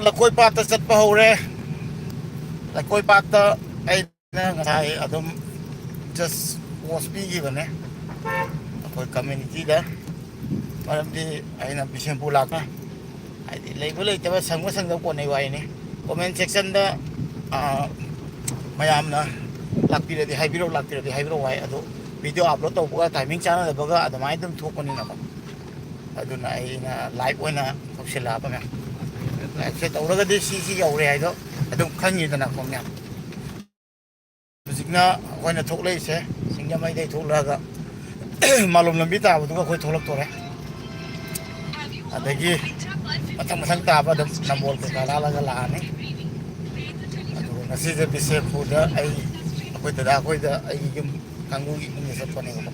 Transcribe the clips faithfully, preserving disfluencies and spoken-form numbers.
ꯂꯀꯣꯏ ꯄꯥꯠꯇ ꯆꯠꯄ ꯍꯧꯔꯦ꯫ ꯂꯀꯣꯏ ꯄꯥꯠꯇ ꯑꯩꯅ ꯉꯁꯥꯏ ꯑꯗꯨꯝ just post ꯄꯤꯈꯤꯕꯅꯦ ꯑꯩꯈꯣꯏ community ꯗ꯫ ꯃꯔꯝꯗꯤ ꯑꯩꯅ ꯕꯤꯁꯦꯝꯄꯨꯔ ꯂꯥꯛꯄ ꯍꯥꯏꯗꯤ ꯂꯩꯕ ꯂꯩꯇꯕ, ꯁꯪꯕ ꯁꯪꯗꯕ ꯀꯣꯟꯅꯩ ꯋꯥꯔꯤꯅꯤ꯫ Comment section ꯗ, ꯑꯥ, ꯃꯌꯥꯝꯅ ꯂꯥꯛꯄꯤꯔꯗꯤ ꯍꯥꯏꯕꯤꯔꯛꯎ, ꯂꯥꯛꯄꯤꯔꯗꯤ ꯍꯥꯏꯕꯤꯔꯛꯎ ꯍꯥꯏ꯫ ꯑꯗꯣ video upload ꯇꯧꯕꯒ timing ꯆꯥꯟꯅꯗꯕꯒ ꯑꯗꯨꯃꯥꯏꯅ ꯑꯗꯨꯝ ꯊꯣꯛꯄꯅꯤꯅꯀꯣ꯫ ꯑꯗꯨꯅ ꯑꯩꯅ live ꯑꯣꯏꯅ ꯇꯧꯁꯤꯜꯂꯛꯑꯕ ꯃꯌꯥꯝ꯫ Live ꯁꯦ ꯇꯧꯔꯒꯗꯤ ꯁꯤ, ꯁꯤ ꯌꯧꯔꯦ ꯍꯥꯏꯗꯣ ꯑꯗꯨꯝ ꯈꯪꯉꯤꯗꯅꯀꯣ ꯃꯌꯥꯝ꯫ ꯍꯧꯖꯤꯛꯅ ꯑꯩꯈꯣꯏꯅ ꯊꯣꯛꯂꯛꯏꯁꯦ ꯁꯤꯡꯖꯃꯩꯗꯩ ꯊꯣꯛꯂꯛꯑꯒ ꯃꯥꯂꯣꯝ ꯂꯝꯕꯤ ꯇꯥꯕꯗꯨꯒ ꯑꯩꯈꯣꯏ ꯊꯣꯛꯂꯛꯇꯣꯔꯦ꯫ ꯑꯗꯒꯤ ꯃꯊꯪ ꯃꯊꯪ ꯇꯥꯕ ꯑꯗꯨꯝ ꯅꯝꯕꯣꯜ ꯀꯩꯀꯥ ꯂꯥꯜꯂꯒ ꯂꯥꯛꯑꯅꯤ꯫ ꯑꯗꯨꯒ ꯉꯁꯤꯁꯦ ꯕꯤꯁꯦꯝꯄꯨꯔꯗ ꯑꯩ, ꯑꯩꯈꯣꯏ ꯗꯗꯥ ꯑꯩꯈꯣꯏꯗ, ꯑꯩꯒꯤ ꯌꯨꯝ ꯀꯥꯡꯕꯨꯒꯤ ꯏꯃꯨꯡꯗ ꯆꯠꯄꯅꯦꯕꯀꯣ꯫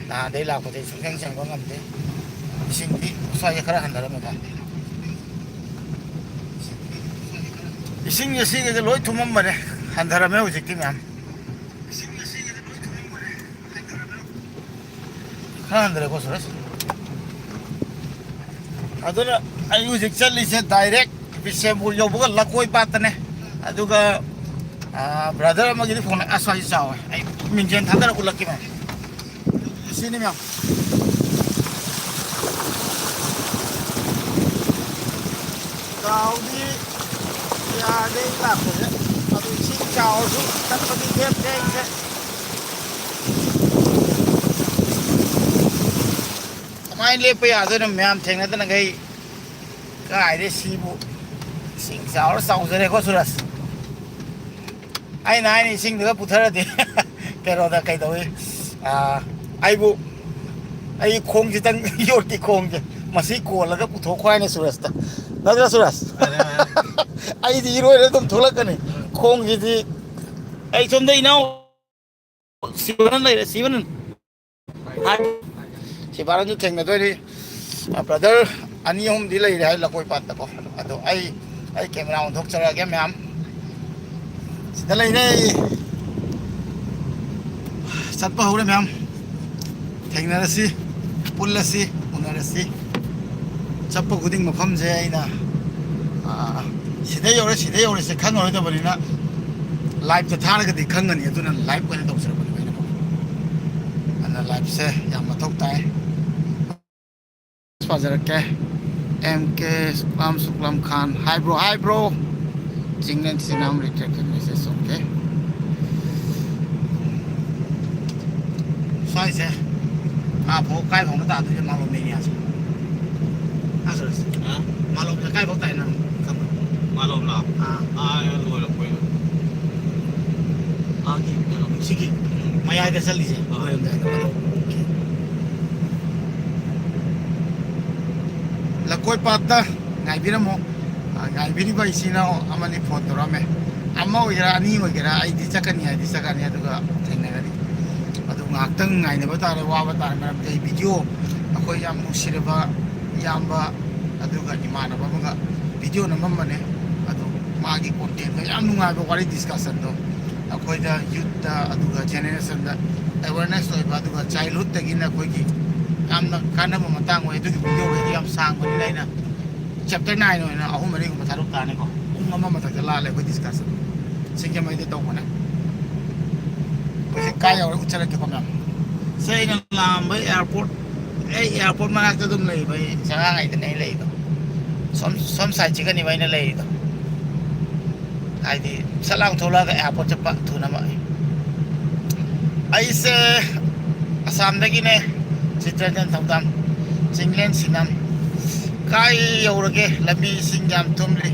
ꯅꯍꯥꯟꯗꯩ ꯂꯥꯛꯄꯗꯩ ꯁꯨꯡꯆꯪ ꯆꯪꯕ ꯉꯝꯗꯦ꯫ ꯏꯁꯤꯡꯗꯤ ꯁ꯭ꯋꯥꯏꯁꯦ ꯈꯔ ꯍꯟꯊꯔꯝꯃꯦꯀꯣ꯫ ꯏꯁꯤꯡꯁꯦ ꯁꯤꯒꯁꯦ ꯂꯣꯏ ꯊꯨꯝꯃꯝꯕꯅꯦ, ꯍꯟꯊꯔꯝꯃꯦ ꯍꯧꯖꯤꯛꯇꯤ ꯃꯌꯥꯝ꯫ ꯈꯔ ꯍꯟꯊꯔꯦꯀꯣ ꯁꯨꯔꯦꯁ꯫ ꯑꯗꯨꯅ ꯑꯩ ꯍꯧꯖꯤꯛ ꯆꯠꯂꯤꯁꯦ direct ꯕꯤꯁꯦꯝꯄꯨꯔ ꯌꯧꯕꯒ ꯂꯀꯣꯏ ꯄꯥꯠꯇꯅꯦ꯫ ꯑꯗꯨꯒ, ꯑꯥ, brother ꯑꯃꯒꯤꯗꯤ ꯐꯣꯟ ꯑꯁ꯭ꯋꯥꯏꯁꯤ ꯆꯥꯎꯋꯦ, ꯑꯩ ꯃꯤꯡꯖꯦꯜ ꯊꯥꯗꯔ ꯎꯠꯂꯛꯀꯦ ꯃꯌꯥꯝ꯫ ꯁꯤꯅꯤ ꯃꯌꯥꯝ꯫ ꯆꯥꯎꯗꯤ ꯌꯥꯗꯦ ꯂꯥꯛꯄꯁꯦ꯫ ꯑꯗꯨ ꯏꯁꯤꯡ ꯆꯥꯎꯔꯁꯨ ꯆꯠꯄꯗꯤ ꯂꯦꯞꯇꯦ ꯑꯩꯁꯦ꯫ ꯀꯃꯥꯏꯅ ꯂꯦꯞꯄ ꯌꯥꯗꯣꯏꯅꯣ ꯃꯌꯥꯝ ꯊꯦꯡꯅꯗꯅꯈꯩ? ꯀꯥꯏꯗꯩ ꯁꯤꯕꯨ ꯏꯁꯤꯡ ꯆꯥꯎꯔ ꯆꯥꯎꯖꯔꯦꯀꯣ ꯁꯨꯔꯖ꯫ ꯑꯩꯅ ꯍꯥꯏꯅ ꯏꯁꯤꯡꯗꯨꯒ ꯄꯨꯊꯔꯗꯤ ꯀꯩꯅꯣꯗ ꯀꯩꯗꯧꯏ? ꯑꯥ, ꯑꯩꯕꯨ, ꯑꯩ ꯈꯣꯡꯁꯤꯇꯪ ꯌꯣꯠꯀꯤ ꯈꯣꯡꯁꯦ ꯃꯁꯤ ꯀꯣꯜꯂꯒ ꯄꯨꯊꯣꯛꯈꯣ ꯍꯥꯏꯅ ꯁꯨꯔꯖꯇ꯫ ꯅꯠꯇ꯭ꯔ ꯁꯨꯔꯖ? ꯃꯥꯅꯦ, ꯃꯥꯅꯦ꯫ ꯑꯩꯗꯤ ꯏꯔꯣꯏꯔ ꯑꯗꯨꯝ ꯊꯣꯛꯂꯛꯀꯅꯤ꯫ ꯈꯣꯡꯁꯤꯗꯤ ꯑꯩ ꯁꯣꯝꯗ ꯏꯅꯥꯎ ꯁꯤꯕꯅ ꯂꯩꯔꯦ, ꯁꯤꯕꯅ꯫ ꯍꯥꯏ꯫ ꯁꯤꯕꯥꯅꯁꯨ ꯊꯦꯡꯅꯗꯣꯏꯅꯤ꯫ ꯑ, brother ꯑꯅꯤ ꯑꯍꯨꯝꯗꯤ ꯂꯩꯔꯦ ꯍꯥꯏ ꯂꯀꯣꯏ ꯄꯥꯠꯇꯀꯣ꯫ ꯑꯗꯣ ꯑꯩ, ꯑꯩ camera ꯑꯣꯟꯊꯣꯛꯆꯔꯛꯑꯒꯦ ꯃꯌꯥꯝ꯫ ꯁꯤꯗ ꯂꯩꯔꯦ꯫ ꯆꯠꯄ ꯍꯧꯔꯦ ꯃꯌꯥꯝ꯫ ꯊꯦꯡꯅꯔꯁꯤ, ꯄꯨꯜꯂꯁꯤ, ꯎꯅꯔꯁꯤ꯫ ꯆꯠꯄ ꯈꯨꯗꯤꯡ ꯃꯐꯝꯁꯦ ꯑꯩꯅ ꯑꯥ, ꯁꯤꯗ ꯌꯧꯔꯦ, ꯁꯤꯗ ꯌꯧꯔꯦꯁꯦ ꯈꯪꯉꯔꯣꯏꯗꯕꯅꯤꯅ, ꯂꯥꯏꯞꯇ ꯊꯥꯔꯒꯗꯤ ꯈꯪꯒꯅꯤ꯫ ꯑꯗꯨꯅ ꯂꯥꯏꯞ ꯑꯣꯏꯅ ꯇꯧꯖꯔꯛꯄꯅꯦ ꯑꯩꯅꯀꯣ꯫ ꯑꯗꯨꯅ ꯂꯥꯏꯞꯁꯦ ꯌꯥꯝ ꯃꯊꯧ ꯇꯥꯏ꯫ ꯄꯥꯖꯔꯛꯀꯦ꯫ ꯑꯦꯝ ꯀꯦ ꯁꯨꯛꯂꯥꯝ ꯁꯨꯛꯂꯥꯝ ꯈꯥꯟ꯫ Hi bro, hi bro. Chinglen ꯁꯤꯅꯥꯝ retract message, okay. ꯁ꯭ꯋꯥꯏꯁꯦ ꯑꯥ ꯐꯥꯎ ꯀꯥꯏ ꯐꯥꯎꯅ ꯇꯥꯗꯣꯏꯁꯦ ꯃꯥꯂꯣꯝ ꯑꯦꯔꯤꯌꯥꯁꯦ? ꯑꯥ, ꯁꯥꯔ꯫ ꯍꯥ? ꯃꯥꯂꯣꯝꯁꯦ ꯀꯥꯏ ꯐꯥꯎ ꯇꯥꯏ ꯅꯪ ꯈꯪꯕ꯭ꯔꯥ? ꯃꯥꯂꯣꯝꯂꯣ? ꯑꯥ꯫ ꯑꯥ, ꯂꯣꯏꯔꯛꯄꯩꯗꯣ꯫ ꯑꯥꯒꯤ ꯀꯩꯅꯣ꯫ ꯁꯤꯒꯤ ꯃꯌꯥꯏꯗ ꯆꯠꯂꯤꯁꯦ? ꯑꯥ꯫ ꯂꯣꯏꯔꯝꯗꯥꯏꯗ꯫ ꯂꯀꯣꯏ ꯄꯥꯠꯇ ꯉꯥꯏꯕꯤꯔꯝꯃꯣ꯫ ꯑ, ꯉꯥꯏꯕꯤꯔꯤꯕ ꯏꯆꯤꯟ ꯏꯅꯥꯎ ꯑꯃꯅꯤ ꯐꯣꯟ ꯇꯧꯔꯛꯑꯝꯃꯦ꯫ ꯑꯃ ꯑꯣꯏꯒꯦꯔꯥ, ꯑꯅꯤ ꯑꯣꯏꯒꯦꯔꯥ, ꯑꯩꯗꯤ ꯆꯠꯀꯅꯤ ꯍꯥꯏꯗꯤ ꯆꯠꯀꯅꯤ, ꯑꯗꯨꯒ ꯊꯦꯡꯅꯒꯅꯤ꯫ ꯑꯗꯨ ꯉꯥꯏꯍꯥꯛꯇꯪ ꯉꯥꯏꯅꯕ ꯇꯥꯔꯦ, ꯋꯥꯕ ꯇꯥꯔꯦ, ꯃꯔꯝꯗꯤ ꯑꯩ ꯚꯤꯗꯤꯑꯣ, ꯑꯩꯈꯣꯏ ꯌꯥꯝ ꯅꯨꯡꯁꯤꯔꯕ ꯏꯌꯥꯝꯕ ꯑꯗꯨꯒ ꯏꯃꯥꯟꯅꯕ ꯑꯃꯒ ꯚꯤꯗꯤꯑꯣ ꯅꯝꯃꯝꯕꯅꯦ꯫ ꯑꯗꯨ ꯃꯥꯒꯤ ꯀꯣꯟꯇꯦꯟꯗꯣ ꯌꯥꯝ ꯅꯨꯡꯉꯥꯏꯕ ꯋꯥꯔꯤ ꯗꯤꯁꯀꯁꯟꯗꯣ ꯑꯩꯈꯣꯏꯗ ꯌꯨꯠꯇ ꯑꯗꯨꯒ ꯖꯦꯅꯦꯔꯦꯁꯟꯗ ꯑꯦꯋꯦꯔꯅꯦꯁ ꯑꯣꯏꯕ, ꯑꯗꯨꯒ ꯆꯥꯏꯜꯍꯨꯗꯇꯒꯤꯅ ꯑꯩꯈꯣꯏꯒꯤ ꯌꯥꯝꯅ ꯀꯥꯟꯅꯕ ꯃꯇꯥꯡ ꯑꯣꯏ꯫ ꯑꯗꯨꯒꯤ ꯚꯤꯗꯤꯑꯣꯈꯩꯗꯤ ꯌꯥꯝ ꯁꯥꯡꯕꯅꯤꯅ ꯑꯩꯅ ꯆꯦꯞꯇꯔ ꯅꯥꯏꯟ ꯑꯣꯏꯅ ꯑꯍꯨꯝ ꯃꯔꯤꯒꯨꯝꯕ ꯊꯥꯗꯣꯛ ꯇꯥꯔꯅꯤꯀꯣ꯫ ꯄꯨꯡ ꯑꯃ ꯃꯊꯛꯇ ꯂꯥꯜꯂꯦ ꯑꯩꯈꯣꯏ ꯗꯤꯁꯀꯁꯟ꯫ ꯁꯤꯡꯖꯃꯩꯗ ꯇꯧꯕꯅꯦ꯫ ꯍꯧꯖꯤꯛ ꯀꯥꯏ ꯌꯧꯔꯦ ꯎꯠꯆꯔꯛꯀꯦꯀꯣ ꯃꯌꯥꯝ꯫ ꯁꯦ ꯑꯩꯅ ꯂꯥꯛꯑꯝꯕ ꯑꯦꯌꯥꯔꯄꯣꯔꯠ, ꯑꯩ ꯑꯦꯌꯥꯔꯄꯣꯔꯠ ꯃꯅꯥꯛꯇ ꯑꯗꯨꯝ ꯂꯩꯕ, ꯑꯩ ꯆꯉꯥꯡꯉꯩꯗꯅꯦ ꯑꯩ ꯂꯩꯗꯣ꯫ ꯁꯣꯝ, ꯁꯣꯝ ꯁꯥꯏꯠꯁꯤꯒꯅꯦꯕ ꯑꯩꯅ ꯂꯩꯔꯤꯗꯣ꯫ ꯍꯥꯏꯗꯤ ꯁꯠ ꯂꯥꯎ ꯊꯣꯛꯂꯛꯑꯒ ꯑꯦꯌꯥꯔꯄꯣꯔꯠ ꯆꯠꯄ ꯊꯨꯅꯕ꯫ ꯑꯩꯁꯦ ꯑꯁꯥꯝꯗꯒꯤꯅꯦ, ꯆꯤꯇ꯭ꯔꯟꯖꯟ ꯊꯧꯗꯥꯝ, ꯆꯤꯡꯂꯦꯟ ꯁꯤꯅꯝ꯫ ꯀꯥꯏ ꯌꯧꯔꯒꯦ? ꯂꯝꯕꯤ ꯏꯁꯤꯡ ꯌꯥꯝ ꯊꯨꯝꯂꯤ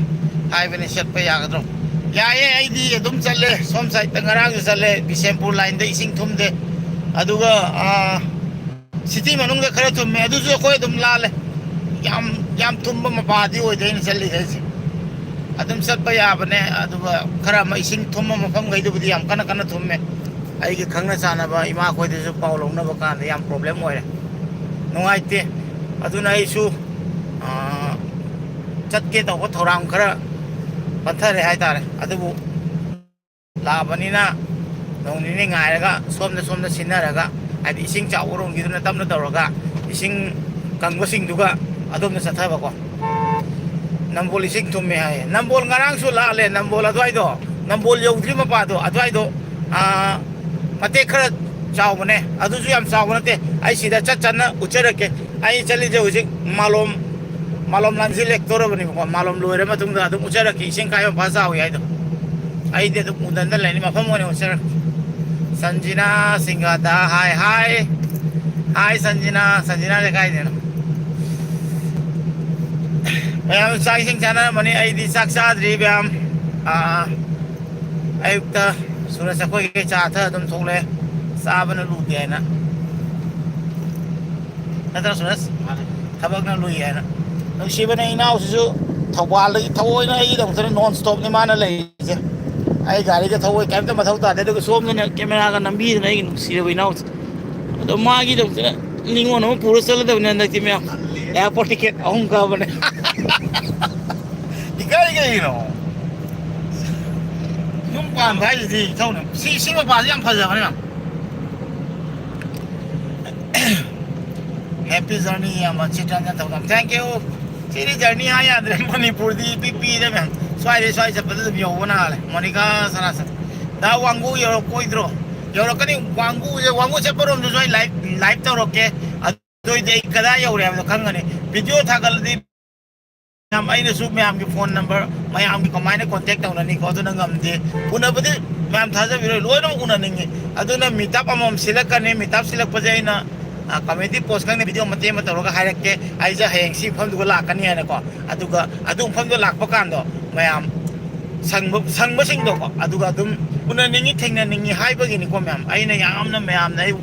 ꯍꯥꯏꯕꯅꯤ, ꯆꯠꯄ ꯌꯥꯒꯗ꯭ꯔꯣ? ꯌꯥꯏꯌꯦ, ꯑꯩꯗꯤ ꯑꯗꯨꯝ ꯆꯠꯂꯦ꯫ ꯁꯣꯝ ꯁꯥꯏꯠꯇ ꯉꯔꯥꯡꯁꯨ ꯆꯠꯂꯦ, ꯕꯤꯁꯦꯝꯄꯨꯔ ꯂꯥꯏꯟꯗ ꯏꯁꯤꯡ ꯊꯨꯝꯗꯦ꯫ ꯑꯗꯨꯒ, ꯑꯥ, ꯁꯤꯇꯤ ꯃꯅꯨꯡꯗ ꯈꯔ ꯊꯨꯝꯃꯦ, ꯑꯗꯨꯁꯨ ꯑꯩꯈꯣꯏ ꯑꯗꯨꯝ ꯂꯥꯜꯂꯦ꯫ ꯌꯥꯝ, ꯌꯥꯝ ꯊꯨꯝꯕ ꯃꯄꯥꯗꯤ ꯑꯣꯏꯗꯦ ꯑꯩꯅ ꯆꯠꯂꯤꯁꯦ ꯑꯩꯁꯦ꯫ ꯑꯗꯨꯝ ꯆꯠꯄ ꯌꯥꯕꯅꯦ, ꯑꯗꯨꯒ ꯈꯔ ꯑꯃ ꯏꯁꯤꯡ ꯊꯨꯝꯕ ꯃꯐꯝꯈꯩꯗꯨꯕꯨꯗꯤ ꯌꯥꯝ ꯀꯟꯅ ꯀꯟꯅ ꯊꯨꯝꯃꯦ꯫ ꯑꯩꯒꯤ ꯈꯪꯅ ꯆꯥꯟꯅꯕ ꯏꯃꯥꯈꯣꯏꯗꯁꯨ ꯄꯥꯎ ꯂꯧꯅꯕ ꯀꯥꯟꯗ ꯌꯥꯝ ꯄ꯭ꯔꯣꯕ꯭ꯂꯦꯝ ꯑꯣꯏꯔꯦ, ꯅꯨꯡꯉꯥꯏꯇꯦ꯫ ꯑꯗꯨꯅ ꯑꯩꯁꯨ, ꯑꯥ, ꯆꯠꯀꯦ ꯇꯧꯕ ꯊꯧꯔꯥꯡ ꯈꯔ ꯄꯟꯊꯔꯦ ꯍꯥꯏꯇꯥꯔꯦ꯫ ꯑꯗꯨꯕꯨ ꯂꯥꯛꯑꯕꯅꯤꯅ ꯅꯣꯡ ꯅꯤꯅꯤ ꯉꯥꯏꯔꯒ ꯁꯣꯝꯗ, ꯁꯣꯝꯗ ꯁꯤꯟꯅꯔꯒ, ꯍꯥꯏꯗꯤ ꯏꯁꯤꯡ ꯆꯥꯎꯕ ꯔꯣꯝꯒꯤꯗꯨꯅ ꯇꯞꯅ ꯇꯧꯔꯒ ꯏꯁꯤꯡ ꯀꯪꯕꯁꯤꯡꯗꯨꯒ ꯑꯗꯣꯝꯗ ꯆꯠꯊꯕꯀꯣ꯫ ꯅꯝꯕꯣꯜ ꯏꯁꯤꯡ ꯊꯨꯝꯃꯦ ꯍꯥꯏꯌꯦ꯫ ꯅꯝꯕꯣꯜ ꯉꯔꯥꯡꯁꯨ ꯂꯥꯛꯂꯦ, ꯅꯝꯕꯣꯜ ꯑꯗꯨꯋꯥꯏꯗꯣ, ꯅꯝꯕꯣꯜ ꯌꯧꯗ꯭ꯔꯤ ꯃꯄꯥꯗꯣ ꯑꯗꯨꯋꯥꯏꯗꯣ, ꯑꯥ, ꯃꯇꯦꯛ ꯈꯔ ꯆꯥꯎꯕꯅꯦ, ꯑꯗꯨꯁꯨ ꯌꯥꯝ ꯆꯥꯎꯕ ꯅꯠꯇꯦ꯫ ꯑꯩ ꯁꯤꯗ ꯆꯠ ꯆꯠꯅ ꯎꯠꯆꯔꯛꯀꯦ꯫ ꯑꯩ ꯆꯠꯂꯤꯁꯦ ꯍꯧꯖꯤꯛ ꯃꯥꯂꯣꯝ, ꯃꯥꯂꯣꯝ ꯂꯥꯟꯁꯤ ꯂꯦꯛꯇꯧꯔꯕꯅꯦꯕꯀꯣ꯫ ꯃꯥꯂꯣꯝ ꯂꯣꯏꯔ ꯃꯇꯨꯡꯗ ꯑꯗꯨꯝ ꯎꯠꯆꯔꯛꯀꯦ, ꯏꯁꯤꯡ ꯀꯥꯏꯕ ꯃꯄꯥ ꯆꯥꯎꯏ ꯍꯥꯏꯗꯣ꯫ ꯑꯩꯗꯤ ꯑꯗꯨꯝ ꯎꯗꯅ ꯂꯩꯅꯤ, ꯃꯐꯝ ꯑꯣꯏꯅ ꯎꯠꯆꯔꯛꯀꯦ꯫ ꯁꯟꯖꯤꯅꯥ ꯁꯤꯡꯒꯥꯗ ꯍꯥꯏ, ꯍꯥꯏ꯫ ꯍꯥꯏ ꯁꯟꯖꯤꯅꯥ, ꯁꯟꯖꯤꯅꯥꯁꯦ ꯀꯥꯏꯗꯩꯅꯣ? ꯃꯌꯥꯝ ꯆꯥꯛ ꯏꯁꯤꯡ ꯆꯥꯅꯔꯝꯃꯅꯤ, ꯑꯩꯗꯤ ꯆꯥꯛ ꯆꯥꯗ꯭ꯔꯤ ꯃꯌꯥꯝ꯫ ꯑꯥ, ꯑꯌꯨꯛꯇ ꯁꯨꯔꯖ ꯑꯩꯈꯣꯏꯒꯤ ꯆꯥ ꯊꯛꯑ ꯑꯗꯨꯝ ꯊꯣꯛꯂꯛꯑꯦ, ꯆꯥꯕꯅ ꯂꯨꯗꯦ ꯍꯥꯏꯅ꯫ ꯅꯠꯇ꯭ꯔ ꯁꯨꯔꯖ? ꯊꯕꯛꯅ ꯂꯨꯏ ꯍꯥꯏꯅ꯫ ꯅꯨꯡꯁꯤꯕꯅꯦ ꯏꯅꯥꯎꯁꯤꯁꯨ, ꯊꯧꯕꯥꯜꯗꯒꯤ ꯊꯑꯣꯏꯅ ꯑꯩꯒꯤꯗꯃꯛꯇꯅ ꯅꯣꯟ ꯁ꯭ꯇꯣꯞꯅꯤ ꯃꯥꯅ ꯂꯩꯔꯤꯁꯦ꯫ ꯑꯩ ꯒꯥꯔꯤꯒ ꯊꯧꯕꯩ ꯀꯩꯝꯇ ꯃꯊꯧ ꯇꯥꯗꯦ, ꯑꯗꯨꯒ ꯁꯣꯝꯗꯅ ꯀꯦꯃꯦꯔꯥꯒ ꯅꯝꯕꯤꯗꯅ ꯑꯩꯒꯤ ꯅꯨꯡꯁꯤꯔꯕ ꯏꯅꯥꯎꯁꯦ꯫ ꯑꯗꯣ ꯃꯥꯒꯤꯗꯃꯛꯇꯅ ꯅꯤꯉꯣꯜ ꯑꯃ ꯄꯨꯔ ꯆꯠꯂꯗꯕꯅꯤ ꯍꯟꯗꯛꯇꯤ ꯃꯌꯥꯝ꯫ ꯑꯦꯌꯥꯔꯄꯣꯔꯠ ꯇꯤꯀꯦꯠ ꯑꯍꯨꯝ ꯀꯛꯑꯕꯅꯦ꯫ ꯏꯀꯥꯏ ꯀꯩꯒꯤꯅꯣ? ꯌꯨꯝ ꯄꯥꯟꯕ ꯍꯥꯏꯁꯤꯗꯤ ꯏꯊꯧꯅꯦ꯫ ꯁꯤ, ꯁꯤ ꯃꯄꯥꯁꯤ ꯌꯥꯝ ꯐꯖꯕꯅꯦ ꯌꯥꯝ꯫ Happy journey ꯏꯌꯥꯝꯕ ꯆꯤꯇ꯭ꯔꯟꯖꯟ ꯊꯧꯗꯥꯝ꯫ Thank you꯫ ꯁꯤꯗꯤ journey ꯍꯥꯏ ꯌꯥꯗ꯭ꯔꯦ꯫ ꯃꯅꯤꯄꯨꯔꯗꯤ ꯏꯄꯤ ꯄꯤꯗ ꯃꯌꯥꯝ꯫ ꯁ꯭ꯋꯥꯏꯗꯩ ꯁ꯭ꯋꯥꯏ ꯆꯠꯄꯗ ꯑꯗꯨꯝ ꯌꯧꯕ ꯅꯥꯜꯂꯦ꯫ ꯃꯣꯅꯤꯀꯥ ꯁꯅꯥꯁꯟ꯫ ꯗꯥ ꯋꯥꯡꯒꯨ ꯌꯧꯔꯛꯑꯣꯏꯗ꯭ꯔꯣ? ꯌꯧꯔꯛꯀꯅꯤ꯫ ꯋꯥꯡꯒꯨꯁꯦ, ꯋꯥꯡꯒꯨ ꯆꯠꯄꯔꯣꯝꯗꯁꯨ ꯑꯩ live, live ꯇꯧꯔꯛꯀꯦ꯫ ꯑꯗꯨ ꯑꯣꯏꯗꯤ ꯑꯩ ꯀꯗꯥꯏ ꯌꯧꯔꯦ ꯍꯥꯏꯕꯗꯣ ꯈꯪꯒꯅꯤ꯫ Video ꯊꯥꯒꯠꯂꯗꯤ ꯃꯌꯥꯝ, ꯑꯩꯅꯁꯨ ꯃꯌꯥꯝꯒꯤ phone number, ꯃꯌꯥꯝꯒꯤ ꯀꯃꯥꯏꯅ contact ꯇꯧꯅꯅꯤꯀꯣ? ꯑꯗꯨꯅ ꯉꯝꯗꯦ꯫ ꯎꯅꯕꯗꯤ ꯃꯌꯥꯝ ꯊꯥꯖꯕꯤꯔꯣꯏ, ꯂꯣꯏꯅꯃꯛ ꯎꯅꯅꯤꯡꯉꯤ꯫ ꯑꯗꯨꯅ meetup ꯑꯃꯃꯝ ꯁꯤꯜꯂꯛꯀꯅꯤ꯫ Meetup ꯁꯤꯜꯂꯛꯄꯁꯦ ꯑꯩꯅ, ꯑ, community post ꯈꯪꯗꯦ, video ꯃꯇꯦꯛ ꯑꯃ ꯇꯧꯔꯒ ꯍꯥꯏꯔꯛꯀꯦ꯫ ꯑꯩꯁꯦ ꯍꯌꯦꯡ ꯁꯤ ꯃꯐꯝꯗꯨꯒ ꯂꯥꯛꯀꯅꯤ ꯍꯥꯏꯅꯀꯣ꯫ ꯑꯗꯨꯒ ꯑꯗꯨ ꯃꯐꯝꯗꯣ ꯂꯥꯛꯄ ꯀꯥꯟꯗꯣ ꯃꯌꯥꯝ ꯁꯪꯕ, ꯁꯪꯕꯁꯤꯡꯗꯣꯀꯣ, ꯑꯗꯨꯒ ꯑꯗꯨꯝ ꯎꯅꯅꯤꯡꯉꯤ, ꯊꯦꯡꯅꯅꯤꯡꯉꯤ ꯍꯥꯏꯕꯒꯤꯅꯤꯀꯣ ꯃꯌꯥꯝ꯫ ꯑꯩꯅ ꯌꯥꯝꯅ ꯃꯌꯥꯝꯅ ꯑꯩ,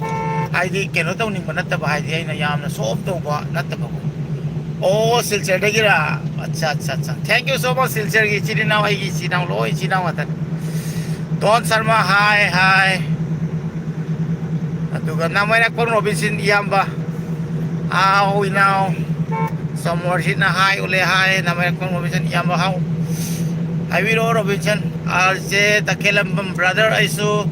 ꯍꯥꯏꯗꯤ, ꯀꯩꯅꯣ ꯇꯧꯅꯤꯡꯕ ꯅꯠꯇꯕ, ꯍꯥꯏꯗꯤ, ꯑꯩꯅ ꯌꯥꯝꯅ show off ꯇꯧꯕ ꯅꯠꯇꯕꯀꯣ꯫ ꯑꯣ, ꯁꯤꯜꯆꯔꯗꯒꯤꯔꯥ? ꯑꯠꯆꯥ, ꯑꯠꯆꯥ, ꯑꯠꯆꯥ꯫ Thank you so much, ꯁꯤꯜꯆꯔꯒꯤ ꯏꯆꯤꯜ ꯏꯅꯥꯎ, ꯑꯩꯒꯤ ꯏꯆꯤꯜ ꯏꯅꯥꯎ, ꯂꯣꯏ ꯏꯆꯤꯜ ꯏꯅꯥꯎ ꯉꯥꯛꯇꯅꯤ꯫ ꯗꯣꯟ ꯁꯔꯃ, ꯍꯥꯏ, ꯍꯥꯏ꯫ ꯑꯗꯨꯒ ꯅꯥꯃꯩꯔꯥꯛꯄꯝ ꯔꯣꯕꯤꯟꯁꯟ ꯏꯌꯥꯝꯕ꯫ ꯍꯥꯎ, ꯏꯅꯥꯎ꯫ ꯁꯣꯃꯣꯔꯖꯤꯠꯅ ꯍꯥꯏ ꯎꯠꯂꯦ, ꯍꯥꯏ꯫ ꯅꯥꯃꯩꯔꯥꯛꯄꯝ ꯔꯣꯕꯤꯟꯁꯟ ꯏꯌꯥꯝꯕ, ꯍꯥꯎ꯫ ꯍꯥꯏꯕꯤꯔꯛꯑꯣ, ꯔꯣꯕꯤꯟꯁꯟ꯫ ꯑꯥꯔ ꯖꯦ ꯇꯈꯦꯂꯝꯕꯝ brother, ꯑꯩꯁꯨ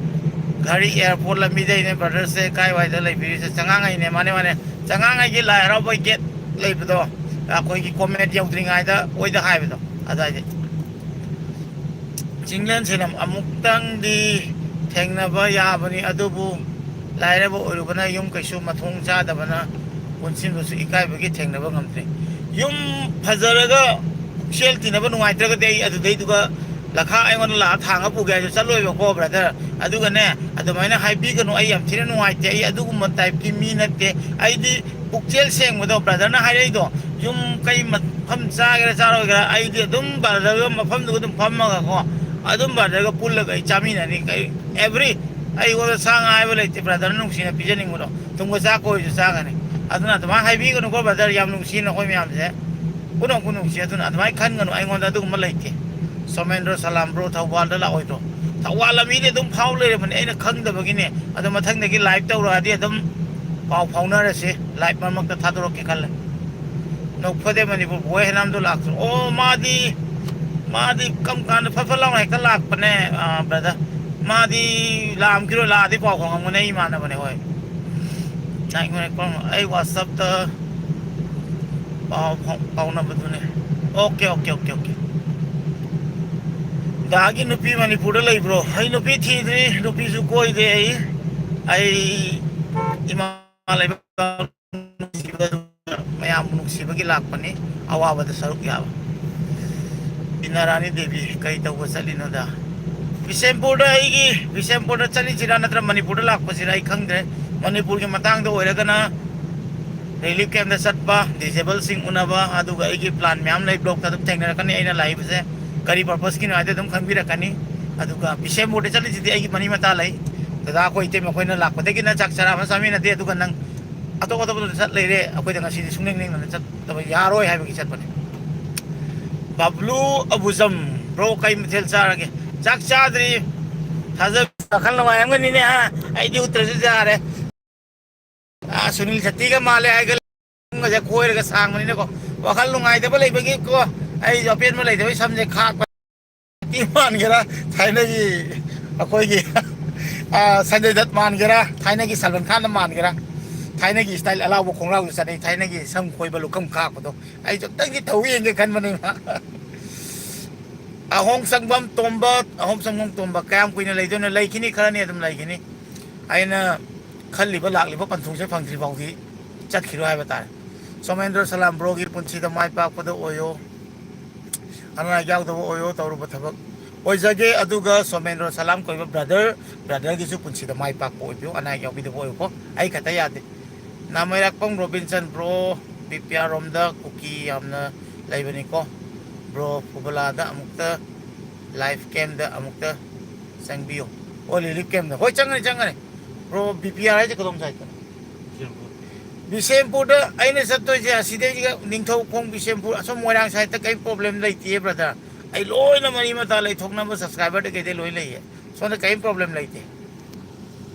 ꯘꯔꯤ airport ꯂꯝꯕꯤꯗꯩꯅꯦ brotherꯁꯦ꯫ ꯀꯥꯏꯋꯥꯏꯗ ꯂꯩꯕꯤꯔꯤꯁꯦ? ꯆꯉꯥꯡꯉꯩꯅꯦ, ꯃꯥꯅꯦ, ꯃꯥꯅꯦ꯫ ꯆꯉꯥꯡꯉꯩꯒꯤ ꯂꯥꯏ ꯍꯔꯥꯎꯕ gate ꯂꯩꯕꯗꯣ, ꯑꯩꯈꯣꯏꯒꯤ ꯀꯣꯃꯦꯟ ꯌꯧꯗ꯭ꯔꯤꯉꯩꯗ ꯑꯣꯏꯗ ꯍꯥꯏꯕꯗꯣ ꯑꯗꯨꯋꯥꯏꯗ꯫ ꯆꯤꯡꯂꯦꯟ ꯁꯦꯅꯝ ꯑꯃꯨꯛꯇꯪꯗꯤ ꯊꯦꯡꯅꯕ ꯌꯥꯕꯅꯤ, ꯑꯗꯨꯕꯨ ꯂꯥꯏꯔꯕ ꯑꯣꯏꯔꯨꯕꯅ, ꯌꯨꯝ ꯀꯩꯁꯨ ꯃꯊꯣꯡ ꯆꯥꯗꯕꯅ ꯄꯨꯟꯁꯤꯟꯕꯁꯨ ꯏꯀꯥꯏꯕꯒꯤ ꯊꯦꯡꯅꯕ ꯉꯝꯗ꯭ꯔꯦ꯫ ꯌꯨꯝ ꯐꯖꯔꯒ ꯄꯨꯛꯆꯦꯜ ꯇꯤꯟꯅꯕ ꯅꯨꯡꯉꯥꯏꯇ꯭ꯔꯒꯗꯤ ꯑꯩ ꯑꯗꯨꯗꯩꯗꯨꯒ ꯂꯈꯥ ꯑꯩꯉꯣꯟꯗ ꯂꯥꯛꯑ ꯊꯥꯡꯉ ꯄꯨꯒꯦ ꯍꯥꯏꯁꯨ ꯆꯠꯂꯣꯏꯕꯀꯣ, ꯕ꯭ꯔꯗꯔ꯫ ꯑꯗꯨꯒꯅꯦ, ꯑꯗꯨꯃꯥꯏꯅ ꯍꯥꯏꯕꯤꯒꯅꯨ, ꯑꯩ ꯌꯥꯝ ꯊꯤꯅ ꯅꯨꯡꯉꯥꯏꯇꯦ꯫ ꯑꯩ ꯑꯗꯨꯒꯨꯝꯕ ꯇꯥꯏꯞꯀꯤ ꯃꯤ ꯅꯠꯇꯦ꯫ ꯑꯩꯗꯤ ꯄꯨꯛꯆꯦꯜ ꯁꯦꯡꯕꯗꯣ, ꯕ꯭ꯔꯗꯔꯅ ꯍꯥꯏꯔꯛꯏꯗꯣ, ꯌꯨꯝ ꯀꯩ ꯃꯐꯝ ꯆꯥꯒꯦꯔꯥ ꯆꯥꯔꯣꯏꯒꯦꯔꯥ, ꯑꯩꯗꯤ ꯑꯗꯨꯝ ꯕ꯭ꯔꯗꯔꯒ ꯃꯐꯝꯗꯨꯒ ꯑꯗꯨꯝ ꯐꯝꯃꯒꯀꯣ, ꯑꯗꯨꯝ ꯕ꯭ꯔꯗꯔꯒ ꯄꯨꯜꯂꯒ ꯑꯩ ꯆꯥꯃꯤꯟꯅꯅꯤ꯫ ꯀꯩ ꯑꯦꯕ꯭ꯔꯤ ꯑꯩꯉꯣꯟꯗ ꯁꯥ ꯉꯥ ꯍꯥꯏꯕ ꯂꯩꯇꯦ, ꯕ꯭ꯔꯗꯔꯅ ꯅꯨꯡꯁꯤꯅ ꯄꯤꯖꯅꯤꯡꯕꯗꯣ꯫ ꯊꯨꯝꯒ ꯆꯥꯛꯀ ꯑꯣꯏꯔꯁꯨ ꯆꯥꯒꯅꯤ꯫ ꯑꯗꯨꯅ ꯑꯗꯨꯃꯥꯏꯅ ꯍꯥꯏꯕꯤꯒꯅꯨꯀꯣ, ꯕ꯭ꯔꯗꯔ, ꯌꯥꯝ ꯅꯨꯡꯁꯤꯅ ꯑꯩꯈꯣꯏ ꯃꯌꯥꯝꯁꯦ꯫ ꯄꯨꯟꯅ ꯅꯨꯡꯁꯤ꯫ ꯑꯗꯨꯅ ꯑꯗꯨꯃꯥꯏꯅ ꯈꯟꯒꯅꯨ, ꯑꯩꯉꯣꯟꯗ ꯑꯗꯨꯒꯨꯝꯕ ꯂꯩꯇꯦ꯫ ꯁꯣꯃꯦꯟꯗ꯭ꯔꯣ ꯁꯂꯥꯝ, ꯕ꯭ꯔꯣ, ꯊꯧꯕꯥꯜꯗ ꯂꯥꯛꯑꯣꯏꯗ꯭ꯔꯣ? ꯊꯧꯕꯥꯜ ꯂꯝꯕꯤꯗꯤ ꯑꯗꯨꯝ ꯐꯥꯎ ꯂꯩꯔꯕꯅꯦ, ꯑꯩꯅ ꯈꯪꯗꯕꯒꯤꯅꯦ꯫ ꯑꯗꯣ ꯃꯊꯪꯗꯒꯤ ꯂꯥꯏꯚ ꯇꯧꯔꯛꯑꯗꯤ ꯑꯗꯨꯝ ꯄꯥꯎ ꯐꯥꯎꯅꯔꯁꯤ, ꯂꯥꯏꯚ ꯃꯔꯛ ꯃꯔꯛꯇ ꯊꯥꯗꯣꯔꯛꯀꯦ ꯈꯜꯂꯦ꯫ ꯅꯣꯛꯐꯗꯦ ꯃꯅꯤꯄꯨꯔ ꯕꯣꯏ ꯍꯦꯅꯥꯝꯗꯣ ꯂꯥꯛꯇ꯭ꯔꯣ? ꯑꯣ, ꯃꯥꯗꯤ, ꯃꯥꯗꯤ ꯀꯔꯝ ꯀꯥꯟꯗ ꯐꯠ ꯐꯠ ꯂꯥꯎꯅ ꯍꯦꯛꯇ ꯂꯥꯛꯄꯅꯦ, ꯑ, ꯕ꯭ꯔꯗꯔ꯫ ꯃꯥꯗꯤ ꯂꯥꯛꯑꯝꯈꯤꯔꯣꯏ, ꯂꯥꯛꯑꯗꯤ ꯄꯥꯎ ꯐꯥꯎꯉꯝꯒꯅꯤ, ꯑꯩ ꯏꯃꯥꯟꯅꯕꯅꯦ, ꯍꯣꯏ꯫ ꯅꯥꯏꯛ ꯃꯅꯤꯄꯨꯔ, ꯑꯩ ꯋꯥꯆꯞꯇ ꯄꯥꯎ ꯐꯥꯎ-, ꯐꯥꯎꯅꯕꯗꯨꯅꯦ꯫ Okay, okay, okay, okay. ꯗꯥꯒꯤ ꯅꯨꯄꯤ ꯃꯅꯤꯄꯨꯔꯗ ꯂꯩꯕ꯭ꯔꯣ? ꯑꯩ ꯅꯨꯄꯤ ꯊꯤꯗ꯭ꯔꯤ, ꯅꯨꯄꯤꯁꯨ ꯀꯣꯏꯗꯦ꯫ ꯑꯩ, ꯑꯩ ꯏꯃꯥ ꯂꯩꯕꯥꯛ ꯅꯨꯡꯁꯤꯕ, ꯃꯌꯥꯝꯕꯨ ꯅꯨꯡꯁꯤꯕꯒꯤ ꯂꯥꯛꯄꯅꯤ, ꯑꯋꯥꯕꯗ ꯁꯔꯨꯛ ꯌꯥꯕ꯫ ꯕꯤꯅꯥꯔꯥꯅꯤ ꯗꯦꯕꯤ, ꯀꯔꯤ ꯇꯧꯕ ꯆꯠꯂꯤꯅꯣꯗ? ꯕꯤꯁꯦꯝꯄꯨꯔꯗ ꯑꯩꯒꯤ, ꯕꯤꯁꯦꯝꯄꯨꯔꯗ ꯆꯠꯂꯤꯁꯤꯔꯥ ꯅꯠꯇ꯭ꯔ ꯃꯅꯤꯄꯨꯔꯗ ꯂꯥꯛꯄꯁꯤꯔꯥ ꯑꯩ ꯈꯪꯗ꯭ꯔꯦ꯫ ꯃꯅꯤꯄꯨꯔꯒꯤ ꯃꯇꯥꯡꯗ ꯑꯣꯏꯔꯒꯅ ꯔꯤꯂꯤꯐ ꯀꯦꯝꯞꯇ ꯆꯠꯄ, ꯗꯤꯁꯦꯕꯜꯁꯤꯡ ꯎꯅꯕ, ꯑꯗꯨꯒ ꯑꯩꯒꯤ ꯄ꯭ꯂꯥꯟ ꯃꯌꯥꯝ ꯂꯩ, ꯕ꯭ꯂꯣꯛꯇ ꯑꯗꯨꯝ ꯊꯦꯡꯅꯔꯛꯀꯅꯤ꯫ ꯑꯩꯅ ꯂꯥꯛꯏꯕꯁꯦ ꯀꯔꯤ ꯄꯔꯄꯁꯀꯤꯅꯣ ꯍꯥꯏꯗꯤ ꯑꯗꯨꯝ ꯈꯪꯕꯤꯔꯛꯀꯅꯤ꯫ ꯑꯗꯨꯒ ꯕꯤꯁꯦꯝꯄꯨꯔꯗ ꯆꯠꯂꯤꯁꯤꯗꯤ ꯑꯩꯒꯤ ꯃꯔꯤ ꯃꯇꯥ ꯂꯩ꯫ ꯗꯗꯥ ꯑꯩꯈꯣꯏ ꯏꯇꯩꯃ ꯑꯩꯈꯣꯏꯅ ꯂꯥꯛꯄꯗꯒꯤꯅ ꯆꯥꯛ ꯆꯔꯥ ꯑꯃ ꯆꯥꯃꯤꯟꯅꯗꯦ, ꯑꯗꯨꯒ ꯅꯪ ꯑꯇꯣꯞ ꯑꯇꯣꯞꯄꯗ ꯆꯠ ꯂꯩꯔꯦ꯫ ꯑꯩꯈꯣꯏꯗ ꯉꯁꯤꯗꯤ ꯁꯨꯡꯂꯦꯡ ꯂꯦꯡꯗꯅ ꯆꯠꯇꯕ ꯌꯥꯔꯣꯏ ꯍꯥꯏꯕꯒꯤ ꯆꯠꯄꯅꯦ꯫ ꯕꯕ꯭ꯂꯨ ꯑꯕꯨꯖꯝ, ꯕ꯭ꯔꯣ, ꯀꯩ ꯃꯊꯦꯜ ꯆꯥꯔꯒꯦ? ꯆꯥꯛ ꯆꯥꯗ꯭ꯔꯤ꯫ ꯊꯥꯖ-, ꯋꯥꯈꯜ ꯅꯨꯡꯉꯥꯏꯔꯝꯒꯅꯤꯅꯦ, ꯍꯥ? ꯑꯩꯗꯤ ꯎꯠꯇ꯭ꯔꯁꯨ ꯌꯥꯔꯦ꯫ ꯑꯥ, ꯁꯨꯅꯤꯜ ꯁꯦꯠꯇꯤꯒ ꯃꯥꯜꯂꯦ ꯍꯥꯏꯒ ꯁꯝꯒꯁꯦ ꯈꯣꯏꯔꯒ ꯁꯥꯡꯕꯅꯤꯅꯀꯣ, ꯋꯥꯈꯜ ꯅꯨꯡꯉꯥꯏꯇꯕ ꯂꯩꯕꯒꯤꯀꯣ, ꯑꯩꯁꯨ ꯑꯄꯦꯟꯕ ꯂꯩꯇꯕꯒꯤ ꯁꯝꯁꯦ ꯈꯥꯛꯄ꯫ ꯁꯦꯠꯇꯤ ꯃꯥꯟꯒꯦꯔꯥ, ꯊꯥꯏꯅꯒꯤ ꯑꯩꯈꯣꯏꯒꯤ, ꯑꯥ, ꯁꯟꯖꯌ ꯗꯠ ꯃꯥꯟꯒꯦꯔꯥ, ꯊꯥꯏꯅꯒꯤ ꯁꯜꯃꯥꯟ ꯈꯥꯟꯗ ꯃꯥꯟꯒꯦꯔꯥ, ꯊꯥꯏꯅꯒꯤ style ꯑꯂꯥꯎꯕ ꯈꯣꯡꯒ꯭ꯔꯥꯎꯗꯨ ꯆꯠꯅꯩ, ꯊꯥꯏꯅꯒꯤ ꯁꯝ ꯈꯣꯏꯕ ꯂꯨꯈꯝ ꯈꯥꯛꯄꯗꯣ꯫ ꯑꯩꯁꯨ ꯑꯝꯇꯪꯗꯤ ꯇꯧ ꯌꯦꯡꯒꯦ ꯈꯟꯕꯅꯦ꯫ ꯑꯍꯣꯡ ꯁꯪꯕꯝ ꯇꯣꯝꯕ, ꯑꯍꯣꯡ ꯁꯪꯕꯝ ꯇꯣꯝꯕ, ꯀꯌꯥꯝ ꯀꯨꯏꯅ ꯂꯩꯗꯣꯏꯅꯣ? ꯂꯩꯈꯤꯅꯤ, ꯈꯔꯅꯤ ꯑꯗꯨꯝ ꯂꯩꯈꯤꯅꯤ꯫ ꯑꯩꯅ ꯈꯜꯂꯤꯕ ꯂꯥꯛꯂꯤꯕ ꯄꯟꯊꯨꯡꯁꯦ ꯐꯪꯗ꯭ꯔꯤ ꯐꯥꯎꯗꯤ ꯆꯠꯈꯤꯔꯣꯏ ꯍꯥꯏꯕ ꯇꯥꯔꯦ꯫ ꯁꯣꯃꯦꯟꯗ꯭ꯔ ꯁꯂꯥꯝ ꯕ꯭ꯔꯣꯒꯤ ꯄꯨꯟꯁꯤꯗ ꯃꯥꯏ ꯄꯥꯛꯄꯗ ꯑꯣꯏꯌꯣ, ꯑꯅꯥ ꯑꯌꯦꯛ ꯌꯥꯎꯗꯕ ꯑꯣꯏꯌꯣ, ꯇꯧꯔꯨꯕ ꯊꯕꯛ ꯑꯣꯏꯖꯒꯦ꯫ ꯑꯗꯨꯒ ꯁꯣꯃꯦꯟꯗ꯭ꯔ ꯁꯂꯥꯝ ꯀꯧꯔꯤꯕ ꯕ꯭ꯔꯗꯔ, ꯕ꯭ꯔꯗꯔꯒꯤꯁꯨ ꯄꯨꯟꯁꯤꯗ ꯃꯥꯏ ꯄꯥꯛꯄ ꯑꯣꯏꯕꯤꯌꯨ, ꯑꯅꯥ ꯑꯌꯦꯛ ꯌꯥꯎꯕꯤꯗꯕ ꯑꯣꯏꯌꯨꯀꯣ꯫ ꯑꯩ ꯈꯛꯇ ꯌꯥꯗꯦ꯫ ꯅꯥꯃꯩꯔꯥꯛꯄꯝ Robinson bro, B P R ꯔꯣꯝꯗ ꯀꯨꯀꯤ ꯌꯥꯝꯅ ꯂꯩꯕꯅꯤꯀꯣ꯫ ꯕ꯭ꯔꯣ ꯐꯨꯕꯂꯥꯗ ꯑꯃꯨꯛꯇ, ꯂꯥꯏꯐ ꯀꯦꯝꯗ ꯑꯃꯨꯛꯇ ꯆꯪꯕꯤꯌꯨ꯫ ꯑꯣ, ꯔꯤꯂꯤꯐ ꯀꯦꯝꯗ꯫ ꯍꯣꯏ, ꯆꯪꯒꯅꯤ, ꯆꯪꯒꯅꯤ꯫ ꯕ꯭ꯔꯣ, ꯕꯤ ꯄꯤ ꯑꯥꯔ ꯍꯥꯏꯁꯦ ꯀꯗꯣꯝ ꯁꯥꯏꯠꯇꯅꯣ? ꯕꯤꯁꯦꯝꯄꯨꯔꯗ ꯑꯩꯅ ꯆꯠꯇꯣꯏꯁꯦ ꯑꯁꯤꯗꯩꯁꯤꯒ ꯅꯤꯡꯊꯧꯈꯣꯡ, ꯕꯤꯁꯦꯝꯄꯨꯔ, ꯑꯁꯣꯝ ꯃꯣꯏꯔꯥꯡ ꯁꯥꯏꯠꯇ ꯀꯔꯤꯝ ꯄ꯭ꯔꯣꯕ꯭ꯂꯦꯝ ꯂꯩꯇꯦ ꯕ꯭ꯔꯗꯔ꯫ ꯑꯩ ꯂꯣꯏꯅ ꯃꯔꯤ ꯃꯇꯥ ꯂꯩꯊꯣꯛꯅꯕ ꯁꯕꯁꯀ꯭ꯔꯥꯏꯕꯔꯗ ꯀꯩꯗꯩ ꯂꯣꯏ ꯂꯩꯌꯦ꯫ ꯁꯣꯝꯗ ꯀꯔꯤꯝ ꯄ꯭ꯔꯣꯕ꯭ꯂꯦꯝ ꯂꯩꯇꯦ꯫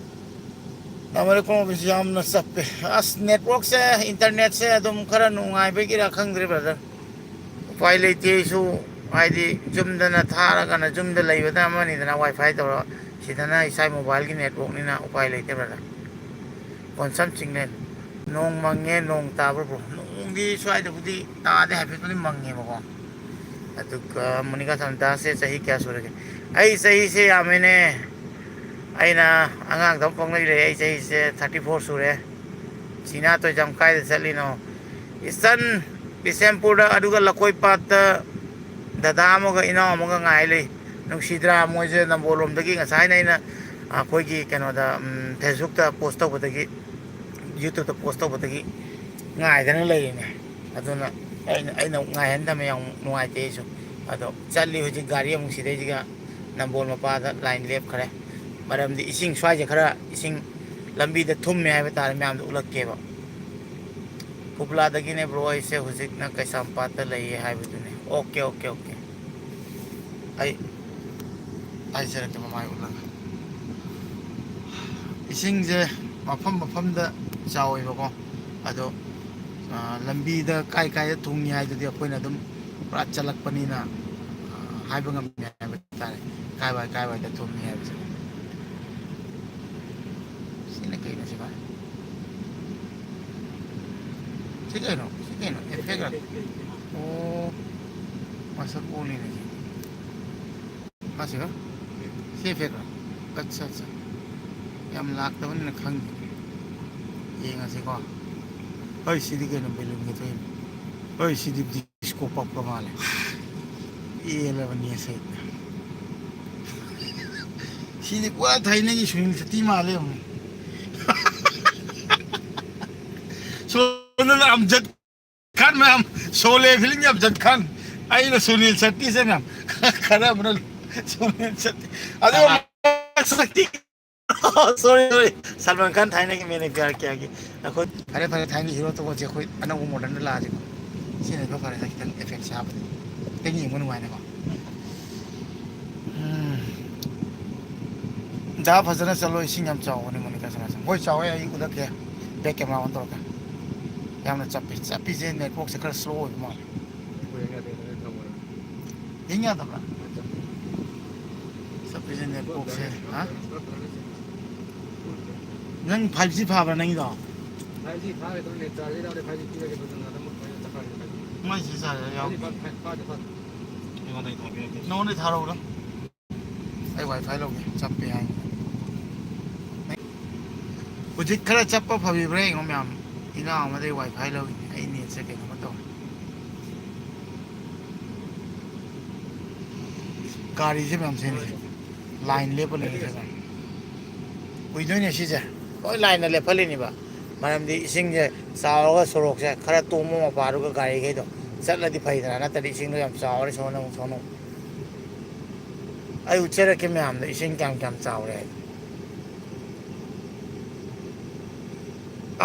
ꯅꯥꯃꯩꯔꯥꯛꯄꯝ ꯑꯣꯐꯤꯁ ꯌꯥꯝꯅ ꯆꯞꯄꯦ꯫ ꯑꯁ, ꯅꯦꯠꯋꯥꯛꯁꯦ, ꯏꯟꯇꯔꯅꯦꯠꯁꯦ ꯑꯗꯨꯝ ꯈꯔ ꯅꯨꯡꯉꯥꯏꯕꯒꯤꯔꯥ ꯈꯪꯗ꯭ꯔꯦ ꯕ꯭ꯔꯗꯔ꯫ ꯎꯄꯥꯏ ꯂꯩꯇꯦ꯫ ꯑꯩꯁꯨ ꯍꯥꯏꯗꯤ ꯌꯨꯝꯗꯅ ꯊꯥꯔꯒꯅ ꯌꯨꯝꯗ ꯂꯩꯕꯗ ꯑꯃꯅꯤꯗꯅ ꯋꯥꯏꯐꯥꯏ ꯇꯧꯔ, ꯁꯤꯗꯅ ꯏꯁꯥ ꯃꯣꯕꯥꯏꯜꯒꯤ ꯅꯦꯠꯋꯥꯛꯅꯤꯅ ꯎꯄꯥꯏ ꯂꯩꯇꯦ ꯕ꯭ꯔꯗꯔ꯫ ꯀꯣꯟꯁꯝ ꯆꯤꯡꯂꯦꯟ꯫ ꯅꯣꯡ ꯃꯪꯉꯦ, ꯅꯣꯡ ꯇꯥꯕ꯭ꯔꯣ ꯕ꯭ꯔꯣ? ꯅꯣꯡꯗꯤ ꯁ꯭ꯋꯥꯏꯗꯕꯨꯗꯤ ꯇꯥꯗꯦ, ꯍꯥꯏꯐꯦꯠꯄꯨꯗꯤ ꯃꯪꯉꯦꯕꯀꯣ꯫ ꯑꯗꯨꯒ ꯃꯣꯅꯤꯀꯥ ꯁꯅꯥꯇꯥꯁꯦ ꯆꯍꯤ ꯀꯌꯥ ꯁꯨꯔꯒꯦ? ꯑꯩ ꯆꯍꯤꯁꯦ ꯌꯥꯝꯃꯦꯅꯦ꯫ ꯑꯩꯅ ꯑꯉꯥꯡꯗꯧ ꯄꯪꯂꯩ ꯂꯩ꯫ ꯑꯩ ꯆꯍꯤꯁꯦ ꯊꯥꯔꯇꯤ ꯐꯣꯔ ꯁꯨꯔꯦ꯫ ꯁꯤꯅꯥ ꯇꯣꯏꯖꯝ ꯀꯥꯏꯗ ꯆꯠꯂꯤꯅꯣ? ꯏꯁꯇꯔꯟ ꯕꯤꯁꯦꯝꯄꯨꯔꯗ, ꯑꯗꯨꯒ ꯂꯀꯣꯏ ꯄꯥꯠꯇ ꯗꯗꯥ ꯑꯃꯒ ꯏꯅꯥꯎ ꯑꯃꯒ ꯉꯥꯏ ꯂꯩ꯫ ꯅꯨꯡꯁꯤꯗ꯭ꯔꯥ? ꯃꯣꯏꯁꯦ ꯅꯝꯕꯣꯜ ꯂꯣꯝꯗꯒꯤ ꯉꯁꯥꯏꯅ ꯑꯩꯅ ꯑꯩꯈꯣꯏꯒꯤ ꯀꯩꯅꯣꯗ, ꯎꯝ, ꯐꯦꯁꯕꯨꯛꯇ ꯄꯣꯁ ꯇꯧꯕꯗꯒꯤ, ꯌꯨꯇ꯭ꯌꯨꯕꯇ ꯄꯣꯁ ꯇꯧꯕꯗꯒꯤ ꯉꯥꯏꯗꯅ ꯂꯩꯔꯤꯅꯦ꯫ ꯑꯗꯨꯅ ꯑꯩꯅ, ꯑꯩꯅ ꯉꯥꯏꯍꯟꯗꯕ ꯌꯥꯝ ꯅꯨꯡꯉꯥꯏꯇꯦ ꯑꯩꯁꯨ꯫ ꯑꯗꯣ ꯆꯠꯂꯤ ꯍꯧꯖꯤꯛ ꯒꯥꯔꯤ ꯑꯃꯨꯛ ꯁꯤꯗꯩꯁꯤꯒ ꯅꯝꯕꯣꯜ ꯃꯄꯥꯗ ꯂꯥꯏꯟ ꯂꯦꯞꯈ꯭ꯔꯦ꯫ ꯃꯔꯝꯗꯤ ꯏꯁꯤꯡ ꯁ꯭ꯋꯥꯏꯁꯦ ꯈꯔ ꯏꯁꯤꯡ ꯂꯝꯕꯤꯗ ꯊꯨꯝꯃꯦ ꯍꯥꯏꯕ ꯇꯥꯔꯦ, ꯃꯌꯥꯝꯗ ꯎꯠꯂꯛꯀꯦꯕ꯫ ꯀꯨꯞꯂꯥꯗꯒꯤꯅꯦ ꯕ꯭ꯔꯣ, ꯑꯩꯁꯦ ꯍꯧꯖꯤꯛꯅ ꯀꯩꯁꯥꯝꯄꯥꯠꯇ ꯂꯩꯌꯦ ꯍꯥꯏꯕꯗꯨꯅꯦ꯫ Okay, okay, okay. ꯑꯩ ꯍꯥꯏꯖꯔꯛꯀꯦ ꯃꯃꯥꯏ ꯎꯠꯂꯒ꯫ ꯏꯁꯤꯡꯁꯦ ꯃꯐꯝ ꯃꯐꯝꯗ ꯆꯥꯎꯋꯦꯕꯀꯣ꯫ ꯑꯗꯣ, ꯑ, ꯂꯝꯕꯤꯗ ꯀꯥꯏ ꯀꯥꯏꯗ ꯊꯨꯝꯃꯤ ꯍꯥꯏꯗꯨꯗꯤ ꯑꯩꯈꯣꯏꯅ ꯑꯗꯨꯝ ꯄꯨꯔꯥ ꯆꯠꯂꯛꯄꯅꯤꯅ, ꯑ, ꯍꯥꯏꯕ ꯉꯝꯗꯦ ꯍꯥꯏꯕ ꯇꯥꯔꯦ, ꯀꯥꯏ ꯋꯥꯏ, ꯀꯥꯏ ꯋꯥꯏꯗ ꯊꯨꯝꯃꯤ ꯍꯥꯏꯕꯁꯦ꯫ ꯁꯤꯅ ꯀꯩꯅꯣ ꯁꯤꯕꯣ? ꯁꯤ ꯀꯩꯅꯣ? ꯁꯤ ꯀꯩꯅꯣ? ꯑꯦꯐꯦꯛꯔ? ꯑꯣ, ꯃꯁꯛ ꯑꯣꯜꯂꯤꯅꯦ ꯁꯤ꯫ ꯃꯥꯁꯤꯒ? ꯁꯤ ꯑꯦꯐꯦꯛꯔ? ꯑꯠꯆꯥ, ꯑꯠꯆꯥ꯫ ꯌꯥꯝ ꯂꯥꯛꯇꯕꯅꯤꯅ ꯈꯪꯗꯦ꯫ ꯌꯦꯡꯉꯁꯤꯀꯣ꯫ ꯍꯣꯏ, ꯁꯤꯗꯤ ꯀꯩꯅꯣ, ꯕꯦꯂꯨꯟꯒ ꯊꯣꯛꯏꯅꯦ꯫ ꯍꯣꯏ, ꯁꯤꯗꯤ ꯗꯤꯁꯀꯣ ꯄꯛꯄ ꯃꯥꯜꯂꯦ꯫ ꯄꯦꯜꯂꯕꯅꯤ ꯉꯁꯤ꯫ ꯁꯤꯗꯤ ꯄꯨꯔꯥ ꯊꯥꯏꯅꯒꯤ ꯁꯨꯅꯤꯜ ꯁꯦꯠꯇꯤ ꯃꯥꯜꯂꯦ ꯌꯦꯡꯉꯨꯅꯦ꯫ ꯁꯣꯝꯗꯅ ꯑꯝꯖꯗ ꯈꯥꯟ ꯃꯌꯥꯝ, ꯁꯣꯂꯦ ꯐꯤꯂꯝꯒꯤ ꯑꯝꯖꯗ ꯈꯥꯟ, ꯑꯩꯅ ꯁꯨꯅꯤꯜ ꯁꯦꯠꯇꯤꯁꯦ ꯃꯌꯥꯝ꯫ ꯈꯔ ꯑꯃꯅ ꯁꯨꯅꯤꯜ ꯁꯦꯠꯇꯤ꯫ ꯑꯗꯣ ꯑꯥ꯫ ꯃꯁꯛꯇꯤ ꯁꯣꯔꯤ, ꯁꯣꯔꯤ꯫ ꯁꯜꯃꯥꯟ ꯈꯥꯟ ꯊꯥꯏꯅꯒꯤ ꯃꯦꯟ ꯑꯦꯛꯇꯔ ꯀꯌꯥꯒꯤ ꯑꯩꯈꯣꯏ ꯐꯔꯦ, ꯐꯔꯦ, ꯊꯥꯏꯅꯒꯤ ꯍꯤꯔꯣ ꯇꯣꯛꯑꯁꯦ, ꯑꯩꯈꯣꯏ ꯑꯅꯧꯕ ꯃꯣꯗꯔꯟꯗ ꯂꯥꯛꯑꯁꯦꯀꯣ꯫ ꯁꯤꯅ ꯈꯔ ꯐꯔꯦ, ꯈꯤꯇꯪ ꯑꯦꯐꯦꯛ ꯁꯥꯕꯗꯤ꯫ ꯈꯤꯇꯪ ꯌꯦꯡꯕ ꯅꯨꯡꯉꯥꯏꯅꯀꯣ꯫ ꯎꯝ꯫ ꯗꯥ ꯐꯖꯅ ꯆꯠꯂꯣ, ꯏꯁꯤꯡ ꯌꯥꯝ ꯆꯥꯎꯕꯅꯦ ꯃꯣꯅꯤꯀꯥ ꯁꯅꯥꯁꯝ꯫ ꯍꯣꯏ, ꯆꯥꯎꯋꯦ, ꯑꯩ ꯎꯠꯂꯛꯀꯦ꯫ ꯕꯦꯛ ꯀꯦꯃꯦꯔꯥ ꯑꯣꯟ ꯇꯧꯔꯛꯀꯦ꯫ ꯌꯥꯝꯅ ꯆꯞꯄꯦ꯫ ꯆꯞꯄꯤꯁꯦ ꯅꯦꯠꯋꯥꯛꯁꯦ ꯈꯔ ꯁ꯭ꯂꯣ ꯑꯣꯏꯕ ꯃꯥꯜꯂꯦ꯫ ꯌꯦꯡ ꯌꯥꯗꯕ꯭ꯔꯥ? ꯆꯞꯄꯤꯁꯦ ꯅꯦꯠꯋꯥꯛꯁꯦ, ꯍꯥ? ꯅꯪ ꯐꯥꯏꯚ ꯖꯤ ꯐꯥꯕ꯭ꯔꯥ ꯅꯪꯒꯤꯗꯣ? ꯐꯥꯏꯚ ꯖꯤ ꯐꯥꯔꯦ, ꯑꯗꯨꯝ ꯅꯦꯠ ꯆꯥꯔꯖ ꯌꯥꯎꯔꯦ, ꯐꯥꯏꯚ ꯖꯤ ꯄꯤꯔꯒꯦ, ꯑꯗꯨꯝ ꯑꯗꯨꯝ ꯂꯣꯏꯅ ꯆꯠꯈ꯭ꯔꯅꯤ, ꯐꯥꯏꯚ ꯖꯤ꯫ ꯃꯥꯏ ꯁꯤ ꯆꯥꯔꯖ ꯌꯥꯎꯗꯦ꯫ ꯐꯥꯗꯦ, ꯐꯥꯗꯦ, ꯐꯥꯗꯦ, ꯐꯥꯗꯦ꯫ ꯑꯩꯉꯣꯟꯗꯩ ꯊꯥꯕꯤꯔꯛꯀꯦ꯫ ꯅꯉꯣꯟꯗꯩ ꯊꯥꯔꯛꯎꯔꯥ? ꯑꯩ ꯋꯥꯏ ꯐꯥꯏ ꯂꯧꯒꯦ, ꯆꯞꯄꯦ ꯍꯥꯏ꯫ ꯍꯧꯖꯤꯛ ꯈꯔ ꯆꯞꯄ ꯐꯕꯤꯕ꯭ꯔꯥ ꯌꯦꯡꯉꯣ ꯃꯌꯥꯝ꯫ ꯏꯅꯥꯎ ꯑꯃꯗꯩ ꯋꯥꯏ ꯐꯥꯏ ꯂꯧꯔꯤꯅꯦ꯫ ꯑꯩ ꯅꯦꯠꯁꯦ ꯀꯩꯅꯣꯝꯃ ꯇꯧꯔꯦ꯫ ꯒꯥꯔꯤꯁꯦ ꯃꯌꯥꯝ ꯆꯦꯟꯂꯤꯁꯦ꯫ ꯂꯥꯏꯟ ꯂꯦꯞꯄ ꯂꯩꯔꯤꯁꯦ ꯃꯌꯥꯝ꯫ ꯎꯏꯗꯣꯏꯅꯦ ꯁꯤꯁꯦ꯫ ꯂꯣꯏ ꯂꯥꯏꯟꯗ ꯂꯦꯞꯍꯜꯂꯤꯅꯦꯕ꯫ ꯃꯔꯝꯗꯤ ꯏꯁꯤꯡꯁꯦ ꯆꯥꯎꯔꯒ ꯁꯣꯔꯣꯛꯁꯦ ꯈꯔ ꯇꯣꯡꯕ ꯃꯄꯥꯗꯨꯒ ꯒꯥꯔꯤꯈꯩꯗꯣ ꯆꯠꯂꯗꯤ ꯐꯩꯗꯅ, ꯅꯠꯇ꯭ꯔꯗꯤ ꯏꯁꯤꯡꯗꯣ ꯌꯥꯝ ꯆꯥꯎꯔꯦ꯫ ꯁꯣꯝꯗ ꯑꯃꯨꯛ, ꯁꯣꯝꯗ ꯑꯃꯨꯛ꯫ ꯑꯩ ꯎꯠꯆꯔꯛꯀꯦ ꯃꯌꯥꯝꯗ ꯏꯁꯤꯡ ꯀꯌꯥꯝ ꯀꯌꯥꯝ ꯆꯥꯎꯔꯦ ꯍꯥꯏꯗꯣ꯫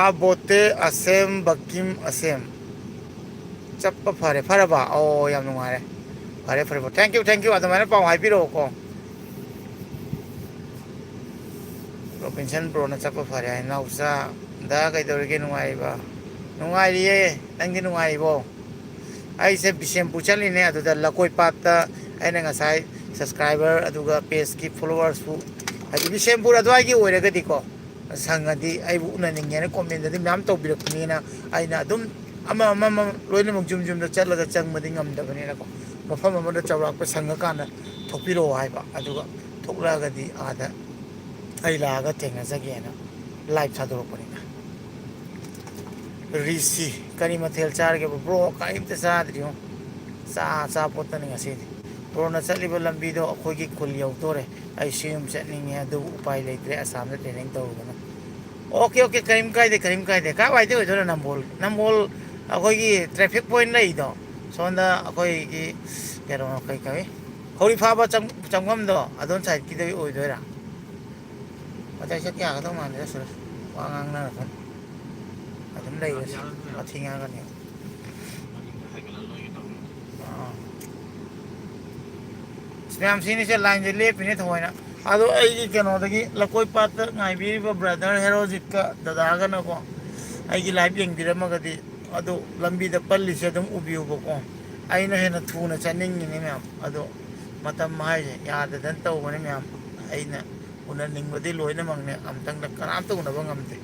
ꯑꯥ ꯕꯣꯇꯦ ꯑꯁꯦꯝ ꯕꯀꯤꯝ ꯑꯁꯦꯝ꯫ ꯆꯠꯄ ꯐꯔꯦ꯫ ꯐꯔꯕ? ꯑꯣ, ꯌꯥꯝ ꯅꯨꯡꯉꯥꯏꯔꯦ꯫ ꯐꯔꯦ, ꯐꯔꯦ, ꯐꯔꯦ꯫ Thank you, thank you꯫ ꯑꯗꯨꯃꯥꯏꯅ ꯄꯥꯎ ꯍꯥꯏꯕꯤꯔꯛꯑꯣꯀꯣ꯫ ꯔꯣꯕꯤꯟꯁꯟ ꯕ꯭ꯔꯣꯅ ꯆꯠꯄ ꯐꯔꯦ ꯍꯥꯏ꯫ ꯅꯥꯎꯆꯥ, ꯗꯥ ꯀꯩꯗꯧꯔꯤꯒꯦ? ꯅꯨꯡꯉꯥꯏꯔꯤꯕ? ꯅꯨꯡꯉꯥꯏꯔꯤꯌꯦ꯫ ꯅꯪꯗꯤ ꯅꯨꯡꯉꯥꯏꯔꯤꯕꯣ? ꯑꯩꯁꯦ ꯕꯤꯁꯦꯝꯄꯨꯔ ꯆꯠꯂꯤꯅꯦ꯫ ꯑꯗꯨꯗ ꯂꯀꯣꯏ ꯄꯥꯠꯇ ꯑꯩꯅ ꯉꯁꯥꯏ subscriber ꯑꯗꯨꯒ page ꯀꯤ followers ꯁꯨ, ꯍꯥꯏꯗꯤ ꯕꯤꯁꯦꯝꯄꯨꯔ ꯑꯗꯨꯋꯥꯏꯒꯤ ꯑꯣꯏꯔꯒꯗꯤꯀꯣ, ꯁꯪꯉꯗꯤ ꯑꯩꯕꯨ ꯎꯅꯅꯤꯡꯉꯦꯅ ꯀꯣꯃꯦꯟꯗꯗꯤ ꯃꯌꯥꯝ ꯇꯧꯕꯤꯔꯛꯄꯅꯤꯅ, ꯑꯩꯅ ꯑꯗꯨꯝ ꯑꯃ ꯑꯃ ꯑꯃ ꯂꯣꯏꯅꯃꯛ ꯖꯨꯝ ꯖꯨꯝꯗ ꯆꯠꯂꯒ ꯆꯪꯕꯗꯤ ꯉꯝꯗꯕꯅꯤꯅꯀꯣ, ꯃꯐꯝ ꯑꯃꯗ ꯆꯥꯎꯔꯥꯛꯄ ꯁꯪꯉꯀꯥꯟꯗ ꯊꯣꯛꯄꯤꯔꯛꯑꯣ ꯍꯥꯏꯕ, ꯑꯗꯨꯒ ꯊꯣꯛꯂꯛꯑꯒꯗꯤ ꯑꯥꯗ ꯑꯩ ꯂꯥꯛꯑꯒ ꯊꯦꯡꯅꯖꯒꯦꯅ ꯂꯥꯏꯚ ꯊꯥꯗꯣꯔꯛꯄꯅꯤꯗ꯫ ꯔꯤꯁꯤ, ꯀꯔꯤ ꯃꯊꯦꯜ ꯆꯥꯔꯒꯦꯕ? ꯕ꯭ꯔꯣ, ꯀꯔꯤꯝꯇ ꯆꯥꯗ꯭ꯔꯤꯉꯣ꯫ ꯆꯥ ꯑꯆꯥꯄꯣꯠꯇꯅꯤ ꯉꯁꯤꯗꯤ꯫ ꯕ꯭ꯔꯣꯅ ꯆꯠꯂꯤꯕ ꯂꯝꯕꯤꯗꯣ ꯑꯩꯈꯣꯏꯒꯤ ꯈꯨꯜ ꯌꯧꯗꯣꯔꯦ꯫ ꯑꯩꯁꯨ ꯌꯨꯝ ꯆꯠꯅꯤꯡꯉꯦ, ꯑꯗꯨꯕꯨ ꯎꯄꯥꯏ ꯂꯩꯇ꯭ꯔꯦ, ꯑꯁꯥꯝꯗ ꯇ꯭ꯔꯦꯅꯤꯡ ꯇꯧꯔꯨꯕꯅ꯫ ꯑꯣꯀꯦ, ꯑꯣꯀꯦ, ꯀꯔꯤꯝ ꯀꯥꯏꯗꯦ, ꯀꯔꯤꯝ ꯀꯥꯏꯗꯦ꯫ ꯀꯥꯏꯋꯥꯏꯗ ꯑꯣꯏꯗꯣꯏꯅꯣ ꯅꯝꯕꯣꯜ? ꯅꯝꯕꯣꯜ ꯑꯩꯈꯣꯏꯒꯤ ꯇ꯭ꯔꯦꯐꯤꯛ ꯄꯣꯏꯟ ꯂꯩꯗꯣ, ꯁꯣꯝꯗ ꯑꯩꯈꯣꯏꯒꯤ ꯀꯩꯅꯣ, ꯀꯩ ꯀꯧꯏ, ꯍꯧꯔꯤ ꯐꯥꯕ ꯆꯪ-, ꯆꯪꯐꯝꯗꯣ ꯑꯗꯣꯝ ꯁꯥꯏꯠꯀꯤꯗꯒꯤ ꯑꯣꯏꯗꯣꯏꯔꯥ? ꯃꯇꯩ ꯆꯠ ꯌꯥꯒꯗꯧ ꯃꯥꯟꯗꯦꯗ ꯁꯨꯔꯦ꯫ ꯋꯥ ꯉꯥꯡꯅꯔꯛꯀꯅꯤ꯫ ꯑꯗꯨꯝ ꯂꯩꯔꯁꯤ꯫ ꯋꯥꯊꯤ ꯉꯥꯡꯒꯅꯤ꯫ ꯑꯥ꯫ ꯑꯁ, ꯃꯌꯥꯝ ꯁꯤꯅꯤꯁꯦ, ꯂꯥꯏꯟꯁꯦ ꯂꯦꯞꯄꯤꯅꯦ ꯊꯑꯣꯏꯅ꯫ ꯑꯗꯣ ꯑꯩꯒꯤ ꯀꯩꯅꯣꯗꯒꯤ, ꯂꯀꯣꯏ ꯄꯥꯠꯇ ꯉꯥꯏꯕꯤꯔꯤꯕ ꯕ꯭ꯔꯗꯔ ꯍꯦꯔꯣꯖꯤꯠꯀ ꯗꯗꯥꯒꯅꯀꯣ, ꯑꯩꯒꯤ ꯂꯥꯏꯚ ꯌꯦꯡꯕꯤꯔꯝꯃꯒꯗꯤ, ꯑꯗꯣ ꯂꯝꯕꯤꯗ ꯄꯜꯂꯤꯁꯦ ꯑꯗꯨꯝ ꯎꯕꯤꯌꯨꯕꯀꯣ꯫ ꯑꯩꯅ ꯍꯦꯟꯅ ꯊꯨꯅ ꯆꯠꯅꯤꯡꯉꯤꯅꯦ ꯃꯌꯥꯝ꯫ ꯑꯗꯣ ꯃꯇꯝ ꯍꯥꯏꯁꯦ ꯌꯥꯗꯗꯅ ꯇꯧꯕꯅꯤ ꯃꯌꯥꯝ꯫ ꯑꯩꯅ ꯎꯅꯅꯤꯡꯕꯗꯤ ꯂꯣꯏꯅꯃꯛꯅꯦ, ꯑꯝꯇꯪꯗ ꯀꯅꯥꯝꯇ ꯎꯅꯕ ꯉꯝꯗꯦ꯫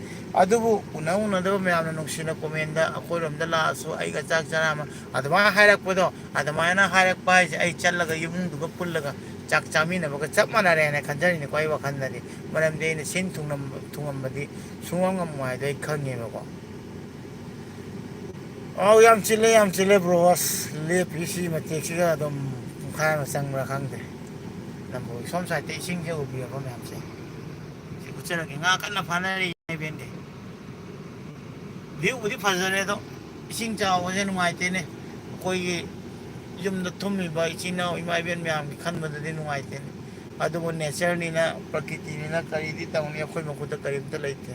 ꯑꯗꯨꯕꯨ ꯎꯅ ꯎꯅꯗꯕ ꯃꯌꯥꯝꯅ ꯅꯨꯡꯁꯤꯅ ꯀꯣꯃꯦꯟꯗ ꯑꯩꯈꯣꯏꯔꯣꯝꯗ ꯂꯥꯛꯑꯁꯨ ꯑꯩꯒ ꯆꯥꯛ ꯆꯔꯥ ꯑꯃ, ꯑꯗꯨꯃꯥꯏꯅ ꯍꯥꯏꯔꯛꯄꯗꯣ, ꯑꯗꯨꯃꯥꯏꯅ ꯍꯥꯏꯔꯛꯄ ꯍꯥꯏꯁꯦ ꯑꯩ ꯆꯠꯂꯒ ꯏꯃꯨꯡꯗꯨꯒ ꯄꯨꯜꯂꯒ ꯆꯥꯛ ꯆꯥꯃꯤꯟꯅꯕꯒ ꯆꯞ ꯃꯥꯟꯅꯔꯦꯅ ꯈꯟꯖꯔꯤꯅꯤꯀꯣ ꯑꯩ ꯋꯥꯈꯜꯗꯗꯤ꯫ ꯃꯔꯝꯗꯤ ꯑꯩꯅ ꯁꯤꯟ ꯊꯨꯡꯉꯝꯕ, ꯊꯨꯡꯉꯝꯕꯗꯤ ꯁꯨꯡꯉꯝ ꯉꯝꯃꯣꯏ ꯍꯥꯏꯗꯣ ꯑꯩ ꯈꯪꯉꯦꯕꯀꯣ꯫ ꯑꯧ, ꯌꯥꯝ ꯆꯤꯜꯂꯦ, ꯌꯥꯝ ꯆꯤꯜꯂꯦ, ꯕ꯭ꯔꯣ꯫ ꯑꯁ, ꯂꯦꯞꯄꯤ ꯁꯤ ꯃꯇꯦꯛꯁꯤꯒ ꯑꯗꯨꯝ ꯄꯨꯡꯈꯥꯏ ꯑꯃ ꯆꯪꯕ꯭ꯔꯥ ꯈꯪꯗꯦ꯫ ꯅꯝꯕꯣꯜ ꯁꯣꯝ ꯁꯥꯏꯠꯇ ꯏꯁꯤꯡꯁꯦ ꯎꯕꯤꯔꯕ ꯃꯌꯥꯝꯁꯦ? ꯁꯤ ꯎꯠꯆꯔꯒꯦ꯫ ꯉꯥ ꯀꯟꯅ ꯐꯥꯅꯔꯤ ꯏꯕꯦꯟꯗꯤ꯫ ꯚ꯭ꯌꯨꯕꯨꯗꯤ ꯐꯖꯔꯦ ꯑꯗꯣ, ꯏꯁꯤꯡ ꯆꯥꯎꯕꯁꯦ ꯅꯨꯡꯉꯥꯏꯇꯦꯅꯦ꯫ ꯑꯩꯈꯣꯏꯒꯤ ꯌꯨꯝꯗ ꯊꯨꯝꯃꯤꯕ ꯏꯆꯤꯟ ꯏꯅꯥꯎ ꯏꯃꯥ ꯏꯕꯦꯟ ꯃꯌꯥꯝꯒꯤ ꯈꯟꯕꯗꯗꯤ ꯅꯨꯡꯉꯥꯏꯇꯦꯅꯦ꯫ ꯑꯗꯨꯕꯨ ꯅꯦꯆꯔꯅꯤꯅ, ꯄ꯭ꯔꯀꯤꯇꯤꯅꯤꯅ ꯀꯔꯤꯗꯤ ꯇꯧꯅꯤ, ꯑꯩꯈꯣꯏ ꯃꯈꯨꯠꯇ ꯀꯔꯤꯝꯇ ꯂꯩꯇꯦ꯫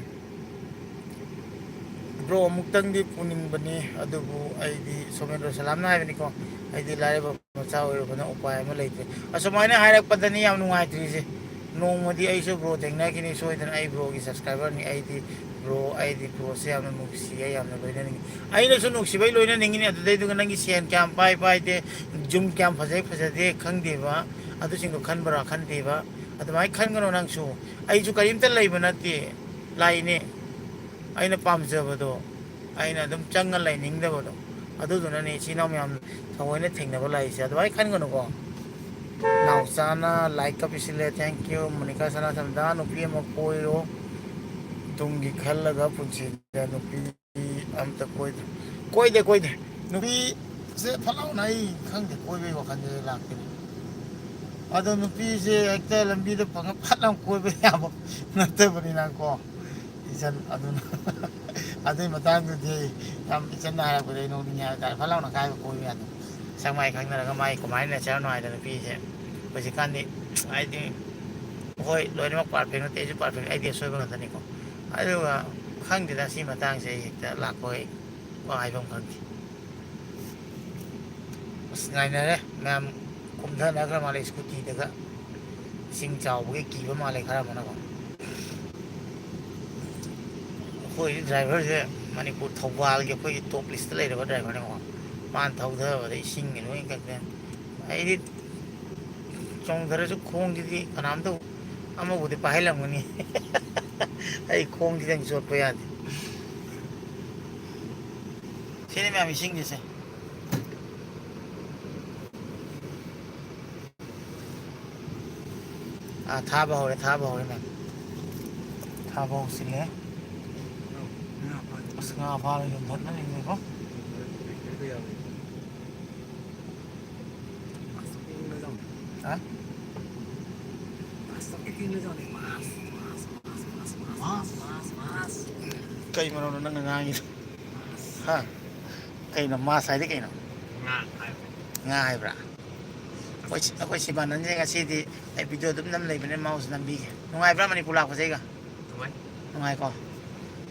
ꯕ꯭ꯔꯣ, ꯑꯃꯨꯛꯇꯪꯗꯤ ꯄꯨꯅꯤꯡꯕꯅꯤ, ꯑꯗꯨꯕꯨ ꯑꯩꯗꯤ ꯁꯣꯃꯦꯟꯗ꯭ꯔ ꯁꯂꯥꯝꯅ ꯍꯥꯏꯕꯅꯤꯀꯣ, ꯑꯩꯗꯤ ꯂꯥꯏꯔꯕ ꯃꯆꯥ ꯑꯣꯏꯔꯨꯕꯅ ꯎꯄꯥꯏ ꯑꯃ ꯂꯩꯇ꯭ꯔꯦ꯫ ꯑꯁꯨꯃꯥꯏꯅ ꯍꯥꯏꯔꯛꯄꯗꯅꯤ ꯌꯥꯝ ꯅꯨꯡꯉꯥꯏꯇ꯭ꯔꯤꯁꯦ꯫ ꯅꯣꯡꯃꯗꯤ ꯑꯩꯁꯨ ꯕ꯭ꯔꯣ ꯊꯦꯡꯅꯈꯤꯅꯤ ꯁꯣꯏꯗꯅ꯫ ꯑꯩ ꯕ꯭ꯔꯣꯒꯤ ꯁꯕꯁꯀ꯭ꯔꯥꯏꯕꯔꯅꯤ꯫ ꯑꯩꯗꯤ ꯕ꯭ꯔꯣ, ꯑꯩꯗꯤ ꯕ꯭ꯔꯣꯁꯦ ꯌꯥꯝꯅ ꯅꯨꯡꯁꯤꯌꯦ, ꯌꯥꯝꯅ ꯂꯣꯏꯅꯅꯤꯡꯉꯤ꯫ ꯑꯩꯅꯁꯨ ꯅꯨꯡꯁꯤꯕꯩ ꯂꯣꯏꯅꯅꯤꯡꯉꯤꯅꯤ꯫ ꯑꯗꯨꯗꯩꯗꯨꯒ ꯅꯪꯒꯤ ꯁꯦꯟ ꯀꯌꯥꯝ ꯄꯥꯏ ꯄꯥꯏꯗꯦ, ꯌꯨꯝ ꯀꯌꯥꯝ ꯐꯖꯩ ꯐꯖꯗꯦ ꯈꯪꯗꯦꯕ, ꯑꯗꯨꯁꯤꯡꯗꯣ ꯈꯟꯕ꯭ꯔꯥ ꯈꯟꯗꯦꯕ꯫ ꯑꯗꯨꯃꯥꯏꯅ ꯈꯟꯒꯅꯨ ꯅꯪꯁꯨ꯫ ꯑꯩꯁꯨ ꯀꯔꯤꯝꯇ ꯂꯩꯕ ꯅꯠꯇꯦ꯫ ꯂꯥꯏꯅꯤ꯫ ꯑꯩꯅ ꯄꯥꯝꯖꯕꯗꯣ, ꯑꯩꯅ ꯑꯗꯨꯝ ꯆꯪꯉ ꯂꯩꯅꯤꯡꯗꯕꯗꯣ, ꯑꯗꯨꯗꯨꯅꯅꯦ ꯏꯆꯤꯟ ꯏꯅꯥꯎ ꯃꯌꯥꯝ ꯊꯑꯣꯏꯅ ꯊꯦꯡꯅꯕ ꯂꯥꯛꯏꯁꯦ꯫ ꯑꯗꯨꯃꯥꯏꯅ ꯈꯟꯒꯅꯨꯀꯣ꯫ ꯅꯥꯎꯆꯥꯅ ꯂꯥꯏꯛꯀ ꯄꯤꯁꯤꯜꯂꯦ, thank you꯫ ꯃꯣꯅꯤꯀꯥ ꯁꯅꯥ ꯁꯝꯗꯥ, ꯅꯨꯄꯤ ꯑꯃ ꯀꯣꯏꯔꯣ, ꯇꯨꯡꯒꯤ ꯈꯜꯂꯒ ꯄꯨꯟꯁꯤꯗ ꯅꯨꯄꯤ ꯑꯝꯇ ꯀꯣꯏꯗ꯭ꯔꯦ꯫ ꯀꯣꯏꯗꯦ, ꯀꯣꯏꯗꯦ꯫ ꯅꯨꯄꯤꯁꯦ ꯐꯠ ꯂꯥꯎꯅ ꯑꯩ ꯈꯪꯗꯦ, ꯀꯣꯏꯕꯒꯤ ꯋꯥꯈꯜꯁꯦ ꯂꯥꯛꯇꯦꯅꯦ꯫ ꯑꯗꯣ ꯅꯨꯄꯤꯁꯦ ꯍꯦꯛꯇ ꯂꯝꯕꯤꯗ ꯐꯪꯉ ꯐꯠ ꯂꯥꯎꯅ ꯀꯣꯏꯕ ꯌꯥꯕ ꯅꯠꯇꯕꯅꯤꯅꯀꯣ꯫ ꯏꯆꯟ ꯑꯗꯨꯅ ꯑꯗꯨꯏ ꯃꯇꯥꯡꯗꯨꯗꯤ ꯌꯥꯝ ꯏꯆꯟꯅ ꯍꯥꯏꯔꯛꯄꯗ ꯑꯩ ꯅꯣꯛꯅꯤꯡꯉꯦ ꯍꯥꯏꯕ ꯇꯥꯔꯦ꯫ ꯐꯠ ꯂꯥꯎꯅ ꯀꯥꯏꯕ ꯀꯣꯏꯕ ꯌꯥꯗꯦ꯫ ꯁꯛ ꯃꯥꯏ ꯈꯪꯅꯔꯒ ꯃꯥꯏ ꯀꯃꯥꯏꯅ ꯅꯦꯆꯔ ꯅꯨꯡꯉꯥꯏꯗꯅ ꯅꯨꯄꯤꯁꯦ ꯍꯧꯖꯤꯛꯀꯥꯟꯗꯤ ꯍꯥꯏꯗꯤ ꯍꯣꯏ, ꯂꯣꯏꯅꯃꯛ ꯄꯥꯔꯐꯦꯛ ꯅꯠꯇꯦ, ꯑꯩꯁꯨ ꯄꯥꯔꯐꯦꯛ, ꯑꯩꯗꯤ ꯑꯁꯣꯏꯕ ꯉꯥꯛꯇꯅꯤꯀꯣ꯫ ꯑꯗꯨꯒ ꯈꯪꯗꯦꯗ, ꯁꯤ ꯃꯇꯥꯡꯁꯦ ꯑꯩ ꯍꯦꯛꯇ ꯂꯥꯛꯄ ꯍꯦꯛ ꯋꯥ ꯍꯥꯏꯐꯝ ꯈꯪꯗꯦ꯫ ꯑꯁ, ꯉꯥꯏꯅꯔꯦ ꯃꯌꯥꯝ, ꯀꯨꯝꯊꯅꯈ꯭ꯔ ꯃꯥꯜꯂꯦ ꯁ꯭ꯀꯨꯇꯤꯗꯒ꯫ ꯏꯁꯤꯡ ꯆꯥꯎꯕꯒꯤ ꯀꯤꯕ ꯃꯥꯜꯂꯦ ꯈꯔ ꯑꯃꯅꯀꯣ꯫ ꯑꯩꯈꯣꯏ ꯗ꯭ꯔꯥꯏꯚꯔꯁꯦ ꯃꯅꯤꯄꯨꯔ ꯊꯧꯕꯥꯜꯒꯤ ꯑꯩꯈꯣꯏꯒꯤ ꯇꯣꯞ ꯂꯤꯁꯇ ꯂꯩꯔꯕ ꯗ꯭ꯔꯥꯏꯚꯔꯅꯦꯀꯣ꯫ ꯃꯥꯅ ꯊꯧꯊꯕꯗ ꯏꯁꯤꯡꯒꯤ ꯂꯣꯏ ꯀꯛꯇꯅ꯫ ꯑꯩꯗꯤ ꯆꯣꯡꯊꯔꯁꯨ ꯈꯣꯡꯁꯤꯗꯤ ꯀꯅꯥꯝꯇ ꯑꯃꯕꯨꯗꯤ ꯄꯥꯏꯍꯜꯂꯝꯒꯅꯤ꯫ ꯑꯩ ꯈꯣꯡꯁꯤꯗꯪ ꯆꯣꯠꯄ ꯌꯥꯗꯦ꯫ ꯁꯤꯅꯤ ꯃꯌꯥꯝ ꯏꯁꯤꯡꯒꯤꯁꯦ꯫ ꯑꯥ, ꯊꯥꯕ ꯍꯧꯔꯦ, ꯊꯥꯕ ꯍꯧꯔꯦ ꯃꯌꯥꯝ꯫ ꯊꯥꯕ ꯍꯧꯁꯤꯜꯂꯦ꯫ ꯑꯁ, ꯉꯥ ꯐꯥꯔ ꯌꯣꯟꯊꯠꯅꯅꯤꯡꯉꯦꯀꯣ꯫ ꯍꯥ? ꯀꯩ ꯃꯔꯣꯟꯅꯣ ꯅꯪꯅ ꯉꯥꯡꯉꯤꯗꯣ? ꯍꯥ? ꯀꯩꯅꯣ ꯃꯥꯁ ꯍꯥꯏꯗꯤ ꯀꯩꯅꯣ? ꯉꯥ ꯍꯥꯏꯕ꯫ ꯉꯥ ꯍꯥꯏꯕ꯭ꯔꯥ? ꯑꯩꯈꯣꯏ, ꯑꯩꯈꯣꯏ ꯁꯤꯕꯥꯅꯟꯁꯦ ꯉꯁꯤꯗꯤ ꯑꯩ ꯚꯤꯗꯤꯑꯣ ꯑꯗꯨꯝ ꯅꯝ ꯂꯩꯕꯅꯦ, ꯃꯥꯎꯁ ꯅꯝꯕꯤꯒꯦ꯫ ꯅꯨꯡꯉꯥꯏꯕ꯭ꯔꯥ ꯃꯅꯤꯄꯨꯔ ꯂꯥꯛꯄꯁꯦ ꯑꯩꯒ? ꯅꯨꯡꯉꯥꯏ꯫ ꯅꯨꯡꯉꯥꯏꯀꯣ?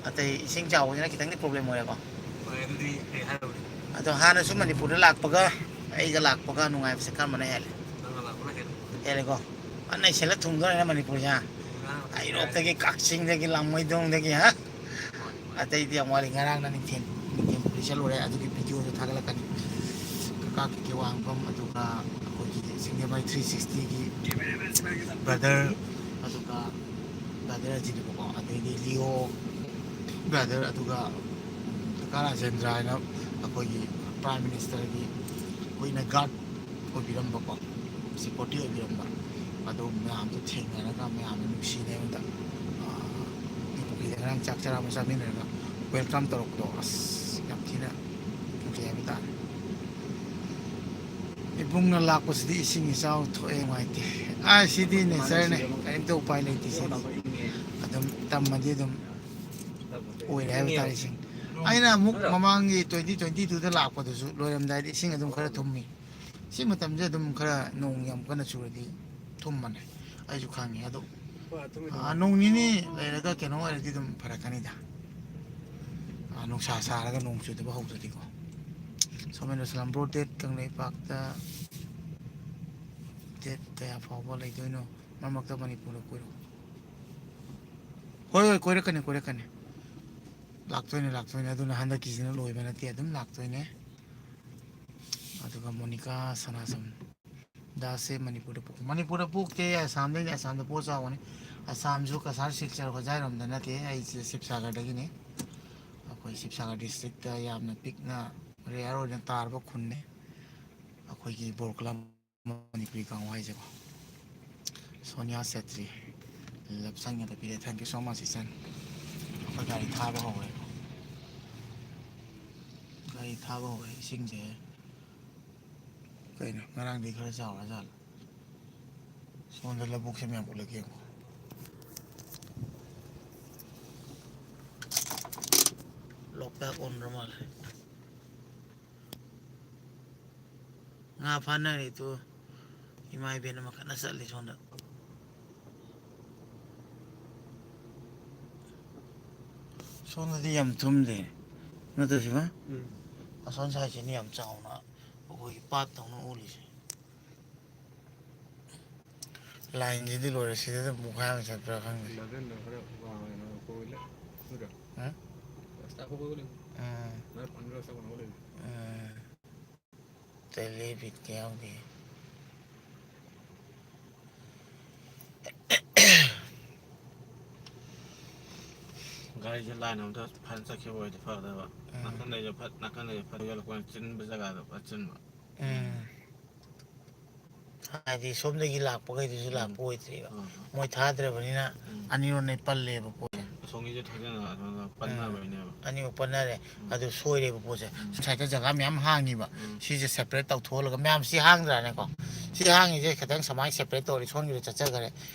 ꯑꯇꯩ ꯏꯁꯤꯡ ꯆꯥꯎꯕꯁꯤꯅ ꯈꯤꯇꯪꯗꯤ ꯄ꯭ꯔꯣꯕ꯭ꯂꯦꯝ ꯑꯣꯏꯔꯦꯀꯣ? ꯍꯣꯏ, ꯑꯗꯨꯗꯤ ꯀꯩ ꯍꯥꯏꯔꯨꯅꯤ? ꯑꯗꯣ ꯍꯥꯟꯅꯁꯨ ꯃꯅꯤꯄꯨꯔꯗ ꯂꯥꯛꯄꯒ ꯑꯩꯒ ꯂꯥꯛꯄꯒ ꯅꯨꯡꯉꯥꯏꯕꯁꯦ ꯀꯔꯝꯕꯅ ꯍꯦꯜꯂꯦ? ꯅꯪꯅ ꯂꯥꯛꯄꯅ ꯍꯦꯜꯂꯦ꯫ ꯍꯦꯜꯂꯦꯀꯣ? ꯐꯅ ꯅꯩꯁꯜꯂ ꯊꯨꯡꯗꯣꯔꯦꯅ ꯃꯅꯤꯄꯨꯔꯁꯦ, ꯍꯥ? ꯉꯔꯥꯡ ꯍꯥꯏꯔꯣꯛꯇꯒꯤ, ꯀꯛꯆꯤꯡꯗꯒꯤ, ꯂꯥꯡꯃꯩꯗꯣꯡꯗꯒꯤ, ꯍꯥ? ꯍꯣꯏ, ꯍꯣꯏ꯫ ꯑꯇꯩꯗꯤ ꯌꯥꯝ ꯋꯥꯠꯂꯤ꯫ ꯉꯔꯥꯡꯅ ꯅꯤꯡꯊꯦꯝ, ꯅꯤꯡꯊꯦꯝ ꯄꯨꯔꯤ ꯆꯠꯂꯨꯔꯦ꯫ ꯑꯗꯨꯒꯤ ꯚꯤꯗꯤꯑꯣꯗꯣ ꯊꯥꯒꯠꯂꯛꯀꯅꯤ꯫ ꯀꯀꯥ ꯀꯦ ꯀꯦ ꯋꯥꯍꯪꯕꯝ, ꯑꯗꯨꯒ ꯑꯩꯈꯣꯏꯒꯤ ꯁꯤꯡꯖꯃꯩ ꯊ꯭ꯔꯤ ꯁꯤꯛꯁꯇꯤꯒꯤ ꯕ꯭ꯔꯗꯔ, ꯑꯗꯨꯒ ꯕ꯭ꯔꯗꯔ ꯑꯁꯤꯅꯦꯕꯀꯣ, ꯑꯗꯩꯗꯤ ꯂꯤꯑꯣ ꯕ꯭ꯔꯗꯔ, ꯑꯗꯨꯒ ꯀꯀꯥ ꯔꯥꯖꯦꯟꯗ꯭ꯔ ꯍꯥꯏꯅ ꯑꯩꯈꯣꯏꯒꯤ ꯄ꯭ꯔꯥꯏꯝ ꯃꯤꯅꯤꯁꯇꯔꯒꯤ ꯀꯨꯏꯅ ꯒꯥꯔꯗ ꯑꯣꯏꯕꯤꯔꯝꯕꯀꯣ, ꯁꯦꯀ꯭ꯌꯨꯔꯤꯇꯤ ꯑꯣꯏꯕꯤꯔꯝꯕ, ꯑꯗꯨ ꯃꯌꯥꯝꯗꯣ ꯊꯦꯡꯅꯔꯒ ꯃꯌꯥꯝꯅ ꯅꯨꯡꯁꯤꯅ ꯑꯩꯉꯣꯟꯗ, ꯑ, ꯄꯨꯈ꯭ꯔꯤꯗ ꯉꯔꯥꯡ ꯆꯥꯛ ꯆꯔꯥ ꯑꯃ ꯆꯥꯃꯤꯟꯅꯔꯒ ꯋꯦꯜꯀꯝ ꯇꯧꯔꯛꯄꯗꯣ, ꯑꯁ, ꯌꯥꯝ ꯊꯤꯅ ꯅꯨꯡꯁꯤ ꯍꯥꯏꯕ ꯇꯥꯔꯦ꯫ ꯏꯕꯨꯡꯅ ꯂꯥꯛꯄꯁꯤꯗꯤ ꯏꯁꯤꯡ ꯏꯆꯥꯎ ꯊꯣꯛꯑꯦ, ꯅꯨꯡꯉꯥꯏꯇꯦ꯫ ꯑ, ꯁꯤꯗꯤ ꯅꯦꯆꯔꯅꯦ, ꯀꯔꯤꯝꯇ ꯎꯄꯥꯏ ꯂꯩꯇꯦ ꯁꯤꯗꯤ꯫ ꯑꯗꯨꯝ ꯇꯝꯃꯗꯤ ꯑꯗꯨꯝ ꯑꯣꯏꯔꯦ ꯍꯥꯏꯕ ꯇꯥꯔꯦ ꯏꯁꯤꯡ꯫ ꯑꯩꯅ ꯑꯃꯨꯛ ꯃꯃꯥꯡꯒꯤ ꯇ꯭ꯋꯦꯟꯇꯤ ꯇ꯭ꯋꯦꯟꯇꯤ ꯇꯨꯗ ꯂꯥꯛꯄꯗꯨꯁꯨ ꯂꯣꯏꯔꯝꯗꯥꯏꯗ ꯏꯁꯤꯡ ꯑꯗꯨꯝ ꯈꯔ ꯊꯨꯝꯃꯤ꯫ ꯁꯤ ꯃꯇꯝꯁꯦ ꯑꯗꯨꯝ ꯈꯔ ꯅꯣꯡ ꯌꯥꯝ ꯀꯟꯅ ꯆꯨꯔꯗꯤ ꯊꯨꯝꯕꯅꯦ, ꯑꯩꯁꯨ ꯈꯪꯉꯦ꯫ ꯑꯗꯣ, ꯑꯥ, ꯅꯣꯡ ꯅꯤꯅꯤ ꯂꯩꯔꯒ ꯀꯩꯅꯣ ꯑꯣꯏꯔꯗꯤ ꯑꯗꯨꯝ ꯐꯔꯛꯀꯅꯤꯗ꯫ ꯑꯥ, ꯅꯨꯡꯁꯥ ꯁꯥꯔꯒ ꯅꯣꯡ ꯆꯨꯗꯕ ꯍꯧꯗ꯭ꯔꯗꯤꯀꯣ꯫ ꯁꯣꯃꯦꯟ ꯁꯂꯥꯝ ꯕ꯭ꯔꯣ, ꯗꯦꯠ ꯀꯪꯂꯩꯄꯥꯛꯇ ꯗꯦꯠ ꯀꯌꯥ ꯐꯥꯎꯕ ꯂꯩꯗꯣꯏꯅꯣ? ꯃꯔꯛ ꯃꯔꯛꯇ ꯃꯅꯤꯄꯨꯔꯗ ꯀꯣꯏꯔꯛꯑꯣ꯫ ꯍꯣꯏ, ꯍꯣꯏ, ꯀꯣꯏꯔꯛꯀꯅꯤ, ꯀꯣꯏꯔꯛꯀꯅꯤ꯫ ꯂꯥꯛꯇꯣꯏꯅꯦ, ꯂꯥꯛꯇꯣꯏꯅꯦ꯫ ꯑꯗꯨꯅ ꯍꯟꯗꯛꯀꯤꯁꯤꯅ ꯂꯣꯏꯕ ꯅꯠꯇꯦ, ꯑꯗꯨꯝ ꯂꯥꯛꯇꯣꯏꯅꯦ꯫ ꯑꯗꯨꯒ ꯃꯣꯅꯤꯀꯥ ꯁꯅꯥꯖꯝ ꯗꯥꯁꯁꯦ ꯃꯅꯤꯄꯨꯔꯗ ꯄꯣꯛ-, ꯃꯅꯤꯄꯨꯔꯗ ꯄꯣꯛꯇꯦ, ꯑꯁꯥꯝꯗꯩꯅꯦ, ꯑꯁꯥꯝꯗ ꯄꯣꯛꯑ ꯆꯥꯎꯕꯅꯤ꯫ ꯑꯁꯥꯝꯁꯨ ꯀꯁꯥꯔ, ꯁꯤꯜꯆꯔ, ꯍꯣꯖꯥꯏꯔꯣꯝꯗ ꯅꯠꯇꯦ, ꯑꯩꯁꯦ ꯁꯤꯕꯁꯥꯒꯔꯗꯒꯤꯅꯤ꯫ ꯑꯩꯈꯣꯏ ꯁꯤꯕꯁꯥꯒꯔ ꯗꯤꯁꯇ꯭ꯔꯤꯛꯇ ꯌꯥꯝꯅ ꯄꯤꯛꯅ ꯔꯦꯌꯔ ꯑꯣꯏꯅ ꯇꯥꯔꯕ ꯈꯨꯟꯅꯤ ꯑꯩꯈꯣꯏꯒꯤ ꯕꯣꯔꯀꯂꯥꯝ ꯃꯅꯤꯄꯨꯔꯤ ꯀꯥꯡꯕꯨ ꯍꯥꯏꯁꯦꯀꯣ꯫ ꯁꯣꯅꯤꯌꯥ ꯁꯦꯇ꯭ꯔꯤ, ꯂꯞ ꯁꯥꯏꯟ ꯉꯥꯛꯇ ꯄꯤꯔꯦ꯫ Thank you so much, ꯏꯆꯟ꯫ ꯑꯩꯈꯣꯏ ꯒꯥꯔꯤ ꯊꯥꯕ ꯍꯧꯔꯦ꯫ ꯒꯥꯔꯤ ꯊꯥꯕ ꯍꯧꯔꯦ꯫ ꯏꯁꯤꯡꯁꯦ ꯀꯩꯅꯣ, ꯉꯔꯥꯡꯗꯤ ꯈꯔ ꯆꯥꯎꯔ ꯖꯥꯠꯂ? ꯁꯣꯝꯗ ꯂꯧꯕꯨꯛꯁꯦ ꯃꯌꯥꯝ ꯎꯠꯂꯛꯀꯦ ꯌꯦꯡꯉꯣ꯫ ꯂꯣꯛꯇꯥꯛ ꯑꯣꯟꯗ꯭ꯔ ꯃꯥꯜꯂꯦ꯫ ꯉꯥ ꯐꯥꯅꯔꯤꯗꯨ ꯏꯃꯥ ꯏꯕꯦꯟ ꯑꯃ ꯀꯟꯅ ꯆꯠꯂꯤ ꯁꯣꯝꯗ꯫ ꯁꯣꯝꯗꯗꯤ ꯌꯥꯝ ꯊꯨꯝꯗꯦ, ꯅꯠꯇ꯭ꯔ ꯁꯤꯕ? ꯎꯝ꯫ ꯑꯁꯣꯝ ꯁꯥꯏꯠꯁꯤꯅ ꯌꯥꯝ ꯆꯥꯎꯅ ꯑꯩꯈꯣꯏꯒꯤ ꯄꯥꯠ ꯇꯧꯅ ꯎꯠꯂꯤꯁꯦ꯫ ꯂꯥꯏꯟꯁꯤꯗꯤ ꯂꯣꯏꯔꯦ, ꯁꯤꯗ ꯑꯗꯨꯝ ꯄꯨꯡꯈꯥꯏ ꯑꯃ ꯆꯠꯄ꯭ꯔꯥ ꯈꯪꯗꯦ꯫ ꯂꯦꯚꯦꯜꯗꯣ ꯈꯔ ꯋꯥꯡꯉꯦ, ꯅꯣꯏ ꯀꯣꯏꯂ-, ꯅꯠꯇ꯭ꯔꯣ? ꯍꯥ? ꯔꯥꯁꯇꯥ ꯀꯣꯏꯂ-, ꯎꯝ꯫ ꯅꯣꯏ ꯄꯟꯗ꯭ꯔꯣ ꯆꯠꯄ ꯅꯣꯏ ꯂꯩ꯫ ꯎꯝ꯫ ꯇꯦꯂꯤ ꯕꯤꯠꯀ ꯌꯥꯎꯗꯦ꯫ ꯒꯥꯔꯤꯁꯦ ꯂꯥꯏꯟ ꯑꯃꯗ ꯐꯖꯅ ꯆꯠꯈꯤꯕ ꯑꯣꯏꯔꯗꯤ ꯐꯒꯗꯕ꯫ ꯎꯝ꯫ ꯅꯥꯀꯟꯗꯩꯁꯨ ꯐꯠ, ꯅꯥꯀꯟꯗꯩꯁꯨ ꯐꯠ ꯌꯧꯔꯛꯄ ꯆꯤꯟꯕ ꯖꯒꯥꯗꯣ ꯐꯠ ꯆꯤꯟꯕ꯫ ꯎꯝ꯫ ꯍꯥꯏꯗꯤ ꯁꯣꯝꯗꯒꯤ ꯂꯥꯛꯄꯈꯩꯗꯨꯁꯨ ꯎꯝ꯫ ꯂꯥꯛꯄ ꯑꯣꯏꯗ꯭ꯔꯤꯕ꯫ ꯑꯥ, ꯑꯥ꯫ ꯃꯣꯏ ꯊꯥꯗ꯭ꯔꯕꯅꯤꯅ ꯎꯝ꯫ ꯑꯅꯤꯔꯣꯝꯗꯩ ꯄꯜꯂꯦꯕ ꯄꯣꯠꯁꯦ꯫ ꯑꯁꯣꯝꯒꯤꯁꯦ ꯊꯥꯖꯅ ꯑꯁꯣꯝꯗ ꯎꯝ꯫ ꯄꯟꯅꯕꯩꯅꯦꯕ꯫ ꯑꯅꯤꯃꯛ ꯄꯟꯅꯔꯦ꯫ ꯎꯝ꯫ ꯑꯗꯨ ꯁꯣꯏꯔꯦꯕ ꯄꯣꯠꯁꯦ꯫ ꯎꯝ꯫ ꯁꯥꯏꯠꯇ ꯖꯒꯥ ꯃꯌꯥꯝ ꯍꯥꯡꯉꯤꯕ꯫ ꯎꯝ꯫ ꯁꯤꯁꯦ separate ꯇꯧꯊꯣꯛꯍꯜꯂꯒ ꯃꯌꯥꯝ ꯁꯤ ꯍꯥꯡꯗ꯭ꯔꯥꯅꯦꯀꯣ? ꯁꯤ ꯍꯥꯡꯉꯤꯁꯦ ꯈꯤꯇꯪ ꯁꯨꯃꯥꯏꯅ separate ꯇꯧꯔꯗꯤ ꯁꯣꯝꯒꯤꯗ ꯆꯠꯆꯈꯔꯦ꯫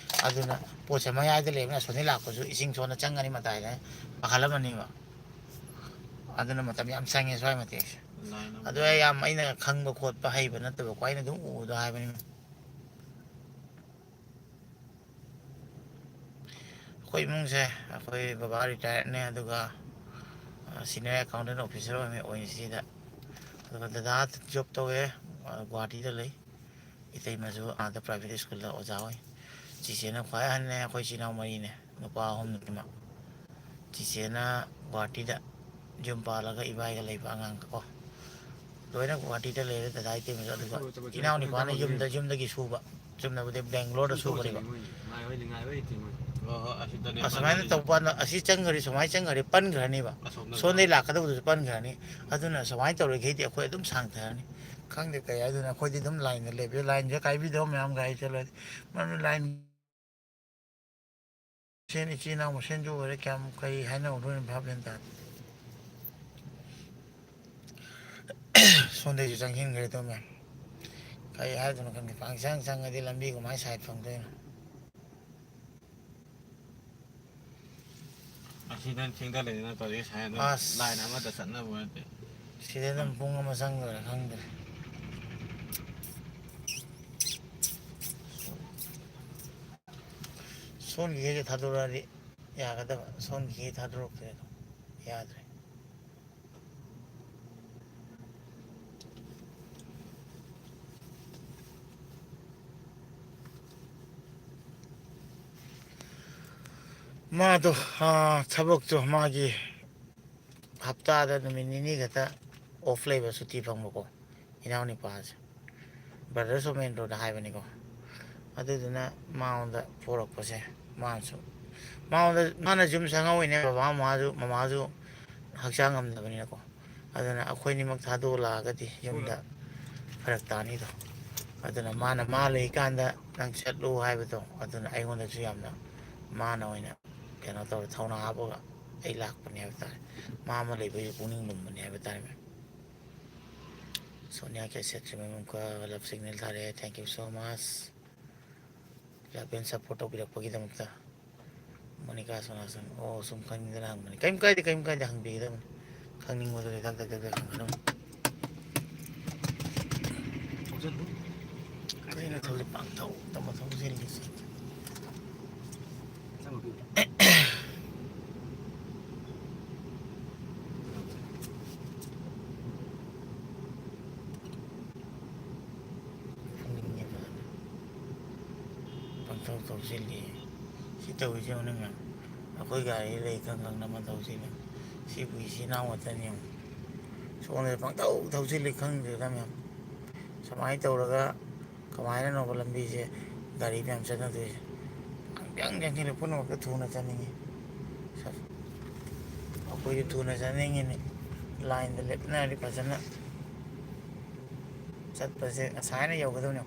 ꯑꯗꯨꯅ ꯄꯣꯠꯁꯦ ꯃꯌꯥꯏꯗ ꯂꯩꯕꯅꯤꯅ ꯑꯁꯣꯝꯗꯒꯤ ꯂꯥꯛꯄꯁꯨ ꯏꯁꯤꯡ ꯁꯣꯝꯗ ꯆꯪꯒꯅꯤ ꯃꯇꯥꯏꯗ꯫ ꯄꯥꯈꯠꯂꯝꯃꯅꯤꯕ꯫ ꯑꯗꯨꯅ ꯃꯇꯝ ꯌꯥꯝ ꯆꯪꯉꯦ ꯁ꯭ꯋꯥꯏ ꯃꯇꯦꯛꯁꯦ꯫ ꯂꯥꯏꯟ ꯑꯃ ꯑꯗꯣ ꯑꯩ ꯌꯥꯝ ꯑꯩꯅ ꯈꯪꯕ ꯈꯣꯠꯄ ꯍꯩꯕ ꯅꯠꯇꯕꯀꯣ, ꯑꯩꯅ ꯑꯗꯨꯝ ꯎꯕꯗꯣ ꯍꯥꯏꯕꯅꯤ꯫ ꯑꯩꯈꯣꯏ ꯏꯃꯨꯡꯁꯦ, ꯑꯩꯈꯣꯏ ꯕꯕꯥ retiredꯅꯦ, ꯑꯗꯨꯒ, ꯑ, senior accountant officer ꯑꯣꯏꯅ, ꯑꯣꯏꯅ ꯁꯤꯗ, ꯑꯗꯨꯒ ꯗꯗꯥ job ꯇꯧꯋꯦ, ꯑ, ꯒꯨꯋꯥꯍꯥꯇꯤꯗ ꯂꯩ꯫ ꯏꯇꯩꯃꯁꯨ ꯑꯥꯗ private schoolꯗ ꯑꯣꯖꯥ ꯑꯣꯏ꯫ ꯆꯤꯆꯦꯅ ꯈ꯭ꯋꯥꯏ ꯑꯍꯟꯅꯦ, ꯑꯩꯈꯣꯏ ꯏꯆꯤꯜ ꯏꯅꯥꯎ ꯃꯔꯤꯅꯦ, ꯅꯨꯄꯥ ꯑꯍꯨꯝ, ꯅꯨꯄꯤ ꯑꯃ꯫ ꯆꯤꯆꯦꯅ ꯒꯨꯋꯥꯍꯥꯇꯤꯗ ꯌꯨꯝ ꯄꯥꯜꯂꯒ ꯏꯕꯥꯏꯒ ꯂꯩꯕ ꯑꯉꯥꯡ ꯀꯣ꯫ ꯂꯣꯏꯅ ꯒꯨꯋꯥꯍꯥꯇꯤꯗ ꯂꯩꯔꯦ ꯗꯗꯥ ꯏꯇꯩꯃꯁꯨ꯫ ꯑꯗꯨꯒ ꯏꯅꯥꯎ ꯅꯨꯄꯥꯅ ꯌꯨꯝꯗ, ꯌꯨꯝꯗꯒꯤ ꯁꯨꯕ꯫ ꯆꯨꯝꯅꯕꯨꯗꯤ ꯕꯦꯡꯒ꯭ꯂꯣꯔꯗ ꯁꯨꯕꯅꯦꯕ꯫ ꯍꯣꯏ, ꯍꯣꯏ, ꯑꯁꯤꯗꯅꯦ ꯑꯁꯨꯃꯥꯏꯅ ꯄꯟꯒꯗꯣꯏꯁꯦ꯫ ꯇꯧꯕ ꯀꯥꯟꯗ ꯑꯁꯤ ꯆꯪꯈ꯭ꯔꯗꯤ, ꯁꯨꯃꯥꯏꯅ ꯆꯪꯈ꯭ꯔꯗꯤ ꯄꯟꯈ꯭ꯔꯅꯤꯕ꯫ ꯑꯁꯣꯝꯗ ꯁꯣꯝꯗꯩ ꯂꯥꯛꯀꯗꯕꯗꯨꯁꯨ ꯄꯟꯈ꯭ꯔꯅꯤ꯫ ꯑꯗꯨꯅ ꯁꯨꯃꯥꯏꯅ ꯇꯧꯔꯤꯈꯩꯗꯤ ꯑꯩꯈꯣꯏ ꯑꯗꯨꯝ ꯁꯥꯡꯊꯔꯅꯤ꯫ ꯈꯪꯗꯦ ꯀꯩ ꯍꯥꯏꯗꯣꯏꯅꯣ, ꯑꯩꯈꯣꯏꯗꯤ ꯑꯗꯨꯝ ꯂꯥꯏꯟꯗ ꯂꯦꯞꯄꯦ꯫ ꯂꯥꯏꯟꯁꯦ ꯀꯥꯏꯕꯤꯗꯕ ꯃꯌꯥꯝ ꯒꯥꯔꯤ ꯆꯠꯂꯗꯤ꯫ ꯃꯔꯝꯗꯤ ꯂꯥꯏꯟ ꯃꯁꯦꯟ, ꯏꯆꯤꯜ ꯏꯅꯥꯎ ꯃꯁꯦꯟꯁꯨ ꯑꯣꯏꯔꯦ, ꯀꯌꯥꯝ ꯀꯔꯤ ꯍꯥꯏꯅꯧꯗꯣꯏꯅꯣ ꯚꯥꯞ ꯃꯦꯟ ꯇꯥꯗꯦ꯫ ꯁꯣꯝꯗꯩꯁꯨ ꯆꯪꯁꯤꯟꯈ꯭ꯔꯦ ꯑꯗꯨ ꯃꯌꯥꯝ꯫ ꯀꯔꯤ ꯍꯥꯏꯗꯣꯏꯅꯣ ꯈꯪꯗꯦ, ꯄꯪꯆꯪ ꯆꯪꯉꯗꯤ ꯂꯝꯕꯤ ꯀꯃꯥꯏꯅ side ꯐꯪꯗꯣꯏꯅꯣ? ꯑꯁꯤꯗ ꯊꯦꯡꯗ ꯂꯩꯗꯅ ꯇꯧꯔꯤ ꯁꯥꯏ ꯑꯗꯨꯝ ꯑꯁ꯫ Line ꯑꯃꯗ ꯆꯠꯅꯕ ꯅꯠꯇꯦ꯫ ꯁꯤꯗ ꯑꯗꯨꯝ ꯄꯨꯡ ꯑꯃ ꯆꯪꯗꯣꯏꯔꯥ ꯈꯪꯗ꯭ꯔꯦ꯫ ꯁꯣꯟꯈꯤꯒꯦꯁꯦ ꯊꯥꯗꯣꯔꯛꯑꯗꯤ ꯌꯥꯒꯗꯕ, ꯁꯣꯟꯈꯤꯒꯦ ꯊꯥꯗꯣꯔꯛꯇ꯭ꯔꯦ ꯑꯗꯨꯝ ꯌꯥꯗ꯭ꯔꯦ꯫ ꯃꯥꯗꯣ, ꯑꯥ, ꯊꯕꯛꯇꯣ ꯃꯥꯒꯤ ꯍꯞꯇꯥꯗ ꯅꯨꯃꯤꯠ ꯅꯤꯅꯤ ꯈꯛꯇ off ꯂꯩꯕ, ꯁꯨꯇꯤ ꯐꯪꯕꯀꯣ, ꯏꯅꯥꯎ ꯅꯨꯄꯥꯁꯦ꯫ Brothers of Main Road ꯍꯥꯏꯕꯅꯤꯀꯣ꯫ ꯑꯗꯨꯗꯨꯅ ꯃꯉꯣꯟꯗ ꯄꯣꯔꯛꯄꯁꯦ, ꯃꯥꯅꯁꯨ ꯃꯉꯣꯟꯗ, ꯃꯥꯅ ꯌꯨꯝ ꯁꯪꯍꯧꯋꯤꯅꯦ, ꯕꯕꯥ ꯃꯃꯥꯁꯨ, ꯃꯃꯥꯁꯨ ꯍꯛꯆꯥꯡ ꯉꯝꯗꯕꯅꯤꯅꯀꯣ꯫ ꯑꯗꯨꯅ ꯑꯩꯈꯣꯏꯅꯤꯃꯛ ꯊꯥꯗꯣꯛꯂꯛꯑꯒꯗꯤ ꯌꯨꯝꯗ ꯐꯔꯛ ꯇꯥꯅꯤꯗꯣ꯫ ꯑꯗꯨꯅ ꯃꯥꯅ ꯃꯥ ꯂꯩꯀꯥꯟꯗ ꯅꯪ ꯆꯠꯂꯨ ꯍꯥꯏꯕꯗꯣ, ꯑꯗꯨꯅ ꯑꯩꯉꯣꯟꯗꯁꯨ ꯌꯥꯝꯅ ꯃꯥꯅ ꯑꯣꯏꯅ ꯀꯩꯅꯣ ꯇꯧꯔꯦ, ꯊꯧꯅꯥ ꯍꯥꯞꯄꯒ ꯑꯩ ꯂꯥꯛꯄꯅꯦ ꯍꯥꯏꯕ ꯇꯥꯔꯦ꯫ ꯃꯥ ꯑꯃ ꯂꯩꯕꯒꯤ ꯄꯨꯛꯅꯤꯡ ꯂꯨꯝꯕꯅꯦ ꯍꯥꯏꯕ ꯇꯥꯔꯦ, ꯃꯦꯝ꯫ ꯁꯣꯅꯤꯌꯥ ꯀꯦꯁꯦꯠꯁꯨ ꯃꯦꯝ ꯑꯃꯨꯛꯀ love signal ꯊꯥꯔꯛꯑꯦ, thank you so much꯫ Love and support ꯇꯧꯕꯤꯔꯛꯄꯒꯤꯗꯃꯛꯇ꯫ ꯃꯣꯅꯤꯀꯥ ꯁꯣꯅꯥꯁꯟ, ꯑꯣ, ꯁꯨꯝ ꯈꯪꯅꯤꯡꯗꯅ ꯍꯪꯕꯅꯤ꯫ ꯀꯩꯝ ꯀꯥꯏꯗꯦ, ꯀꯩꯝ ꯀꯥꯏꯗꯦ, ꯍꯪꯕꯤꯒꯗꯕꯅꯤ꯫ ꯈꯪꯅꯤꯡꯕꯗꯨꯗꯤ ꯊꯛ ꯊꯛ ꯊꯛ ꯊꯛ ꯍꯪꯒꯗꯕꯅꯤ꯫ ꯊꯧꯖꯤꯜꯂꯨ꯫ ꯀꯩꯅꯣ ꯊꯧꯖꯤꯜ-, ꯄꯪꯊꯧ ꯇꯧꯕ ꯊꯧꯖꯤꯜꯂꯤꯁꯦ꯫ ꯐꯨꯅꯤꯡꯉꯦ ꯃꯥꯅ꯫ ꯄꯪꯊꯧ ꯊꯧꯁꯤꯜꯂꯤ꯫ ꯁꯤ ꯇꯧꯔꯤꯁꯦ ꯌꯦꯡꯉꯨꯅꯦ ꯃꯌꯥꯝ꯫ ꯑꯩꯈꯣꯏ ꯒꯥꯔꯤ ꯂꯩ ꯈꯪ ꯈꯪꯅ ꯑꯃ ꯊꯧꯁꯤꯜꯂꯤ꯫ ꯁꯤꯕꯨ ꯏꯆꯤꯟ ꯏꯅꯥꯎ ꯉꯥꯛꯇꯅꯤ ꯌꯦꯡꯉꯨ꯫ ꯁꯣꯝꯗ ꯄꯪꯊꯧ ꯊꯧꯁꯤꯜꯂꯤ ꯈꯪꯗ꯭ꯔꯦꯗ ꯃꯌꯥꯝ꯫ ꯁꯨꯃꯥꯏꯅ ꯇꯧꯔꯒ ꯀꯃꯥꯏꯅꯅꯣꯕ ꯂꯝꯕꯤꯁꯦ ꯒꯥꯔꯤ ꯃꯌꯥꯝ ꯆꯠꯅꯗꯣꯏꯁꯦ? ꯄꯪꯆꯪ ꯆꯪꯁꯤꯜꯂꯦ, ꯄꯨꯝꯅꯃꯛꯇ ꯊꯨꯅ ꯆꯠꯅꯤꯡꯉꯤ꯫ ꯑꯩꯈꯣꯏꯁꯨ ꯊꯨꯅ ꯆꯠꯅꯤꯡꯉꯤꯅꯤ꯫ ꯂꯥꯏꯟꯗ ꯂꯦꯞꯅꯔꯗꯤ ꯐꯖꯅ ꯆꯠꯄꯁꯦ ꯉꯁꯥꯏꯅ ꯌꯧꯒꯗꯕꯅꯦ꯫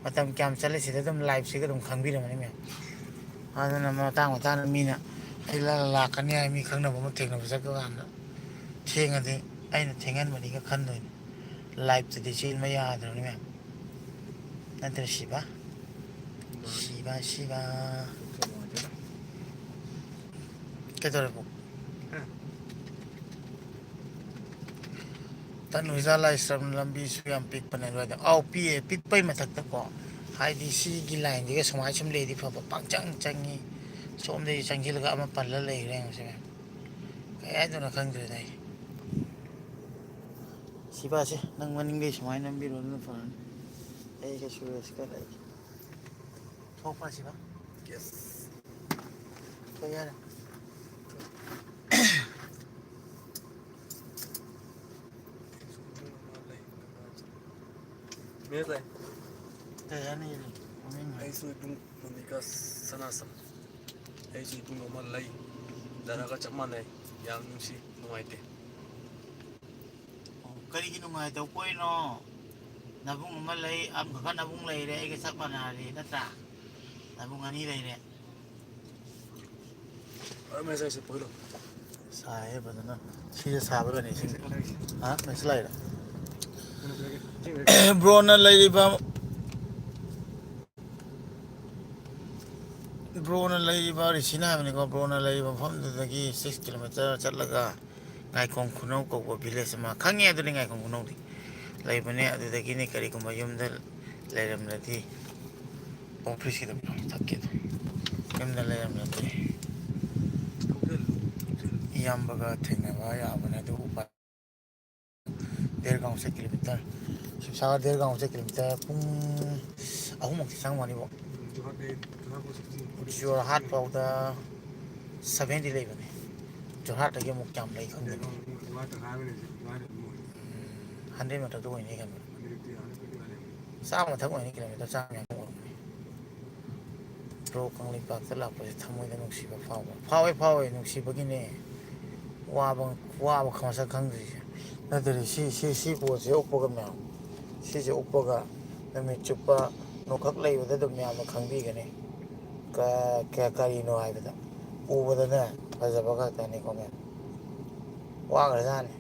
ꯃꯇꯝ ꯀꯌꯥꯝ ꯆꯠꯂꯦ ꯁꯤꯗ ꯑꯗꯨꯝ ꯂꯥꯏꯐꯁꯤꯒ ꯑꯗꯨꯝ ꯈꯪꯕꯤꯔꯝꯃꯅꯤ ꯃꯌꯥꯝ꯫ ꯑꯗꯨꯅ ꯃꯇꯥꯡ ꯃꯇꯥꯡꯗ ꯃꯤꯅ ꯑꯩ ꯂꯥ-, ꯂꯥꯛꯀꯅꯤ ꯍꯥꯏ ꯃꯤ ꯈꯪꯅꯕ ꯑꯃ ꯊꯦꯡꯅꯕ ꯆꯠꯄ ꯀꯥꯟꯗ ꯊꯦꯡꯉꯗꯤ ꯑꯩꯅ ꯊꯦꯡꯍꯟꯕꯅꯤꯒ ꯈꯟꯗꯣꯏꯅꯤ꯫ ꯂꯥꯏꯐꯇꯗꯤ ꯆꯦꯟꯕ ꯌꯥꯗ꯭ꯔꯕꯅꯤ ꯃꯌꯥꯝ꯫ ꯅꯠꯇ꯭ꯔ ꯁꯤꯕ? ꯁꯤꯕ, ꯁꯤꯕ꯫ ꯀꯩꯗꯧꯔꯦ ꯄꯨꯡ? ꯇꯟ ꯍꯨꯏꯖꯥ ꯂꯥꯏꯁ꯭ꯔꯝ ꯂꯝꯕꯤꯁꯨ ꯌꯥꯝ ꯄꯤꯛꯄꯅꯦ ꯑꯗꯨꯋꯥꯏꯗ꯫ ꯑꯥꯎ, ꯄꯤꯛꯑꯦ꯫ ꯄꯤꯛꯄꯩ ꯃꯊꯛꯇꯀꯣ, ꯍꯥꯏꯗꯤ ꯁꯤꯒꯤ ꯂꯥꯏꯟꯁꯤꯒ ꯁꯨꯃꯥꯏꯅ ꯁꯨꯝ ꯂꯩꯔꯗꯤ ꯐꯕ, ꯄꯪꯆꯪ ꯆꯪꯉꯤ꯫ ꯁꯣꯝꯗꯒꯤ ꯆꯪꯁꯤꯜꯂꯒ ꯑꯃ ꯄꯜꯂ ꯂꯩꯈ꯭ꯔꯦ ꯌꯦꯡꯉꯨꯁꯦ ꯃꯌꯥꯝ꯫ ꯀꯩ ꯍꯥꯏꯗꯣꯏꯅꯣ ꯈꯪꯗ꯭ꯔꯦꯗ ꯑꯩ꯫ ꯁꯤꯕꯥꯁꯦ, ꯅꯪ ꯃꯅꯤꯡꯗꯩ ꯁꯨꯃꯥꯏꯅ ꯅꯝꯕꯤꯔꯣ, ꯑꯗꯨꯅ ꯐꯔꯅꯤ꯫ ꯑꯩꯒ ꯁꯨꯔꯦꯁꯀ ꯂꯩ꯫ ꯊꯣꯛꯄ꯭ꯔꯥ ꯁꯤꯕ? ꯌꯦꯁ꯫ ꯊꯣꯛꯑꯦ ꯍꯥꯏꯔꯦ꯫ ꯃꯦꯁ ꯂꯩ꯫ ꯀꯩ ꯍꯥꯏꯅꯤ? ꯃꯃꯤꯡ ꯍꯥꯏ꯫ ꯑꯩꯁꯨ ꯏꯕꯨꯡ ꯃꯣꯅꯤꯀꯥ ꯁꯅꯥꯁꯝ꯫ ꯑꯩꯁꯨ ꯏꯕꯨꯡ ꯑꯃ ꯂꯩ꯫ ꯗꯥꯗꯥꯒ ꯆꯞ ꯃꯥꯟꯅꯩ꯫ ꯌꯥꯝ ꯅꯨꯡꯁꯤ, ꯅꯨꯡꯉꯥꯏꯇꯦ꯫ ꯑꯣ, ꯀꯔꯤꯒꯤ ꯅꯨꯡꯉꯥꯏꯇꯕ ꯄꯣꯛꯏꯅꯣ? ꯅꯕꯨꯡ ꯑꯃ ꯂꯩ, ꯑꯃꯈꯛ ꯅꯕꯨꯡ ꯂꯩꯔꯦ, ꯑꯩꯒ ꯆꯞ ꯃꯥꯟꯅꯔꯦ, ꯅꯠꯇ꯭ꯔꯥ? ꯅꯕꯨꯡ ꯑꯅꯤ ꯂꯩꯔꯦ꯫ ꯑ, ꯃꯦꯁꯦꯖꯁꯦ ꯄꯣꯏꯔꯣ꯫ ꯁꯥꯏꯌꯦ ꯐꯖꯅ꯫ ꯁꯤꯁꯦ ꯁꯥꯕ꯭ꯔꯅꯦ, ꯏꯁꯤꯡ? ꯍꯥ? ꯃꯦꯁꯦꯖ ꯂꯥꯛꯏꯔꯣ? ꯕ꯭ꯔꯣꯅ ꯂꯩꯔꯤꯕ, ꯕ꯭ꯔꯣꯅ ꯂꯩꯔꯤꯕ, ꯔꯤꯁꯤꯅ ꯍꯥꯏꯕꯅꯤꯀꯣ, ꯕ꯭ꯔꯣꯅ ꯂꯩꯔꯤꯕ ꯃꯐꯝꯗꯨꯗꯒꯤ ꯁꯤꯛꯁ ꯀꯤꯂꯣꯃꯤꯇꯔ ꯆꯠꯂꯒ ꯉꯥꯏꯈꯣꯡ ꯈꯨꯅꯧ ꯀꯧꯕ ꯚꯤꯂꯦꯖ ꯑꯃ ꯈꯪꯉꯦ, ꯑꯗꯨꯅꯤ ꯉꯥꯏꯈꯣꯡ ꯈꯨꯅꯧꯗꯤ ꯂꯩꯕꯅꯦ꯫ ꯑꯗꯨꯗꯒꯤꯅꯤ ꯀꯔꯤꯒꯨꯝꯕ ꯌꯨꯝꯗ ꯂꯩꯔꯝꯂꯗꯤ, ꯑꯣꯐꯤꯁꯀꯤꯗ ꯊꯛꯀꯦ꯫ ꯌꯨꯝꯗ ꯂꯩꯔꯝꯂꯗꯤ ꯏꯌꯥꯝꯕꯒ ꯊꯦꯡꯅꯕ ꯌꯥꯕꯅꯦ, ꯑꯗꯨ ꯎꯄꯥꯏ ꯗꯦꯔꯒꯥꯎꯁꯦ ꯀꯤꯂꯣꯃꯤꯇꯔ, ꯁꯤꯕꯁꯥꯒꯔ ꯗꯦꯔꯒꯥꯎꯁꯦ ꯀꯤꯂꯣꯃꯤꯇꯔ ꯄꯨꯡ ꯑꯍꯨꯝꯃꯨꯛꯇꯤ ꯆꯪꯉꯝꯒꯅꯤꯕꯣ꯫ ꯎꯝ, ꯖꯣꯔꯍꯥꯠꯇꯩ, ꯖꯣꯔꯍꯥꯠ ꯐꯥꯎ ꯁꯤꯛꯁꯇꯤ꯫ ꯖꯣꯔꯍꯥꯠ ꯐꯥꯎꯗ ꯁꯚꯦꯟꯇꯤ ꯂꯩꯕꯅꯦ꯫ ꯖꯣꯔꯍꯥꯠꯇꯒꯤ ꯑꯃꯨꯛ ꯀꯌꯥꯝ ꯂꯩ ꯈꯪꯗꯦꯅꯦ꯫ ꯖꯣꯔꯍꯥꯠ ꯇꯪꯈꯥꯏ ꯑꯃ ꯂꯩꯔꯤꯁꯦ, ꯖꯣꯔꯍꯥꯠ ꯑꯃꯨꯛ ꯑꯣꯏꯔꯦ꯫ ꯎꯝ, ꯍꯟꯗ꯭ꯔꯦꯠ ꯃꯊꯛꯇ ꯑꯣꯏꯅꯤ ꯈꯟꯕ꯫ ꯍꯟꯗ꯭ꯔꯦꯠꯇꯤ ꯑꯥ ꯃꯊꯛꯇ ꯑꯣꯏꯔꯦ꯫ ꯆꯥꯝꯃ ꯃꯊꯛ ꯑꯣꯏꯅꯤ, ꯀꯤꯂꯣꯃꯤꯇꯔ ꯆꯥꯝꯃ ꯌꯥꯡꯈꯩ ꯑꯣꯏꯔꯝꯒꯅꯤ꯫ ꯕ꯭ꯔꯣ, ꯀꯪꯂꯩꯄꯥꯛꯇ ꯂꯥꯛꯄꯁꯦ ꯊꯃꯣꯏꯗ ꯅꯨꯡꯁꯤꯕ ꯐꯥꯎꯕ꯭ꯔꯥ? ꯐꯥꯎꯋꯦ, ꯐꯥꯎꯋꯦ, ꯅꯨꯡꯁꯤꯕꯒꯤꯅꯦ꯫ ꯋꯥꯕ, ꯋꯥꯕ ꯃꯁꯛ ꯈꯪꯗ꯭ꯔꯤꯁꯦ꯫ ꯅꯠꯇ꯭ꯔꯗꯤ ꯁꯤ, ꯁꯤ, ꯁꯤ ꯄꯣꯠꯁꯦ ꯎꯞꯄꯒ ꯃꯌꯥꯝ, ꯁꯤꯁꯦ ꯎꯞꯄꯒ ꯅꯨꯃꯤꯠ ꯆꯨꯞꯄ ꯅꯣꯡꯈꯛ ꯂꯩꯕꯗ ꯑꯗꯨꯝ ꯃꯌꯥꯝꯅ ꯈꯪꯕꯤꯒꯅꯤ꯫ ꯀ-, ꯀ-, ꯀꯔꯤꯅꯣ ꯍꯥꯏꯕꯗ ꯎꯕꯗꯅꯦ ꯐꯖꯕ ꯈꯛꯇꯅꯤꯀꯣ ꯃꯌꯥꯝ꯫ ꯋꯥꯈ꯭ꯔꯖꯥꯠꯅꯤ꯫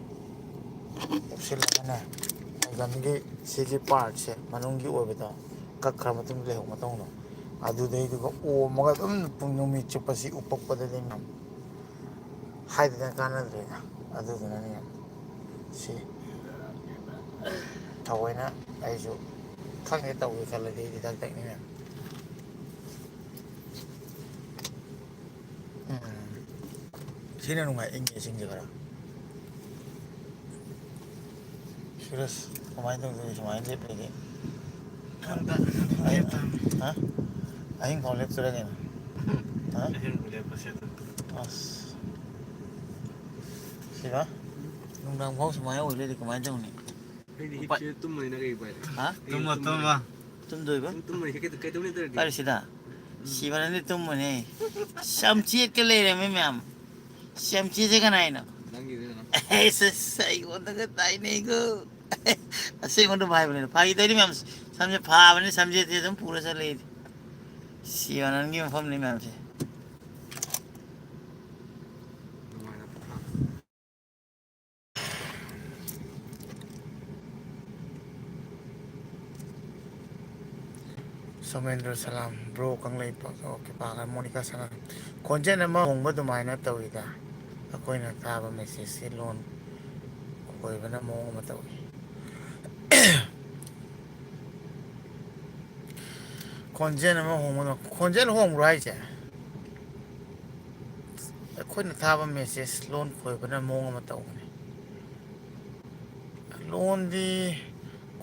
ꯎꯞꯁꯤꯜꯂꯒꯅꯦ, ꯅꯪꯒꯟꯒꯤ ꯁꯤꯒꯤ ꯄꯥꯔꯠꯁꯦ, ꯃꯅꯨꯡꯒꯤ ꯑꯣꯏꯕꯗꯣ, ꯀꯛꯈ꯭ꯔ ꯃꯇꯨꯡꯗ ꯂꯩꯍꯧꯕ ꯃꯇꯣꯡꯗꯣ, ꯑꯗꯨꯗꯩꯗꯨꯒ ꯑꯣꯝꯃꯒ ꯑꯗꯨꯝ ꯄꯨꯡ ꯅꯨꯃꯤꯠ ꯆꯨꯞꯄ ꯁꯤ ꯎꯞꯄꯛꯄꯗꯗꯤ ꯃꯌꯥꯝ ꯍꯥꯏꯗꯅ ꯀꯥꯟꯅꯗ꯭ꯔꯦꯗ꯫ ꯑꯗꯨꯗꯨꯅꯅꯦ ꯁꯤ ꯊꯑꯣꯏꯅ ꯑꯩꯁꯨ ꯈꯪꯗꯦ, ꯇꯧꯒꯦ ꯈꯜꯂꯗꯤ ꯑꯩꯗꯤ ꯗꯛ ꯗꯛꯅꯤ ꯃꯌꯥꯝ꯫ ꯎꯝ꯫ ꯁꯤꯅ ꯅꯨꯡꯉꯥꯏ, ꯏꯪꯉꯦ ꯏꯁꯤꯡꯁꯦ ꯈꯔ꯫ ꯁꯨꯔꯖ, ꯀꯃꯥꯏꯅ ꯇꯧꯗꯣꯏꯅꯣ ꯁꯨꯃꯥꯏꯅ ꯂꯦꯞꯄꯗꯤ? ꯍꯟꯗꯛ ꯑꯍꯤꯡ, ꯂꯦꯞꯇꯕꯅꯤ꯫ ꯍꯥ? ꯑꯍꯤꯡ ꯐꯥꯎ ꯂꯦꯞꯇꯣꯏꯔ ꯀꯩꯅꯣ? ꯍꯥ? ꯑꯍꯤꯡ ꯂꯦꯞꯄꯁꯦ ꯑꯗꯨꯝ꯫ ꯑꯁ꯫ ꯁꯤꯔ? ꯅꯨꯡꯗꯥꯡ ꯐꯥꯎ ꯁꯨꯃꯥꯏꯅ ꯑꯣꯏ ꯂꯩꯔꯗꯤ ꯀꯃꯥꯏꯅ ꯇꯧꯅꯤ? ꯑꯩꯗꯤ ꯎꯄꯥꯏ ꯍꯤꯞꯁꯦ ꯇꯨꯝꯕꯅꯤꯅ ꯀꯩ ꯎꯄꯥꯏ ꯂꯩ? ꯍꯥ? ꯇꯨꯝꯃꯣ, ꯇꯨꯝꯃꯣ꯫ ꯇꯨꯝꯗꯣꯏꯕ? ꯇꯨꯝ-, ꯇꯨꯝꯕꯅꯤ, ꯀꯩ-, ꯀꯩꯗꯧꯅꯤ ꯇꯧꯔꯗꯤ? ꯀꯥꯏꯗ ꯁꯤꯗ? ꯁꯤꯕꯅꯗꯤ ꯇꯨꯝꯕꯅꯦ꯫ ꯁꯝꯆꯦꯠꯀ ꯂꯩꯔꯝꯃꯤ ꯃꯌꯥꯝ꯫ ꯁꯝꯆꯦꯠꯁꯦ ꯀꯅꯥꯏꯅꯣ? ꯅꯪꯒꯤꯗꯨꯅ꯫ ꯑꯩꯁ, ꯑꯩꯉꯣꯟꯗꯒ ꯇꯥꯏꯅꯩꯒꯣ꯫ ꯑꯁꯦꯡꯕ ꯑꯗꯨꯝ ꯍꯥꯏꯕꯅꯤꯅ꯫ ꯐꯥꯒꯤ ꯇꯧꯔꯤ ꯃꯌꯥꯝ꯫ ꯁꯝꯁꯦ ꯐꯥꯕꯅꯤ, ꯁꯝꯆꯦꯠꯁꯦ ꯑꯗꯨꯝ ꯄꯨꯔ ꯆꯠꯂꯦ ꯑꯩꯗꯤ꯫ ꯁꯤꯕꯅꯟꯒꯤ ꯃꯐꯝꯅꯤ ꯃꯌꯥꯝꯁꯦ꯫ ꯁꯣꯃꯦꯟꯗ꯭ꯔ ꯁꯂꯥꯝ, ꯕ꯭ꯔꯣ ꯀꯪꯂꯩꯄꯥꯛ, ꯑꯣꯀꯦ, ꯄꯥꯒ ꯃꯣꯅꯤꯀꯥ ꯁꯅꯥ꯫ ꯈꯣꯟꯖꯦꯜ ꯑꯃ ꯍꯣꯡꯕ ꯑꯗꯨꯃꯥꯏꯅ ꯇꯧꯋꯤꯗ, ꯑꯩꯈꯣꯏꯅ ꯊꯥꯕ ꯃꯦꯁꯦꯖꯁꯤ ꯂꯣꯟ ꯈꯣꯏꯕꯅ ꯃꯑꯣꯡ ꯑꯃ ꯇꯧꯏ꯫ ꯈꯣꯟꯖꯦꯜ ꯑꯃ ꯍꯣꯡꯕ ꯑꯗꯨꯃꯥꯏ-, ꯈꯣꯟꯖꯦꯜ ꯍꯣꯡꯕ꯭ꯔꯣ ꯍꯥꯏꯁꯦ? ꯑꯩꯈꯣꯏꯅ ꯊꯥꯕ ꯃꯦꯁꯦꯖ ꯂꯣꯟ ꯈꯣꯏꯕꯅ ꯃꯑꯣꯡ ꯑꯃ ꯇꯧꯕꯅꯤ꯫ ꯂꯣꯟꯗꯤ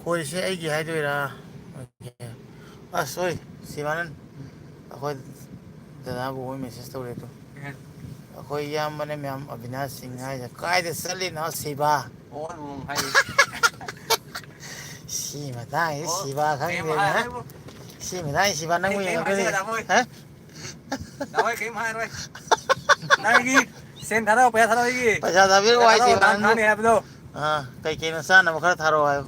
ꯈꯣꯏꯔꯤꯁꯦ ꯑꯩꯒꯤ ꯍꯥꯏꯗꯣꯏꯔꯥ? ꯑꯁ, ꯍꯣꯏ, ꯁꯤꯕꯥꯅꯟ, ꯑꯩꯈꯣꯏ ꯗꯗꯥꯕꯨ ꯃꯣꯏ ꯃꯦꯁꯦꯖ ꯇꯧꯔꯦ ꯑꯗꯣ꯫ ꯑꯦ꯫ ꯑꯩꯈꯣꯏ ꯏꯌꯥꯝꯕꯅ ꯃꯌꯥꯝ ꯑꯕꯤꯅꯥꯁ ꯁꯤꯡ ꯍꯥꯏꯁꯦ, "ꯀꯥꯏꯗ ꯆꯠꯂꯤꯅꯣ ꯁꯤꯕꯥ?" ꯑꯣ, ꯑꯣ, ꯍꯥꯏ꯫ ꯁꯤ ꯃꯇꯥꯡꯁꯤ ꯑꯣ, ꯁꯤꯕꯥ ꯀꯩꯝ ꯈꯪꯗꯦꯅꯦ꯫ ꯍꯥꯏꯔꯣꯏꯕꯣ꯫ ꯁꯤ ꯃꯇꯥꯡꯁꯤ ꯁꯤꯕꯥ ꯅꯪꯕꯨ ꯑꯩ ꯀꯩꯝ ꯌꯦꯡꯉꯛꯇꯣꯏꯅꯦ꯫ ꯍꯥꯏꯖꯔꯣꯏ꯫ ꯍꯥ? ꯅꯍꯣꯏ ꯀꯩꯝ ꯍꯥꯏꯔꯣꯏ꯫ ꯅꯪꯒꯤ ꯁꯦꯟ ꯊꯥꯔꯛꯑꯣ, ꯄꯩꯁꯥ ꯊꯥꯔꯛꯑꯣ ꯑꯩꯒꯤ꯫ ꯄꯩꯁꯥ ꯊꯥꯕꯤꯔꯛꯑꯣ ꯄꯩꯁꯥ ꯍꯥꯏꯁꯦ ꯊꯥꯔꯛꯑꯣ, ꯅꯍꯥꯟ ꯅꯪꯕꯨ꯫ ꯊꯥꯅꯤ ꯍꯥꯏꯕꯗꯣ꯫ ꯑꯥ, ꯀꯩ ꯀꯩꯅꯣ ꯆꯥꯅꯕ ꯈꯔ ꯊꯥꯔꯛꯑꯣ ꯍꯥꯏꯌꯣ꯫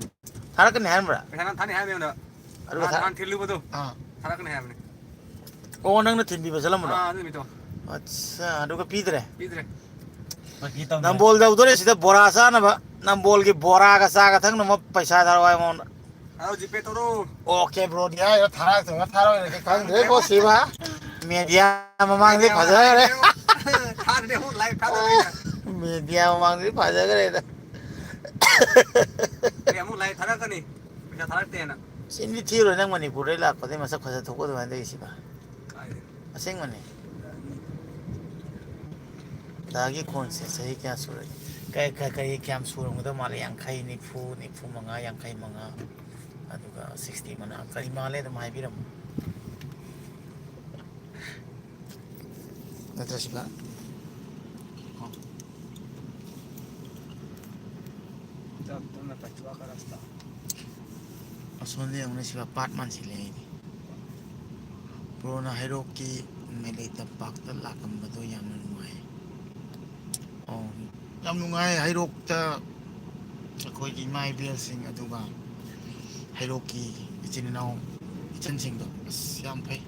ꯊꯥꯔꯛꯀꯅꯤ ꯍꯥꯏꯔꯝꯕ꯭ꯔꯥ? ꯑꯗꯨꯒ ꯅꯍꯥꯟ, ꯊꯥ-, ꯅꯍꯥꯟ ꯊꯤꯜꯂꯨꯕꯗꯣ꯫ ꯑꯥ꯫ ꯊꯥꯔꯛꯀꯅꯤ ꯍꯥꯏꯕꯅꯤ꯫ ꯑꯣ, ꯅꯪꯅ ꯊꯤꯟꯕꯤꯕ ꯆꯠꯂꯝꯕꯗꯣ? ꯑꯥ, ꯑꯗꯨ ꯅꯨꯃꯤꯠꯇꯣ꯫ ꯑꯠꯁꯥ, ꯑꯗꯨꯒ ꯄꯤꯗ꯭ꯔꯦ? ꯄꯤꯗ꯭ꯔꯦ꯫ ꯐꯥꯒꯤ ꯇꯧꯅꯦ꯫ ꯅꯝꯕꯣꯜ ꯌꯧꯗꯣꯔꯦ ꯁꯤꯗ ꯕꯣꯔꯥ ꯆꯥꯅꯕ꯫ ꯅꯝꯕꯣꯜꯒꯤ ꯕꯣꯔꯥꯒ ꯆꯥꯒ ꯊꯛꯅꯕ ꯄꯩꯁꯥ ꯊꯥꯔꯛꯑꯣ ꯍꯥꯏ ꯃꯉꯣꯟꯗ꯫ ꯊꯥꯔꯛꯑꯣ, ꯖꯤꯄꯦ ꯇꯧꯔꯣ꯫ ꯑꯣꯀꯦ, ꯕ꯭ꯔꯣꯗꯤ ꯍꯥꯏꯔꯣ, ꯊꯥꯔꯛꯇꯣꯏꯔ ꯊꯥꯔꯛꯑꯣꯏꯗ꯭ꯔꯗꯤ ꯈꯪꯗ꯭ꯔꯦꯀꯣ, ꯁꯤꯃ꯫ ꯃꯦꯗꯤꯌꯥ ꯃꯃꯥꯡꯗꯤ ꯐꯖꯈ꯭ꯔꯦ꯫ ꯊꯥꯗ꯭ꯔꯦ, ꯑꯃꯨꯛ ꯂꯥꯏꯚ ꯊꯥꯗꯕꯅꯤꯅ꯫ ꯃꯦꯗꯤꯌꯥ ꯃꯃꯥꯡꯗꯤ ꯐꯖꯈ꯭ꯔꯦꯗ꯫ ꯑꯩ ꯑꯃꯨꯛ ꯂꯥꯏꯚ ꯊꯥꯔꯛꯀꯅꯤ, ꯄꯩꯁꯥ ꯊꯥꯔꯛꯇꯦꯅ꯫ ꯆꯤꯟꯗꯤ ꯊꯤꯔꯣꯏ, ꯅꯪ ꯃꯅꯤꯄꯨꯔꯗꯩ ꯂꯥꯛꯄꯗꯩ ꯃꯁꯛ ꯐꯖ ꯊꯣꯛꯄ ꯑꯗꯨꯃꯥꯏꯅ ꯇꯧꯔꯤꯁꯤꯕ꯫ ꯀꯥꯏꯗꯩꯅꯣ? ꯑꯁꯦꯡꯕꯅꯦ꯫ ꯗꯥꯒꯤ ꯈꯣꯟꯁꯦ ꯆꯍꯤ ꯀꯌꯥ ꯁꯨꯔꯒꯦ? ꯀ-, ꯀ-, ꯀꯔꯤ ꯀꯌꯥꯝ ꯁꯨꯔꯝꯒꯗꯧ ꯃꯥꯜꯂꯦ? ꯌꯥꯡꯈꯩ, ꯅꯤꯐꯨ, ꯅꯤꯐꯨ ꯃꯉꯥ, ꯌꯥꯡꯈꯩ ꯃꯉꯥ, ꯑꯗꯨꯒ sixty ꯃꯅꯥ ꯀꯔꯤ ꯃꯥꯜꯂꯦ ꯑꯗꯨꯝ ꯍꯥꯏꯕꯤꯔꯝꯃꯣ꯫ ꯅꯠꯇ꯭ꯔ ꯁꯤꯕ? ꯑꯁꯣꯝꯗ ꯌꯦꯡꯉꯨꯅꯦ ꯁꯤꯕ, ꯄꯥꯠ ꯃꯥꯟꯁꯤꯜꯂꯦ ꯑꯩꯗꯤ꯫ ꯕ꯭ꯔꯣꯅ ꯍꯩꯔꯣꯛꯀꯤ ꯃꯦꯂꯩ ꯇꯝꯄꯥꯛꯇ ꯂꯥꯛꯂꯝꯕꯗꯣ ꯌꯥꯝꯅ ꯅꯨꯡꯉꯥꯏ꯫ ꯑꯣ, ꯌꯥꯝ ꯅꯨꯡꯉꯥꯏ ꯍꯩꯔꯣꯛꯇ ꯑꯩꯈꯣꯏꯒꯤ ꯏꯃꯥ ꯏꯕꯦꯜꯁꯤꯡ, ꯑꯗꯨꯒ ꯍꯩꯔꯣꯛꯀꯤ ꯏꯆꯤꯟ ꯏꯅꯥꯎ ꯏꯆꯟꯁꯤꯡꯗꯣ꯫ ꯑꯁ, ꯌꯥꯝ ꯐꯩ꯫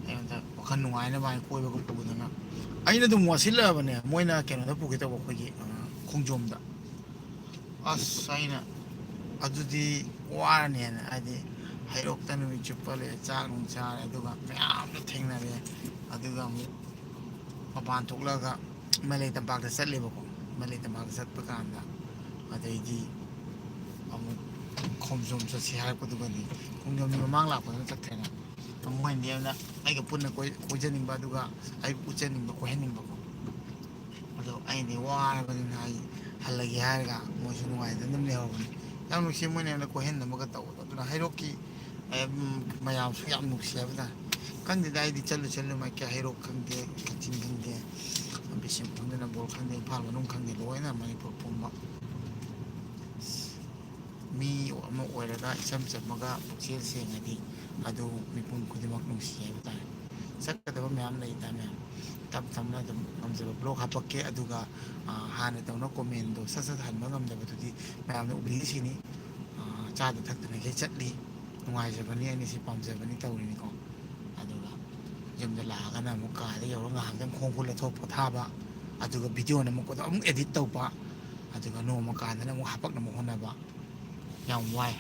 ꯑꯩꯉꯣꯟꯗ ꯋꯥꯈꯜ ꯅꯨꯡꯉꯥꯏꯅꯕ ꯍꯥꯏꯅ ꯀꯣꯏꯕꯒ ꯄꯨꯗꯅ꯫ ꯑꯩꯅ ꯑꯗꯨꯝ ꯋꯥꯁꯤꯜꯂꯛꯑꯕꯅꯦ, ꯃꯣꯏꯅ ꯀꯩꯅꯣꯗ ꯄꯨꯒꯦ ꯇꯧꯕ, ꯑꯩꯈꯣꯏꯒꯤ, ꯑ, ꯈꯣꯡꯖꯣꯝꯗ꯫ ꯑꯁ, ꯑꯩꯅ ꯑꯗꯨꯗꯤ ꯋꯥꯔꯅꯦꯅ, ꯍꯥꯏꯗꯤ ꯍꯩꯔꯣꯛꯇ ꯅꯨꯃꯤꯠ ꯆꯨꯞꯄ ꯂꯩꯔꯦ, ꯆꯥꯛ ꯅꯨꯡ ꯆꯥꯔꯦ, ꯑꯗꯨꯒ ꯃꯌꯥꯝꯗꯣ ꯊꯦꯡꯅꯔꯦ, ꯑꯗꯨꯒ ꯑꯃꯨꯛ ꯃꯄꯥꯟ ꯊꯣꯛꯂꯒ ꯃꯂꯩ ꯇꯝꯄꯥꯛꯇ ꯆꯠꯂꯦꯕꯀꯣ꯫ ꯃꯂꯩ ꯇꯝꯄꯥꯛꯇ ꯆꯠꯄ ꯀꯥꯟꯗ, ꯑꯗꯩꯗꯤ ꯑꯃꯨꯛ ꯈꯣꯡꯖꯣꯝ ꯆꯠꯁꯤ ꯍꯥꯏꯔꯛꯄꯗꯨꯒꯗꯤ, ꯈꯣꯡꯖꯣꯝꯒꯤ ꯃꯃꯥꯡ ꯂꯥꯛꯄꯗꯨꯅ ꯆꯠꯈ꯭ꯔꯦꯅ꯫ ꯃꯣꯏꯅꯗꯤ ꯑꯩꯉꯣꯟꯗ ꯑꯩꯒ ꯄꯨꯟꯅ ꯀꯣꯏ-, ꯀꯣꯏꯖꯅꯤꯡꯕ, ꯑꯗꯨꯒ ꯑꯩ ꯎꯠꯆꯅꯤꯡꯕ, ꯀꯣꯏꯍꯟꯅꯤꯡꯕꯀꯣ꯫ ꯑꯗꯣ ꯑꯩꯗꯤ ꯋꯥꯔꯕꯅꯤꯅ ꯑꯩ ꯍꯜꯂꯒꯦ ꯍꯥꯏꯔꯒ ꯃꯣꯏꯁꯨ ꯅꯨꯡꯉꯥꯏꯗꯅ ꯑꯗꯨꯝ ꯂꯩꯍꯧꯕꯅꯤ꯫ ꯌꯥꯝ ꯅꯨꯡꯁꯤ, ꯃꯣꯏꯅ ꯑꯩꯉꯣꯟꯗ ꯀꯣꯏꯍꯟꯅꯕꯒ ꯇꯧꯕꯗꯣ꯫ ꯑꯗꯨꯅ ꯍꯩꯔꯣꯛꯀꯤ, ꯑꯦ, ꯎꯝ, ꯃꯌꯥꯝꯁꯨ ꯌꯥꯝ ꯅꯨꯡꯁꯤ ꯍꯥꯏꯕ ꯇꯥꯔꯦ꯫ ꯈꯪꯗꯦꯗ, ꯑꯩꯗꯤ ꯆꯠꯂꯨ ꯆꯠꯂꯨ ꯃꯥꯏꯀꯩ, ꯍꯩꯔꯣꯛ ꯈꯪꯗꯦ, ꯀꯛꯆꯤꯡ ꯈꯪꯗꯦ, ꯕꯤꯁꯦꯝꯄꯨꯔ ꯈꯪꯗꯦ, ꯅꯝꯕꯣꯜ ꯈꯪꯗꯦ, ꯏꯝꯐꯥꯜ ꯃꯅꯨꯡ ꯈꯪꯗꯦ, ꯂꯣꯏꯅ ꯃꯅꯤꯄꯨꯔ ꯄꯨꯝꯕ꯫ ꯃꯤ ꯑꯃ ꯑꯣꯏꯔꯒ ꯏꯆꯝ ꯆꯝꯃꯒ ꯄꯨꯛꯆꯦꯜ ꯁꯦꯡꯉꯗꯤ ꯑꯗꯨ ꯃꯤꯄꯨꯝ ꯈꯨꯗꯤꯡꯃꯛ ꯅꯨꯡꯁꯤ ꯍꯥꯏꯕ ꯇꯥꯔꯦ꯫ ꯆꯠꯀꯗꯕ ꯃꯌꯥꯝ ꯂꯩꯗ ꯃꯌꯥꯝ꯫ ꯇꯞ ꯇꯞꯅ ꯑꯗꯨꯝ ꯉꯝꯖꯕ ꯕ꯭ꯂꯣꯛ ꯍꯥꯄꯛꯀꯦ, ꯑꯗꯨꯒ, ꯑ, ꯍꯥꯟꯅ ꯇꯧꯅ ꯀꯣꯃꯦꯟꯗꯣ ꯁꯠ ꯁꯠ ꯍꯟꯕ ꯉꯝꯗꯕꯗꯨꯗꯤ ꯃꯌꯥꯝꯅ ꯎꯕꯤꯔꯤꯁꯤꯅꯤ꯫ ꯑ, ꯆꯥꯗ ꯊꯛꯇꯅ ꯏꯆꯠ ꯆꯠꯂꯤ, ꯅꯨꯡꯉꯥꯏꯖꯕꯅꯤ, ꯑꯩꯅ ꯁꯤ ꯄꯥꯝꯖꯕꯅꯤ ꯇꯧꯔꯤꯅꯤꯀꯣ꯫ ꯑꯗꯨꯒ ꯌꯨꯝꯗ ꯂꯥꯛꯑꯒꯅ ꯑꯃꯨꯛ ꯀꯥꯗ ꯌꯧꯔꯒ ꯉꯥꯏꯍꯥꯛꯇꯪ ꯈꯣꯡ ꯈꯨꯠ ꯂꯧꯊꯣꯛ ꯄꯣꯊꯥꯕ, ꯑꯗꯨꯒ ꯚꯤꯗꯤꯑꯣꯅ ꯑꯃꯨꯛ ꯑꯃꯨꯛ ꯑꯦꯗꯤꯠ ꯇꯧꯕ, ꯑꯗꯨꯒ ꯅꯣꯡꯃ ꯀꯥꯟꯗꯅ ꯑꯃꯨꯛ ꯍꯥꯄꯛꯅꯕ ꯍꯣꯠꯅꯕ꯫ ꯌꯥꯝ ꯋꯥꯏ꯫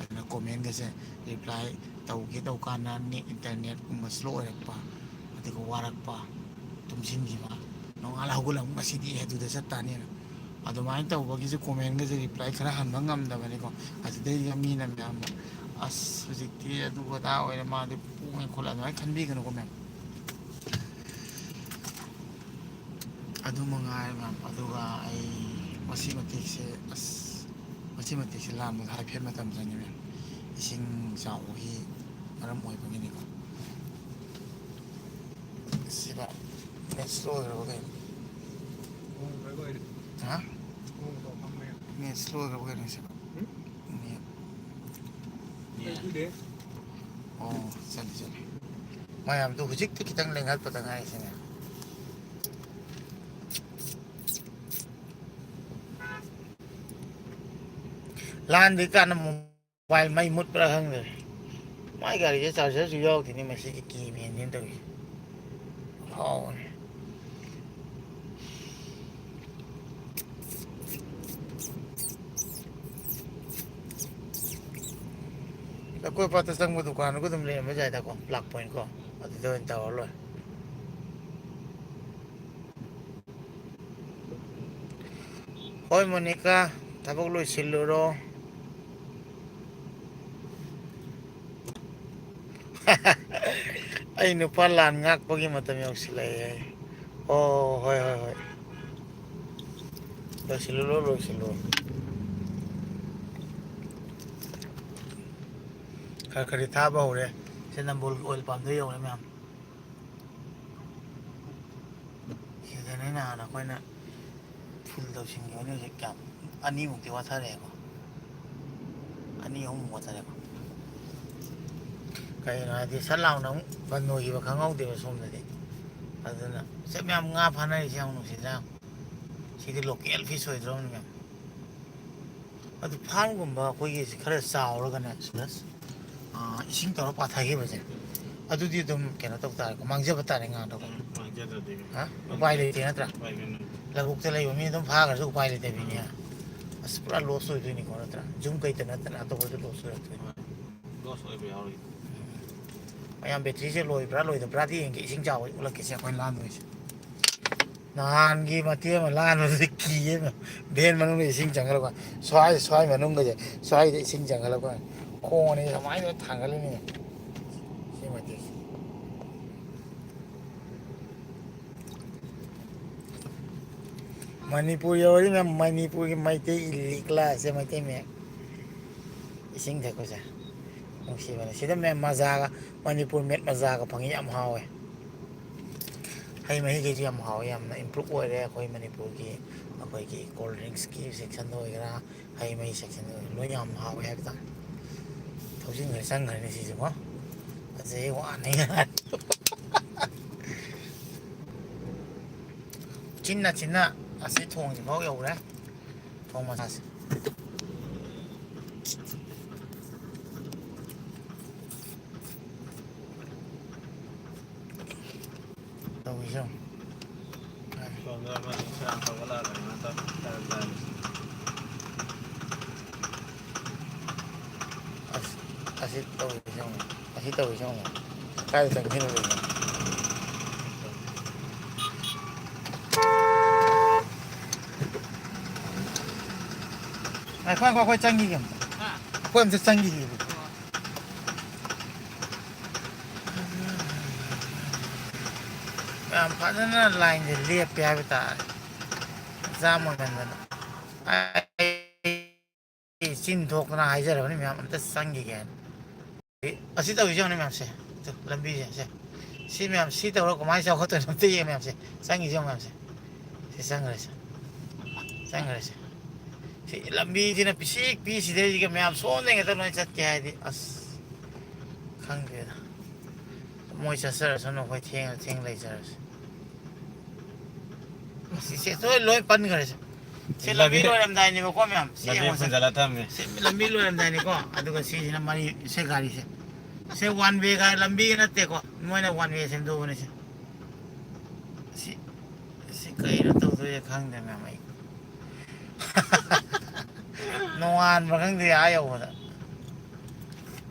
ꯑꯗꯨꯅ ꯀꯣꯃꯦꯟꯒꯁꯦ ꯔꯤꯄ꯭ꯂꯥꯏ ꯇꯧꯒꯦ ꯇꯧꯀꯥꯟꯗ ꯅꯦꯠ, ꯏꯟꯇꯔꯅꯦꯠꯀꯨꯝꯕ ꯁ꯭ꯂꯣ ꯑꯣꯏꯔꯛꯄ, ꯑꯗꯨꯒ ꯋꯥꯔꯛꯄ, ꯇꯨꯝꯁꯤꯟꯈꯤꯕ, ꯅꯣꯡꯉꯥꯜꯂ ꯍꯧꯒꯠꯂ ꯑꯃꯨꯛ ꯉꯁꯤꯗꯤ ꯑꯗꯨꯗ ꯆꯠꯇꯥꯅꯦꯅ꯫ ꯑꯗꯨꯃꯥꯏꯅ ꯇꯧꯕꯒꯤꯁꯨ ꯀꯣꯃꯦꯟꯒꯁꯦ ꯔꯤꯄ꯭ꯂꯥꯏ ꯈꯔ ꯍꯟꯕ ꯉꯝꯗꯕꯅꯤꯀꯣ꯫ ꯑꯗꯨꯗꯩꯗꯤ ꯃꯤꯅ ꯃꯌꯥꯝꯅ, "ꯑꯁ, ꯍꯧꯖꯤꯛꯇꯤ ꯑꯗꯨ ꯑꯗꯥ ꯑꯣꯏꯔꯦ, ꯃꯥꯗꯤ ꯄꯣꯡꯉꯦ ꯈꯣꯠꯂꯦ", ꯑꯗꯨꯃꯥꯏꯅ ꯈꯟꯕꯤꯒꯅꯨꯀꯣ ꯃꯌꯥꯝ꯫ ꯑꯗꯨ ꯃꯉꯥꯏꯔꯦ ꯃꯌꯥꯝ꯫ ꯑꯗꯨꯒ ꯑꯩ ꯃꯁꯤ ꯃꯇꯦꯛꯁꯦ, ꯑꯁ, ꯃꯁꯤ ꯃꯇꯦꯛꯁꯦ ꯂꯥꯝꯕꯗ ꯍꯥꯏꯐꯦꯠ ꯃꯇꯝ ꯆꯪꯉꯤ ꯃꯌꯥꯝ꯫ ꯏꯁꯤꯡ ꯆꯥꯎꯕꯒꯤ ꯃꯔꯝ ꯑꯣꯏꯕꯒꯤꯅꯤꯀꯣ꯫ ꯁꯤꯕ ꯅꯦꯠ ꯁ꯭ꯂꯣ ꯑꯣꯏꯈ꯭ꯔꯕ ꯀꯩꯅꯣ? ꯍꯥ? ꯅꯦꯠ ꯁ꯭ꯂꯣ ꯑꯣꯏꯈ꯭ꯔꯕ ꯀꯩꯅꯣ ꯁꯤꯕ? ꯅꯦꯠ꯫ ꯑꯣ, ꯆꯠꯂꯤ, ꯆꯠꯂꯤ꯫ ꯃꯌꯥꯝꯗꯨ ꯍꯧꯖꯤꯛꯇꯤ ꯈꯤꯇꯪ ꯂꯦꯡꯍꯠꯄꯗ ꯉꯥꯏꯔꯤꯁꯤꯅꯦ꯫ ꯂꯥꯟꯗ꯭ꯔꯤ ꯀꯥꯟꯗ ꯃꯣꯕꯥꯏꯜ ꯃꯩ ꯃꯨꯠꯄ꯭ꯔꯥ ꯈꯪꯗ꯭ꯔꯦ꯫ ꯃꯥꯏ ꯒꯥꯔꯤꯁꯦ ꯆꯥꯔꯖꯔꯁꯨ ꯌꯥꯎꯗꯦꯅꯦ, ꯃꯁꯤꯒꯤ ꯀꯤꯃꯦꯟꯁꯤꯅ ꯇꯧꯔꯤꯁꯦ꯫ ꯐꯥꯎꯕꯅꯦ꯫ ꯂꯧꯀꯣꯏ ꯄꯥꯠꯇ ꯆꯪꯕ ꯗꯨꯀꯥꯟꯗꯨꯒ ꯑꯗꯨꯝ ꯂꯩꯔꯝꯕ ꯌꯥꯏꯗꯀꯣ, ꯄ꯭ꯂꯥꯛ ꯄꯣꯏꯟ ꯀꯣ, ꯑꯗꯨꯗ ꯑꯣꯏꯅ ꯇꯧꯔ ꯂꯣꯏꯔꯦ꯫ ꯍꯣꯏ ꯃꯣꯅꯤꯀꯥ, ꯊꯕꯛ ꯂꯣꯏꯁꯤꯜꯂꯨꯔꯣ꯫ ꯑꯩ ꯅꯨꯄꯥ ꯂꯥꯟ ꯉꯥꯛꯄꯒꯤ ꯃꯇꯝ ꯌꯧꯁꯤꯜꯂꯛꯑꯦ꯫ ꯑꯣ, ꯍꯣꯏ, ꯍꯣꯏ, ꯍꯣꯏ꯫ ꯂꯣꯏꯁꯤꯜꯂꯨꯔꯣ, ꯂꯣꯏꯁꯤꯜꯂꯨꯔꯣ꯫ ꯈꯔ ꯈꯔꯗꯤ ꯊꯥꯕ ꯍꯧꯔꯦ꯫ ꯁꯤ ꯅꯝꯕꯣꯜꯒꯤ ꯑꯣꯏꯜ ꯄꯥꯝꯗ ꯌꯧꯔꯦ ꯃꯌꯥꯝ꯫ ꯁꯤꯗꯅꯦ ꯅꯍꯥꯟ ꯑꯩꯈꯣꯏꯅ ꯐꯨꯜ ꯇꯧꯁꯤꯟꯈꯤꯕꯅꯤ꯫ ꯍꯧꯖꯤꯛ ꯀꯌꯥꯝ, ꯑꯅꯤꯃꯨꯛꯇꯤ ꯋꯥꯠꯊꯔꯛꯑꯦꯀꯣ꯫ ꯑꯅꯤ ꯑꯍꯨꯝꯃꯨꯛ ꯋꯥꯠꯊꯔꯦꯀꯣ꯫ ꯀꯩꯒꯤꯅꯣ ꯍꯥꯏꯗꯤ ꯁꯠ ꯂꯥꯎꯅ ꯑꯃꯨꯛ ꯕꯟ ꯑꯣꯏꯈꯤꯕ ꯈꯪꯍꯧꯗꯦꯕ ꯁꯣꯝꯗꯗꯤ꯫ ꯑꯗꯨꯅ ꯁꯤ ꯃꯌꯥꯝ ꯉꯥ ꯐꯥꯅꯔꯤꯁꯦ ꯌꯥꯝ ꯅꯨꯡꯁꯤꯗ꯭ꯔꯥ? ꯁꯤꯗꯤ ꯂꯣꯀꯦꯜ ꯐꯤꯁ ꯑꯣꯏꯗ꯭ꯔꯣꯕꯅꯤ ꯃꯌꯥꯝ꯫ ꯑꯗꯨ ꯐꯥꯔꯝꯒꯨꯝꯕ ꯑꯩꯈꯣꯏꯒꯤ ꯈꯔ ꯆꯥꯎꯔꯒꯅꯦ, ꯁꯤꯗ, ꯑꯥ, ꯏꯁꯤꯡ ꯇꯧꯔ ꯄꯥꯊꯈꯤꯕꯁꯦ, ꯑꯗꯨꯗꯤ ꯑꯗꯨꯝ ꯀꯩꯅꯣ ꯇꯧ ꯇꯥꯔꯦꯀꯣ, ꯃꯥꯡꯖꯕ ꯇꯥꯔꯦ ꯉꯥꯗꯣꯀꯣ꯫ ꯎꯝ, ꯃꯥꯡꯖꯗ꯭ꯔꯗꯤ ꯍꯥ? ꯎꯄꯥꯏ ꯂꯩꯇꯦ ꯅꯠꯇ꯭ꯔꯥ? ꯎꯄꯥꯏ ꯂꯩꯇꯦ꯫ ꯂꯧꯕꯨꯛꯇ ꯂꯩꯕ ꯃꯤ ꯑꯗꯨꯝ ꯐꯥꯈ꯭ꯔꯁꯨ ꯎꯄꯥꯏ ꯂꯩꯇꯕꯤꯅꯦ꯫ ꯎꯝ꯫ ꯑꯁ, ꯄꯨꯔꯥ ꯂꯣꯁ ꯑꯣꯏꯗꯣꯏꯅꯤꯀꯣ ꯅꯠꯇ꯭ꯔꯥ? ꯌꯨꯝ ꯀꯩꯇ ꯅꯠꯇꯅ ꯑꯇꯣꯞꯄꯁꯨ ꯂꯣꯁ ꯑꯣꯏꯔꯛꯇꯣꯏꯅꯤ꯫ ꯍꯣꯏ꯫ ꯂꯣꯁ ꯑꯣꯏꯕ ꯌꯥꯎꯔꯤ꯫ ꯎꯝ꯫ ꯃꯌꯥꯝ ꯕꯦꯇ꯭ꯔꯤꯁꯦ ꯂꯣꯏꯕ꯭ꯔꯥ ꯂꯣꯏꯗꯕ꯭ꯔꯥꯗꯤ ꯌꯦꯡꯒꯦ, ꯏꯁꯤꯡ ꯆꯥꯎꯕ ꯎꯠꯂꯛꯀꯦꯁꯦ ꯑꯩꯈꯣꯏ ꯂꯥꯟꯗꯣꯏꯁꯦ꯫ ꯅꯍꯥꯟꯒꯤ ꯃꯇꯦꯛ ꯑꯃ ꯂꯥꯟꯕꯗꯨꯗꯤ ꯀꯤꯌꯦ꯫ ꯚꯦꯟ ꯃꯅꯨꯡꯗ ꯏꯁꯤꯡ ꯆꯪꯈꯠꯂꯛꯄ, ꯁ꯭ꯋꯥꯏ, ꯁ꯭ꯋꯥꯏ ꯃꯅꯨꯡꯒꯁꯦ, ꯁ꯭ꯋꯥꯏꯗ ꯏꯁꯤꯡ ꯆꯪꯈꯠꯂꯛꯄ, ꯈꯣꯡ ꯑꯅꯤ ꯁꯨꯃꯥꯏꯅ ꯊꯥꯡꯒꯠꯂꯤꯅꯦ꯫ ꯁꯤ ꯃꯇꯦꯛꯁꯦ꯫ ꯃꯅꯤꯄꯨꯔ ꯌꯧꯔꯗꯤ ꯃꯌꯥꯝ ꯃꯅꯤꯄꯨꯔꯒꯤ ꯃꯩꯇꯩ ꯏꯂꯤꯛꯂꯥꯁꯦ, ꯃꯩꯇꯩ ꯃꯌꯦꯛ꯫ ꯏꯁꯤꯡ ꯊꯛꯄꯁꯦ ꯅꯨꯡꯁꯤꯕꯅꯦ꯫ ꯁꯤꯗ ꯃꯌꯥꯝ ꯃꯖꯥꯒ, ꯃꯅꯤꯄꯨꯔ ꯃꯦꯠ ꯃꯖꯥꯒ ꯐꯪꯉꯤ, ꯌꯥꯝ ꯍꯥꯎꯋꯦ꯫ ꯍꯩ ꯃꯍꯤꯈꯩꯁꯨ ꯌꯥꯝ ꯍꯥꯎꯋꯦ, ꯌꯥꯝꯅ ꯏꯝꯄ꯭ꯔꯨꯞ ꯑꯣꯏꯔꯦ ꯑꯩꯈꯣꯏ ꯃꯅꯤꯄꯨꯔꯒꯤ꯫ ꯑꯩꯈꯣꯏꯒꯤ ꯀꯣꯜ ꯗ꯭ꯔꯤꯡꯛꯁꯀꯤ ꯁꯦꯛꯁꯟꯗ ꯑꯣꯏꯒꯦꯔꯥ, ꯍꯩ ꯃꯍꯤ ꯁꯦꯛꯁꯟꯗ ꯑꯣꯏꯒꯦꯔꯥ, ꯂꯣꯏ ꯌꯥꯝ ꯍꯥꯎꯋꯦ ꯍꯥꯏꯕ ꯇꯥꯔꯦ꯫ ꯊꯧꯖꯤꯟꯈ꯭ꯔꯦ, ꯆꯪꯈ꯭ꯔꯅꯤ ꯁꯤꯁꯨꯀꯣ꯫ ꯐꯖꯩ ꯋꯥꯅꯤ꯫ ꯆꯤꯟꯅ ꯆꯤꯟꯅ ꯑꯁꯤ ꯊꯣꯡꯁꯤꯐꯥꯎ ꯌꯧꯔꯦ꯫ ꯊꯣꯡ ꯃꯁꯥꯁꯦ꯫ ꯇꯧꯔꯤꯁꯦ ꯌꯦꯡꯉꯨ꯫ ꯁꯣꯝꯗ ꯑꯃ ꯏꯟꯁꯥꯡ ꯊꯣꯡꯒꯠꯂꯛꯑꯒ ꯀꯩꯅꯣ ꯇꯧ-, ꯇꯧꯔꯝꯗꯥꯏ꯫ ꯑꯁ, ꯑꯁꯤ ꯇꯧꯔꯤꯁꯦ ꯌꯦꯡꯉꯨ꯫ ꯑꯁꯤ ꯇꯧꯔꯤꯁꯦ ꯌꯦꯡꯉꯨ꯫ ꯀꯥꯏꯗ ꯆꯪꯁꯤꯜꯂꯨꯔꯤꯅꯣ? ꯉꯥꯏꯈꯣ, ꯉꯥꯏꯈꯣ, ꯑꯩꯈꯣꯏ ꯆꯪꯈꯤꯒꯦ ꯑꯝꯇ꯫ ꯑꯩꯈꯣꯏ ꯑꯝꯇ ꯆꯪꯈꯤꯒꯦ꯫ ꯌꯥꯝ ꯐꯖꯅ ꯂꯥꯏꯟꯁꯦ ꯂꯦꯞꯄꯦ ꯍꯥꯏꯕ ꯇꯥꯔꯦ꯫ ꯖꯥꯝ ꯑꯣꯏꯃꯟꯗꯅ꯫ ꯑꯩ ꯆꯤꯟ ꯊꯣꯛꯇꯅ ꯍꯥꯏꯖꯔꯕꯅꯤ ꯃꯌꯥꯝ, ꯑꯝꯇ ꯆꯪꯈꯤꯒꯦ ꯍꯥꯏꯅ꯫ ꯑꯁꯤ ꯇꯧꯔꯤꯁꯦ ꯌꯦꯡꯉꯨꯅꯦ ꯃꯌꯥꯝꯁꯦ꯫ ꯂꯝꯕꯤꯁꯦ ꯁꯦ꯫ ꯁꯤ ꯃꯌꯥꯝ ꯁꯤ ꯇꯧꯔꯒ ꯀꯃꯥꯏꯅ ꯆꯥꯎꯈꯠꯇꯣꯏꯅꯣ ꯑꯝꯇ ꯌꯦꯡꯉꯦ ꯃꯌꯥꯝꯁꯦ꯫ ꯆꯪꯈꯤꯁꯦ ꯌꯦꯡꯉꯨ ꯃꯌꯥꯝꯁꯦ꯫ ꯁꯤ ꯆꯪꯈ꯭ꯔꯦꯁꯦ꯫ ꯆꯪꯈ꯭ꯔꯦꯁꯦ꯫ ꯁꯤ ꯂꯝꯕꯤꯁꯤꯅ ꯄꯤꯁꯤꯛ ꯄꯤ ꯁꯤꯗꯩꯁꯤꯒ ꯃꯌꯥꯝ ꯁꯣꯝꯗꯩ ꯉꯥꯛꯇ ꯂꯣꯏ ꯆꯠꯀꯦ ꯍꯥꯏꯗꯤ ꯑꯁ꯫ ꯈꯪꯗꯦꯗ꯫ ꯃꯣꯏ ꯆꯠꯆꯔꯁꯅꯨ, ꯑꯩꯈꯣꯏ ꯊꯦꯡꯉ ꯊꯦꯡ ꯂꯩꯖꯔꯁꯤ꯫ ꯁꯤꯁꯦ ꯂꯣꯏ, ꯂꯣꯏ ꯄꯟꯈ꯭ꯔꯦꯁꯦ꯫ ꯁꯤ ꯂꯝꯕꯤ ꯂꯝꯕꯤ ꯂꯣꯏꯔꯝꯗꯥꯏꯅꯦꯕꯀꯣ ꯃꯌꯥꯝ꯫ ꯁꯤ ꯂꯝꯕꯤ ꯌꯦꯡꯉꯣꯁꯦ꯫ ꯐꯨꯟꯖꯜꯂ ꯊꯝꯃꯦ꯫ ꯁꯤ ꯂꯝꯕꯤ ꯂꯣꯏꯔꯝꯗꯥꯏꯅꯤꯀꯣ꯫ ꯑꯗꯨꯒ ꯁꯤꯁꯤꯅ ꯃꯔꯤ, ꯁꯤ ꯒꯥꯔꯤꯁꯦ꯫ ꯁꯤ ꯋꯥꯟ ꯋꯦ ꯒꯥꯔꯤ ꯂꯝꯕꯤ ꯅꯠꯇꯦꯀꯣ꯫ ꯃꯣꯏꯅ ꯋꯥꯟ ꯋꯦ ꯁꯦꯝꯗꯣꯛꯄꯅꯦ ꯁꯤ꯫ ꯁꯤ, ꯁꯤ ꯀꯩꯅꯣ ꯇꯧꯗꯣꯏꯁꯦ ꯈꯪꯗꯦ ꯃꯌꯥꯝ ꯑꯩ꯫ ꯅꯣꯡꯉꯥꯟꯕ꯭ꯔꯥ ꯈꯪꯗꯦ ꯑꯥ ꯌꯧꯕꯗ꯫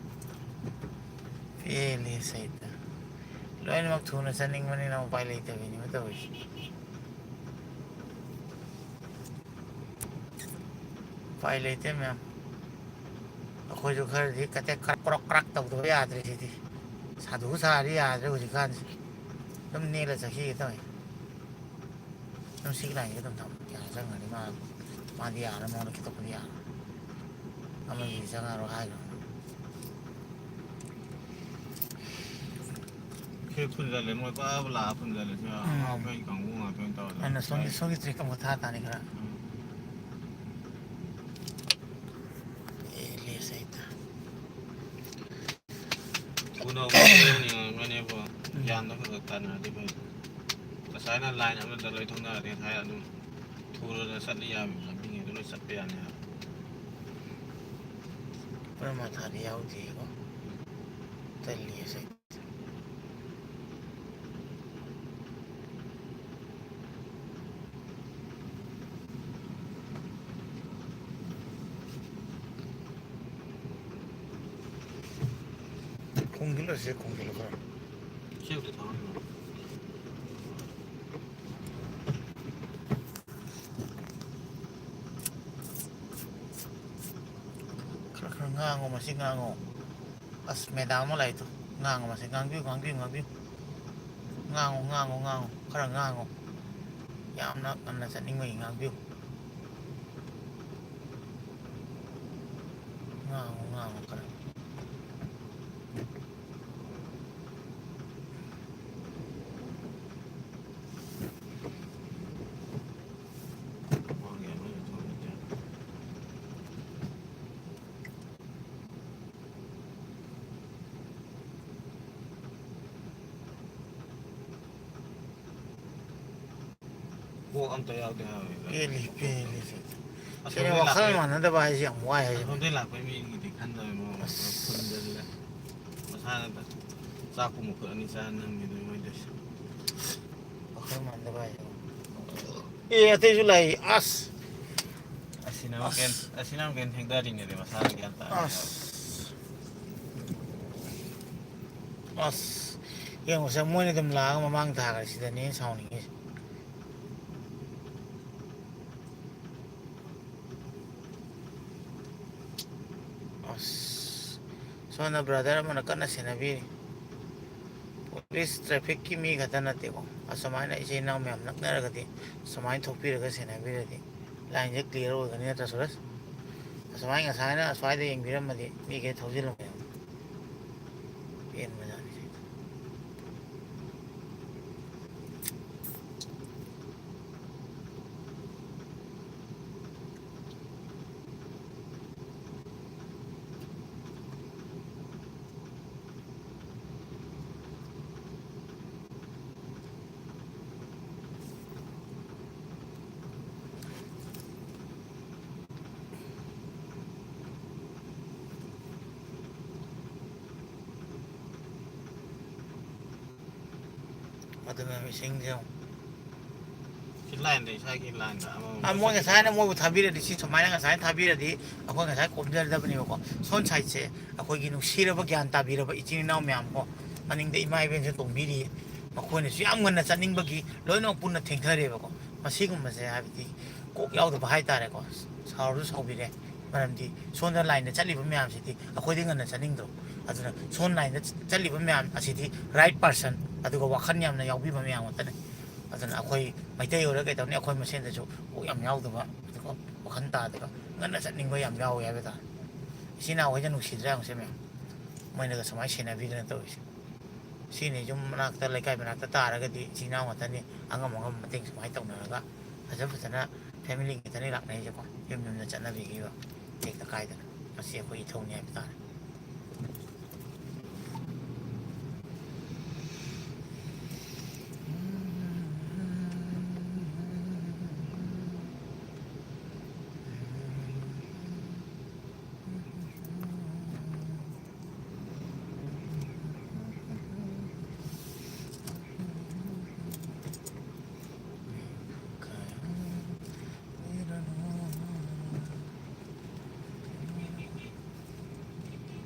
ꯄꯦꯜꯂꯦ ꯁꯩꯇ꯫ ꯂꯣꯏꯅꯃꯛ ꯊꯨꯅ ꯆꯠꯅꯤꯡꯕꯅꯤꯅ ꯎꯄꯥꯏ ꯂꯩꯇꯕꯤꯅꯦꯕ ꯇꯧꯔꯤꯁꯦ꯫ ꯎꯄꯥꯏ ꯂꯩꯇꯦ ꯃꯌꯥꯝ꯫ ꯑꯩꯈꯣꯏꯁꯨ ꯈꯔꯗꯤ ꯀꯇꯦꯛ ꯈꯔ ꯀ꯭ꯔꯣꯛ ꯀ꯭ꯔꯥꯛ ꯇꯧꯗꯕ ꯌꯥꯗ꯭ꯔꯦ ꯁꯤꯗꯤ꯫ ꯁꯥꯗꯨ ꯁꯥꯔꯗꯤ ꯌꯥꯗ꯭ꯔꯦ ꯍꯧꯖꯤꯛꯀꯥꯟꯁꯦ꯫ ꯑꯗꯨꯝ ꯅꯦꯠꯂ ꯆꯠꯈꯤꯒꯦ ꯇꯧꯋꯦ꯫ ꯑꯗꯨꯝ ꯁꯤꯒꯤ ꯂꯥꯏꯟꯁꯤꯗ ꯑꯗꯨꯝ ꯊꯝꯃꯣ꯫ ꯌꯥꯔꯦ, ꯆꯪꯈ꯭ꯔꯅꯤ ꯃꯥ꯫ ꯃꯥꯗꯤ ꯌꯥꯔꯦ, ꯃꯉꯣꯟꯗ ꯈꯤꯇꯣꯛꯄꯗꯤ ꯌꯥꯔꯦ꯫ ꯑꯃꯒꯤꯗꯤ ꯆꯪꯉꯔꯣꯏ ꯍꯥꯏꯈ꯭ꯔꯕꯅꯤ꯫ ꯁꯤ ꯐꯨꯟꯖꯜꯂꯦ, ꯃꯣꯏ ꯄꯨꯔꯥ ꯂꯥꯛꯑ ꯐꯨꯟꯖꯜꯂꯦ꯫ ꯁꯤ ꯎꯝ꯫ ꯑꯉꯥꯎꯕ ꯀꯥꯡꯕꯨ ꯉꯥꯛꯇ ꯑꯣꯏꯅ ꯇꯧꯔꯦ꯫ ꯑꯗꯨꯅ ꯁꯣꯝꯒꯤ, ꯁꯣꯝꯒꯤ ꯇ꯭ꯔꯦꯛ ꯑꯃꯨꯛ ꯊꯥ ꯇꯥꯅꯤ ꯈꯔ꯫ ꯎꯝ꯫ ꯑꯦ, ꯂꯦꯁ ꯍꯦꯛꯇ꯫ ꯎꯅꯕ ꯌꯦꯡꯉꯝꯒꯅꯦꯕ꯫ ꯎꯝ꯫ ꯒ꯭ꯌꯥꯟꯗꯣ ꯈꯔ ꯈꯔ ꯇꯥꯅꯔꯗꯤ ꯐꯩ꯫ ꯉꯁꯥꯏꯅ ꯂꯥꯏꯟ ꯑꯃꯗ ꯂꯣꯏ ꯊꯣꯛꯅꯔꯗꯤ ꯉꯁꯥꯏ ꯑꯗꯨꯝ ꯊꯨꯔꯗ ꯆꯠꯂ ꯌꯥꯕ ꯂꯝꯕꯤꯉꯩꯗ ꯂꯣꯏ ꯆꯠꯄ ꯌꯥꯅꯤ ꯍꯥꯏꯕ꯫ ꯄꯨꯔꯥ ꯃꯊꯥꯗꯤ ꯌꯥꯎꯗꯦꯀꯣ꯫ ꯇꯜꯂꯤ ꯑꯁꯦꯡ꯫ ꯈꯣꯡꯖꯤꯜꯂꯁꯦ, ꯈꯣꯡꯖꯤꯜꯂꯣ ꯈꯔ꯫ ꯁꯤ ꯑꯝꯇ ꯊꯥꯡꯒꯠꯂꯣ꯫ ꯈꯔ ꯈꯔ ꯉꯥꯡꯉꯣ, ꯃꯁꯤ ꯉꯥꯡꯉꯣ꯫ ꯑꯁ, ꯃꯦꯗꯥꯝ ꯑꯃ ꯂꯥꯛꯏꯗꯣ꯫ ꯉꯥꯡꯉꯣ, ꯃꯁꯤ ꯉꯥꯡꯕꯤꯌꯨ, ꯉꯥꯡꯕꯤꯌꯨ, ꯉꯥꯡꯕꯤꯌꯨ꯫ ꯉꯥꯡꯉꯣ, ꯉꯥꯡꯉꯣ, ꯉꯥꯡꯉꯣ, ꯈꯔ ꯉꯥꯡꯉꯣ꯫ ꯌꯥꯝꯅ ꯉꯟꯅ ꯆꯠꯅꯤꯡꯕꯒꯤ ꯉꯥꯡꯕꯤꯌꯨ꯫ ꯉꯥꯡꯉꯣ, ꯉꯥꯡꯉꯣ ꯈꯔ꯫ ꯀꯣꯛ ꯑꯝꯇ ꯌꯥꯎꯗꯦ ꯍꯥꯏꯕ꯫ ꯄꯦꯜꯂꯤ, ꯄꯦꯜꯂꯤ꯫ ꯑꯁꯣꯝꯗꯩ ꯁꯤꯅꯦ ꯋꯥꯈꯜ ꯂꯥꯛꯄꯩ, ꯃꯥꯟꯅꯗꯕ ꯍꯥꯏꯁꯦ ꯌꯥꯝ ꯋꯥꯏ ꯍꯥꯏꯁꯦ꯫ ꯑꯁꯣꯝꯗꯩ ꯂꯥꯛꯄꯩ ꯃꯤꯒꯤꯗꯤ ꯈꯟꯗꯕ ꯃꯑꯣꯡꯗ ꯑꯁ꯫ ꯐꯨꯟꯖꯜꯂꯦ꯫ ꯃꯁꯥꯅ ꯆꯥꯛꯄꯨ ꯃꯈꯨꯠ ꯑꯅꯤ ꯆꯥ ꯅꯝꯃꯤꯗꯨꯅꯤ ꯃꯣꯏ ꯇꯧꯏꯁꯦ꯫ ꯋꯥꯈꯜ ꯃꯥꯟꯅꯗꯕ ꯍꯥꯏꯁꯦ꯫ ꯑꯦ, ꯑꯇꯩꯁꯨ ꯂꯥꯛꯏ꯫ ꯑꯁ꯫ ꯑꯁꯤꯅ ꯑꯃꯨꯛ ꯀꯩ-, ꯑꯁ꯫ ꯑꯁꯤꯅ ꯑꯃꯨꯛ ꯀꯩ ꯊꯦꯡꯗꯔꯤꯅꯦꯗꯤ ꯃꯁꯥꯅ ꯒ꯭ꯌꯥꯟ ꯇꯥꯔꯦ꯫ ꯑꯁ꯫ ꯑꯁ꯫ ꯌꯦꯡꯉꯨꯁꯦ, ꯃꯣꯏꯅ ꯑꯗꯨꯝ ꯂꯥꯛꯑꯒ ꯃꯃꯥꯡ ꯊꯥꯈ꯭ꯔꯦ, ꯁꯤꯗꯅꯦ ꯑꯩꯅ ꯁꯥꯎꯅꯤꯡꯉꯤꯁꯦ꯫ ꯑꯁ꯫ ꯁꯣꯝꯗ ꯕ꯭ꯔꯗꯔ ꯑꯃꯅ ꯀꯟꯅ ꯁꯦꯟꯅꯕꯤꯔꯤ꯫ ꯄꯨꯂꯤꯁ ꯇ꯭ꯔꯥꯐꯤꯛꯀꯤ ꯃꯤ ꯈꯛꯇ ꯅꯠꯇꯦꯀꯣ꯫ ꯑꯁꯨꯃꯥꯏꯅ ꯏꯆꯤꯟ ꯏꯅꯥꯎ ꯃꯌꯥꯝ ꯅꯛꯅꯔꯒꯗꯤ ꯁꯨꯃꯥꯏꯅ ꯊꯣꯛꯄꯤꯔꯒ ꯁꯦꯟꯅꯕꯤꯔꯗꯤ ꯂꯥꯏꯟꯁꯦ ꯀ꯭ꯂꯤꯌꯥꯔ ꯑꯣꯏꯒꯅꯤ, ꯅꯠꯇ꯭ꯔꯥ ꯁꯨꯔꯖ? ꯑꯁꯨꯃꯥꯏꯅ ꯉꯁꯥꯏꯅ ꯑꯁ꯭ꯋꯥꯏꯗ ꯌꯦꯡꯕꯤꯔꯝꯃꯗꯤ ꯃꯤꯈꯩ ꯊꯧꯖꯤꯜꯂꯝꯃꯦꯕ꯫ ꯄꯦꯟꯕꯖꯥꯠꯅꯤ ꯁꯤ꯫ ꯑꯗꯨꯅ ꯏꯁꯤꯡꯁꯦ ꯑꯃꯨꯛ ꯁꯤ ꯂꯥꯏꯟꯗ ꯏꯁꯥꯒꯤ ꯂꯥꯏꯟꯗ ꯑꯃꯃꯝ ꯑ, ꯃꯣꯏ ꯉꯁꯥꯏꯅ ꯃꯣꯏꯕꯨ ꯊꯥꯕꯤꯔꯗꯤ, ꯁꯤ ꯁꯨꯃꯥꯏꯅ ꯉꯁꯥꯏꯅ ꯊꯥꯕꯤꯔꯗꯤ ꯑꯩꯈꯣꯏ ꯉꯁꯥꯏ ꯀꯣꯝꯖꯔꯗꯕꯅꯦꯕꯀꯣ꯫ ꯁꯣꯝ ꯁꯥꯏꯠꯁꯦ ꯑꯩꯈꯣꯏꯒꯤ ꯅꯨꯡꯁꯤꯔꯕ, ꯒ꯭ꯌꯥꯟ ꯇꯥꯕꯤꯔꯕ ꯏꯆꯤꯟ ꯏꯅꯥꯎ ꯃꯌꯥꯝ ꯀꯣ, ꯃꯅꯤꯡꯗ ꯏꯃꯥ ꯏꯕꯦꯟꯁꯨ ꯇꯣꯡꯕꯤꯔꯤ, ꯃꯈꯣꯏꯅꯁꯨ ꯌꯥꯝ ꯉꯟꯅ ꯆꯠꯅꯤꯡꯕꯒꯤ ꯂꯣꯏꯅꯃꯛ ꯄꯨꯟꯅ ꯊꯦꯡꯊꯔꯦꯕꯀꯣ꯫ ꯃꯁꯤꯒꯨꯝꯕꯁꯦ ꯍꯥꯏꯕꯗꯤ ꯀꯣꯛ ꯌꯥꯎꯗꯕ ꯍꯥꯏꯇꯥꯔꯦꯀꯣ꯫ ꯁꯥꯎꯔꯁꯨ ꯁꯥꯎꯕꯤꯔꯦ, ꯃꯔꯝꯗꯤ ꯁꯣꯝꯗ ꯂꯥꯏꯟꯗ ꯆꯠꯂꯤꯕ ꯃꯌꯥꯝꯁꯤꯗꯤ ꯑꯩꯈꯣꯏꯗꯤ ꯉꯟꯅ ꯆꯠꯅꯤꯡꯗ꯭ꯔꯣ? ꯑꯗꯨꯅ ꯁꯣꯝ ꯂꯥꯏꯟꯗ ꯆꯠꯂꯤꯕ ꯃꯌꯥꯝ ꯑꯁꯤꯗꯤ ꯔꯥꯏꯠ ꯄꯥꯔꯁꯟ, ꯑꯗꯨꯒ ꯋꯥꯈꯜ ꯌꯥꯝꯅ ꯌꯥꯎꯕꯤꯕ ꯃꯌꯥꯝ ꯉꯥꯛꯇꯅꯤ꯫ ꯑꯗꯨꯅ ꯑꯩꯈꯣꯏ ꯃꯩꯇꯩ ꯑꯣꯏꯔ ꯀꯩꯗꯧꯅꯤ, ꯑꯩꯈꯣꯏ ꯃꯁꯦꯟꯗꯁꯨ ꯀꯣꯛ ꯌꯥꯝ ꯌꯥꯎꯗꯕ, ꯑꯗꯨꯒ ꯋꯥꯈꯜ ꯇꯥꯗꯕ, ꯉꯟꯅ ꯆꯠꯅꯤꯡꯕ ꯌꯥꯝ ꯌꯥꯎꯋꯦ ꯍꯥꯏꯕ ꯇꯥꯔꯦ꯫ ꯏꯆꯤꯟ ꯏꯅꯥꯎꯈꯩꯁꯦ ꯅꯨꯡꯁꯤꯗ꯭ꯔꯥ ꯌꯦꯡꯉꯨꯁꯦ ꯃꯌꯥꯝ, ꯃꯣꯏꯅꯒ ꯁꯨꯃꯥꯏꯅ ꯁꯦꯟꯅꯕꯤꯗꯅ ꯇꯧꯔꯤꯁꯦ꯫ ꯁꯤꯅꯤ ꯌꯨꯝ ꯃꯅꯥꯛꯇ, ꯂꯩꯀꯥꯏ ꯃꯅꯥꯛꯇ ꯇꯥꯔꯒꯗꯤ ꯏꯆꯤꯟ ꯏꯅꯥꯎ ꯉꯥꯛꯇꯅꯤ, ꯑꯉꯝ ꯑꯉꯝꯕ ꯃꯇꯦꯡ ꯁꯨꯃꯥꯏꯅ ꯇꯧꯅꯔꯒ ꯐꯖ ꯐꯖꯅ ꯐꯦꯃꯤꯂꯤ ꯉꯥꯛꯇꯅꯤ ꯂꯥꯛꯅꯔꯤꯁꯦꯀꯣ꯫ ꯌꯨꯝ ꯌꯨꯝꯗ ꯆꯠꯅꯕꯤꯈꯤꯕ ꯇꯦꯛꯇ ꯀꯥꯏꯗꯅ꯫ ꯃꯁꯤ ꯑꯩꯈꯣꯏ ꯏꯊꯧꯅꯤ ꯍꯥꯏꯕ ꯇꯥꯔꯦ꯫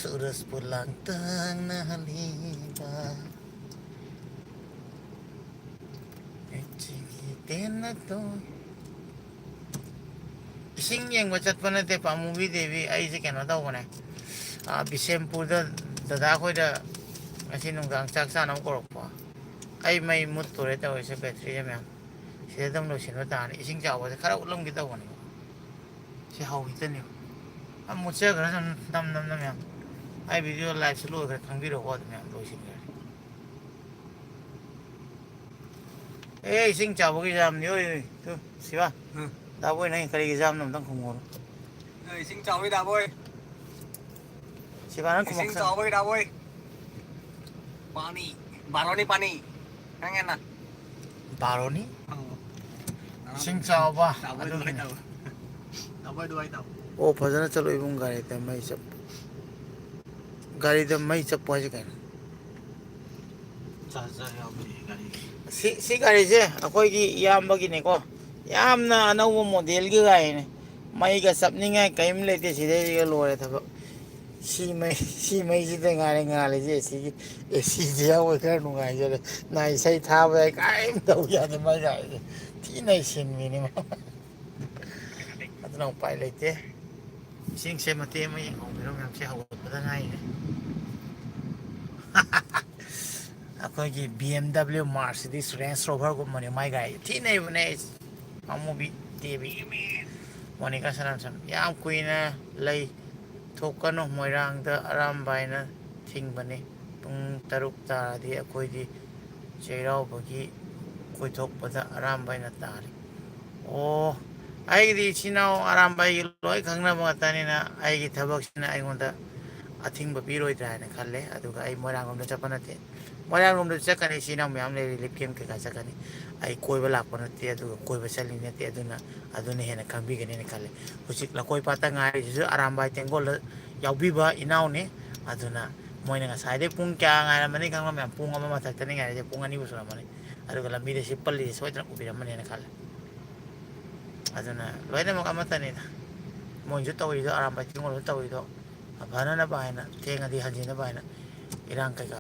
ꯁꯨꯔꯖꯄꯨ ꯂꯥꯡꯇꯛꯅꯍꯜꯂꯤꯕ ꯂꯩꯆꯤꯜꯒꯤ ꯇꯦꯟꯅ ꯇꯣꯏ-, ꯏꯁꯤꯡ ꯌꯦꯡꯕ ꯆꯠꯄ ꯅꯠꯇꯦ ꯄꯥꯃꯨꯕꯤ ꯗꯦꯕꯤ, ꯑꯩꯁꯦ ꯀꯩꯅꯣ ꯇꯧꯕꯅꯦ꯫ ꯑꯥ, ꯕꯤꯁꯦꯝꯄꯨꯔꯗ ꯗꯗꯥ ꯈꯣꯏꯗ ꯉꯁꯤ ꯅꯨꯡꯗꯥꯡ ꯆꯥꯛ ꯆꯥꯅꯕ ꯀꯧꯔꯛꯄ꯫ ꯑꯩ ꯃꯩ ꯃꯨꯠꯇꯣꯔꯦ ꯇꯧꯔꯤꯁꯦ, ꯕꯦꯇ꯭ꯔꯤꯁꯦ ꯃꯌꯥꯝ꯫ ꯁꯤꯗ ꯑꯗꯨꯝ ꯂꯣꯏꯁꯤꯟꯕ ꯇꯥꯔꯅꯤ꯫ ꯏꯁꯤꯡ ꯆꯥꯎꯕꯁꯦ ꯈꯔ ꯎꯠꯂꯝꯒꯦ ꯇꯧꯕꯅꯦꯕ꯫ ꯁꯤ ꯍꯧꯈꯤꯗꯅꯦꯕ꯫ ꯑ, ꯃꯨꯠꯆꯈ꯭ꯔꯁꯅꯨ, ꯅꯝ ꯅꯝꯅ ꯃꯌꯥꯝ꯫ ꯑꯩ ꯚꯤꯗꯤꯑꯣ ꯂꯥꯏꯐꯁꯦ ꯂꯣꯏꯈ꯭ꯔꯦ, ꯈꯪꯕꯤꯔꯣꯀꯣ, ꯑꯗꯨ ꯃꯌꯥꯝ ꯂꯣꯏꯁꯤꯟꯈ꯭ꯔꯦ꯫ ꯑꯦ, ꯏꯁꯤꯡ ꯆꯥꯎꯕꯒꯤ ꯖꯥꯝꯅꯤ, ꯑꯣꯏ, ꯑꯣꯏ, ꯇꯨ, ꯁꯤꯕꯥ꯫ ꯎꯝ꯫ ꯗꯥꯕꯣꯏ, ꯅꯪ ꯀꯔꯤꯒꯤ ꯖꯥꯝꯅꯣ ꯑꯝꯇꯪ ꯈꯨꯝꯃꯣꯔꯣ꯫ ꯑꯦ, ꯏꯁꯤꯡ ꯆꯥꯎꯕꯒꯤ ꯗꯥꯕꯣꯏ꯫ ꯁꯤꯕꯥ, ꯅꯪ ꯏꯁꯤꯡ ꯈꯨꯝꯃꯛꯁꯅꯨ꯫ ꯆꯥꯎꯕꯒꯤ ꯗꯥꯕꯣꯏ꯫ ꯄꯥꯅꯤ, ꯕꯥꯔꯣꯅꯤ ꯄꯥꯅꯤ꯫ ꯈꯪꯉꯦꯅ? ꯕꯥꯔꯣꯅꯤ? ꯑꯧ꯫ ꯏꯁꯤꯡ ꯆꯥꯎꯕ, ꯗꯥꯕꯣꯏ ꯑꯗꯨꯒꯤꯅꯦ꯫ ꯑꯗꯨꯃꯥꯏꯅ ꯇꯧ꯫ ꯗꯥꯕꯣꯏ ꯑꯗꯨꯃꯥꯏꯅ ꯇꯧ꯫ ꯑꯣ, ꯐꯖꯅ ꯆꯠꯂꯣ ꯏꯕꯨꯡ, ꯒꯥꯔꯤꯗ ꯃꯩ ꯆꯞ-, ꯒꯥꯔꯤꯗ ꯃꯩ ꯆꯞꯄꯨ ꯍꯥꯏꯁꯦ ꯀꯩꯅꯣ? ꯆꯥꯔꯖꯔ ꯌꯥꯎꯕꯅꯦ ꯒꯥꯔꯤꯒꯤ꯫ ꯁꯤ ꯁꯤ ꯒꯥꯔꯤꯁꯦ ꯑꯩꯈꯣꯏꯒꯤ ꯏꯌꯥꯝꯕꯒꯤꯅꯦꯀꯣ, ꯌꯥꯝꯅ ꯑꯅꯧꯕ ꯃꯣꯗꯦꯜꯒꯤ ꯒꯥꯔꯤꯅꯦ꯫ ꯃꯩꯒ ꯆꯞꯅꯤꯡꯉꯥꯏ ꯀꯔꯤꯝ ꯂꯩꯇꯦ, ꯁꯤꯗꯩꯁꯤꯒ ꯂꯣꯏꯔꯦ ꯊꯕꯛ꯫ ꯁꯤ ꯃꯩ ꯁꯤ ꯃꯩꯁꯤꯗ ꯉꯥꯏꯔꯦ ꯉꯥꯜꯂꯤꯁꯦ꯫ ꯑꯦꯁꯤꯒꯤ ꯑꯦꯁꯤꯁꯦ ꯌꯥꯎꯕ ꯈꯔ ꯅꯨꯡꯉꯥꯏꯖꯔꯦ꯫ ꯅꯥ ꯏꯁꯩ ꯊꯥꯕ ꯌꯥꯏ, ꯀꯔꯤꯝ ꯇꯧ ꯌꯥꯗꯦ꯫ ꯃꯩ ꯒꯥꯔꯤꯁꯦ ꯊꯤꯅ ꯁꯤꯟꯕꯤꯅꯤ ꯃꯥ꯫ ꯑꯗꯨꯅ ꯎꯄꯥꯏ ꯂꯩꯇꯦ꯫ ꯏꯁꯤꯡꯁꯦ ꯃꯇꯦꯛ ꯑꯃ ꯌꯦꯡꯍꯧꯕꯤꯔꯣ, ꯃꯌꯥꯝꯁꯦ ꯍꯧꯒꯠꯄꯗ ꯉꯥꯏꯔꯦ꯫ ꯑꯩꯈꯣꯏꯒꯤ B M W Mercedes range ꯔꯣꯚꯔꯒꯨꯝꯕꯅꯦ ꯃꯥꯏ ꯒꯥꯔꯤ ꯊꯤ ꯅꯩꯕꯅꯦ꯫ ꯑꯩ ꯄꯥꯃꯨꯕꯤ ꯇꯦꯕꯤ ꯃꯣꯅꯤꯀꯥ ꯁꯅꯥꯝꯁꯝ ꯌꯥꯝ ꯀꯨꯏꯅ ꯂꯩ ꯊꯣꯛꯀꯅꯨ꯫ ꯃꯣꯏꯔꯥꯡꯗ ꯑꯔꯥꯝꯕꯥꯏꯅ ꯊꯤꯡꯕꯅꯤ꯫ ꯄꯨꯡ ꯇꯔꯨꯛ ꯇꯥꯔꯗꯤ ꯑꯩꯈꯣꯏꯗꯤ ꯆꯩꯔꯥꯎꯕꯒꯤ ꯀꯣꯏꯊꯣꯛꯄꯗ ꯑꯔꯥꯝꯕꯥꯏꯅ ꯇꯥꯔꯤ꯫ ꯑꯣ, ꯑꯩꯒꯤꯗꯤ ꯏꯆꯤꯟ ꯏꯅꯥꯎ ꯑꯔꯥꯝꯕꯥꯏꯒꯤ ꯂꯣꯏ ꯈꯪꯅꯕ ꯉꯥꯛꯇꯅꯤꯅ ꯑꯩꯒꯤ ꯊꯕꯛꯁꯤꯅ ꯑꯩꯉꯣꯟꯗ ꯑꯊꯤꯡꯕ ꯄꯤꯔꯣꯏꯗ꯭ꯔꯥ ꯍꯥꯏꯅ ꯈꯜꯂꯦ꯫ ꯑꯗꯨꯒ ꯑꯩ ꯃꯣꯏꯔꯥꯡꯂꯣꯝꯗ ꯆꯠꯄ ꯅꯠꯇꯦ꯫ ꯃꯣꯏꯔꯥꯡꯂꯣꯝꯗ ꯆꯠꯀꯅꯤ, ꯏꯆꯤꯟ ꯏꯅꯥꯎ ꯃꯌꯥꯝ ꯂꯩ, ꯔꯤꯂꯤꯐ ꯀꯦꯝ ꯀꯩꯀꯥ ꯆꯠꯀꯅꯤ꯫ ꯑꯩ ꯀꯣꯏꯕ ꯂꯥꯛꯄ ꯅꯠꯇꯦ, ꯑꯗꯨꯒ ꯀꯣꯏꯕ ꯆꯠꯂꯤ ꯅꯠꯇꯦ꯫ ꯑꯗꯨꯅ ꯑꯗꯨꯅ ꯍꯦꯟꯅ ꯈꯪꯕꯤꯒꯅꯤꯅ ꯈꯜꯂꯦ꯫ ꯍꯧꯖꯤꯛ ꯂꯀꯣꯏ ꯄꯥꯠꯇ ꯉꯥꯏꯔꯤꯁꯤꯁꯨ ꯑꯔꯥꯝꯕꯥꯏ ꯇꯦꯡꯒꯣꯜꯗ ꯌꯥꯎꯕꯤꯕ ꯏꯅꯥꯎꯅꯤ꯫ ꯑꯗꯨꯅ ꯃꯣꯏꯅ ꯉꯁꯥꯏꯗꯩ ꯄꯨꯡ ꯀꯌꯥ ꯉꯥꯏꯔꯝꯃꯅꯤ ꯈꯪꯕ꯭ꯔꯥ ꯃꯌꯥꯝ? ꯄꯨꯡ ꯑꯃ ꯃꯊꯛꯇꯅꯤ ꯉꯥꯏꯔꯤꯁꯦ, ꯄꯨꯡ ꯑꯅꯤꯕꯨ ꯁꯨꯔꯝꯃꯅꯤ꯫ ꯑꯗꯨꯒ ꯂꯝꯕꯤꯗ ꯁꯤ ꯄꯜꯂꯤꯁꯦ ꯁꯣꯏꯗꯅ ꯎꯕꯤꯔꯝꯃꯅꯤꯅ ꯈꯜꯂꯦ꯫ ꯑꯗꯨꯅ ꯂꯣꯏꯅꯃꯛ ꯑꯃꯠꯇꯅꯤꯗ꯫ ꯃꯣꯏꯁꯨ ꯇꯧꯔꯤꯗꯣ, ꯑꯔꯥꯝꯕꯥꯏ ꯇꯦꯡꯒꯣꯜꯁꯨ ꯇꯧꯔꯤꯗꯣ, ꯐꯅꯅꯕ ꯍꯥꯏꯅ, ꯊꯦꯡꯉꯗꯤ ꯍꯟꯖꯤꯟꯅꯕ ꯍꯥꯏꯅ꯫ ꯏꯔꯥꯡ ꯀꯩꯀꯥ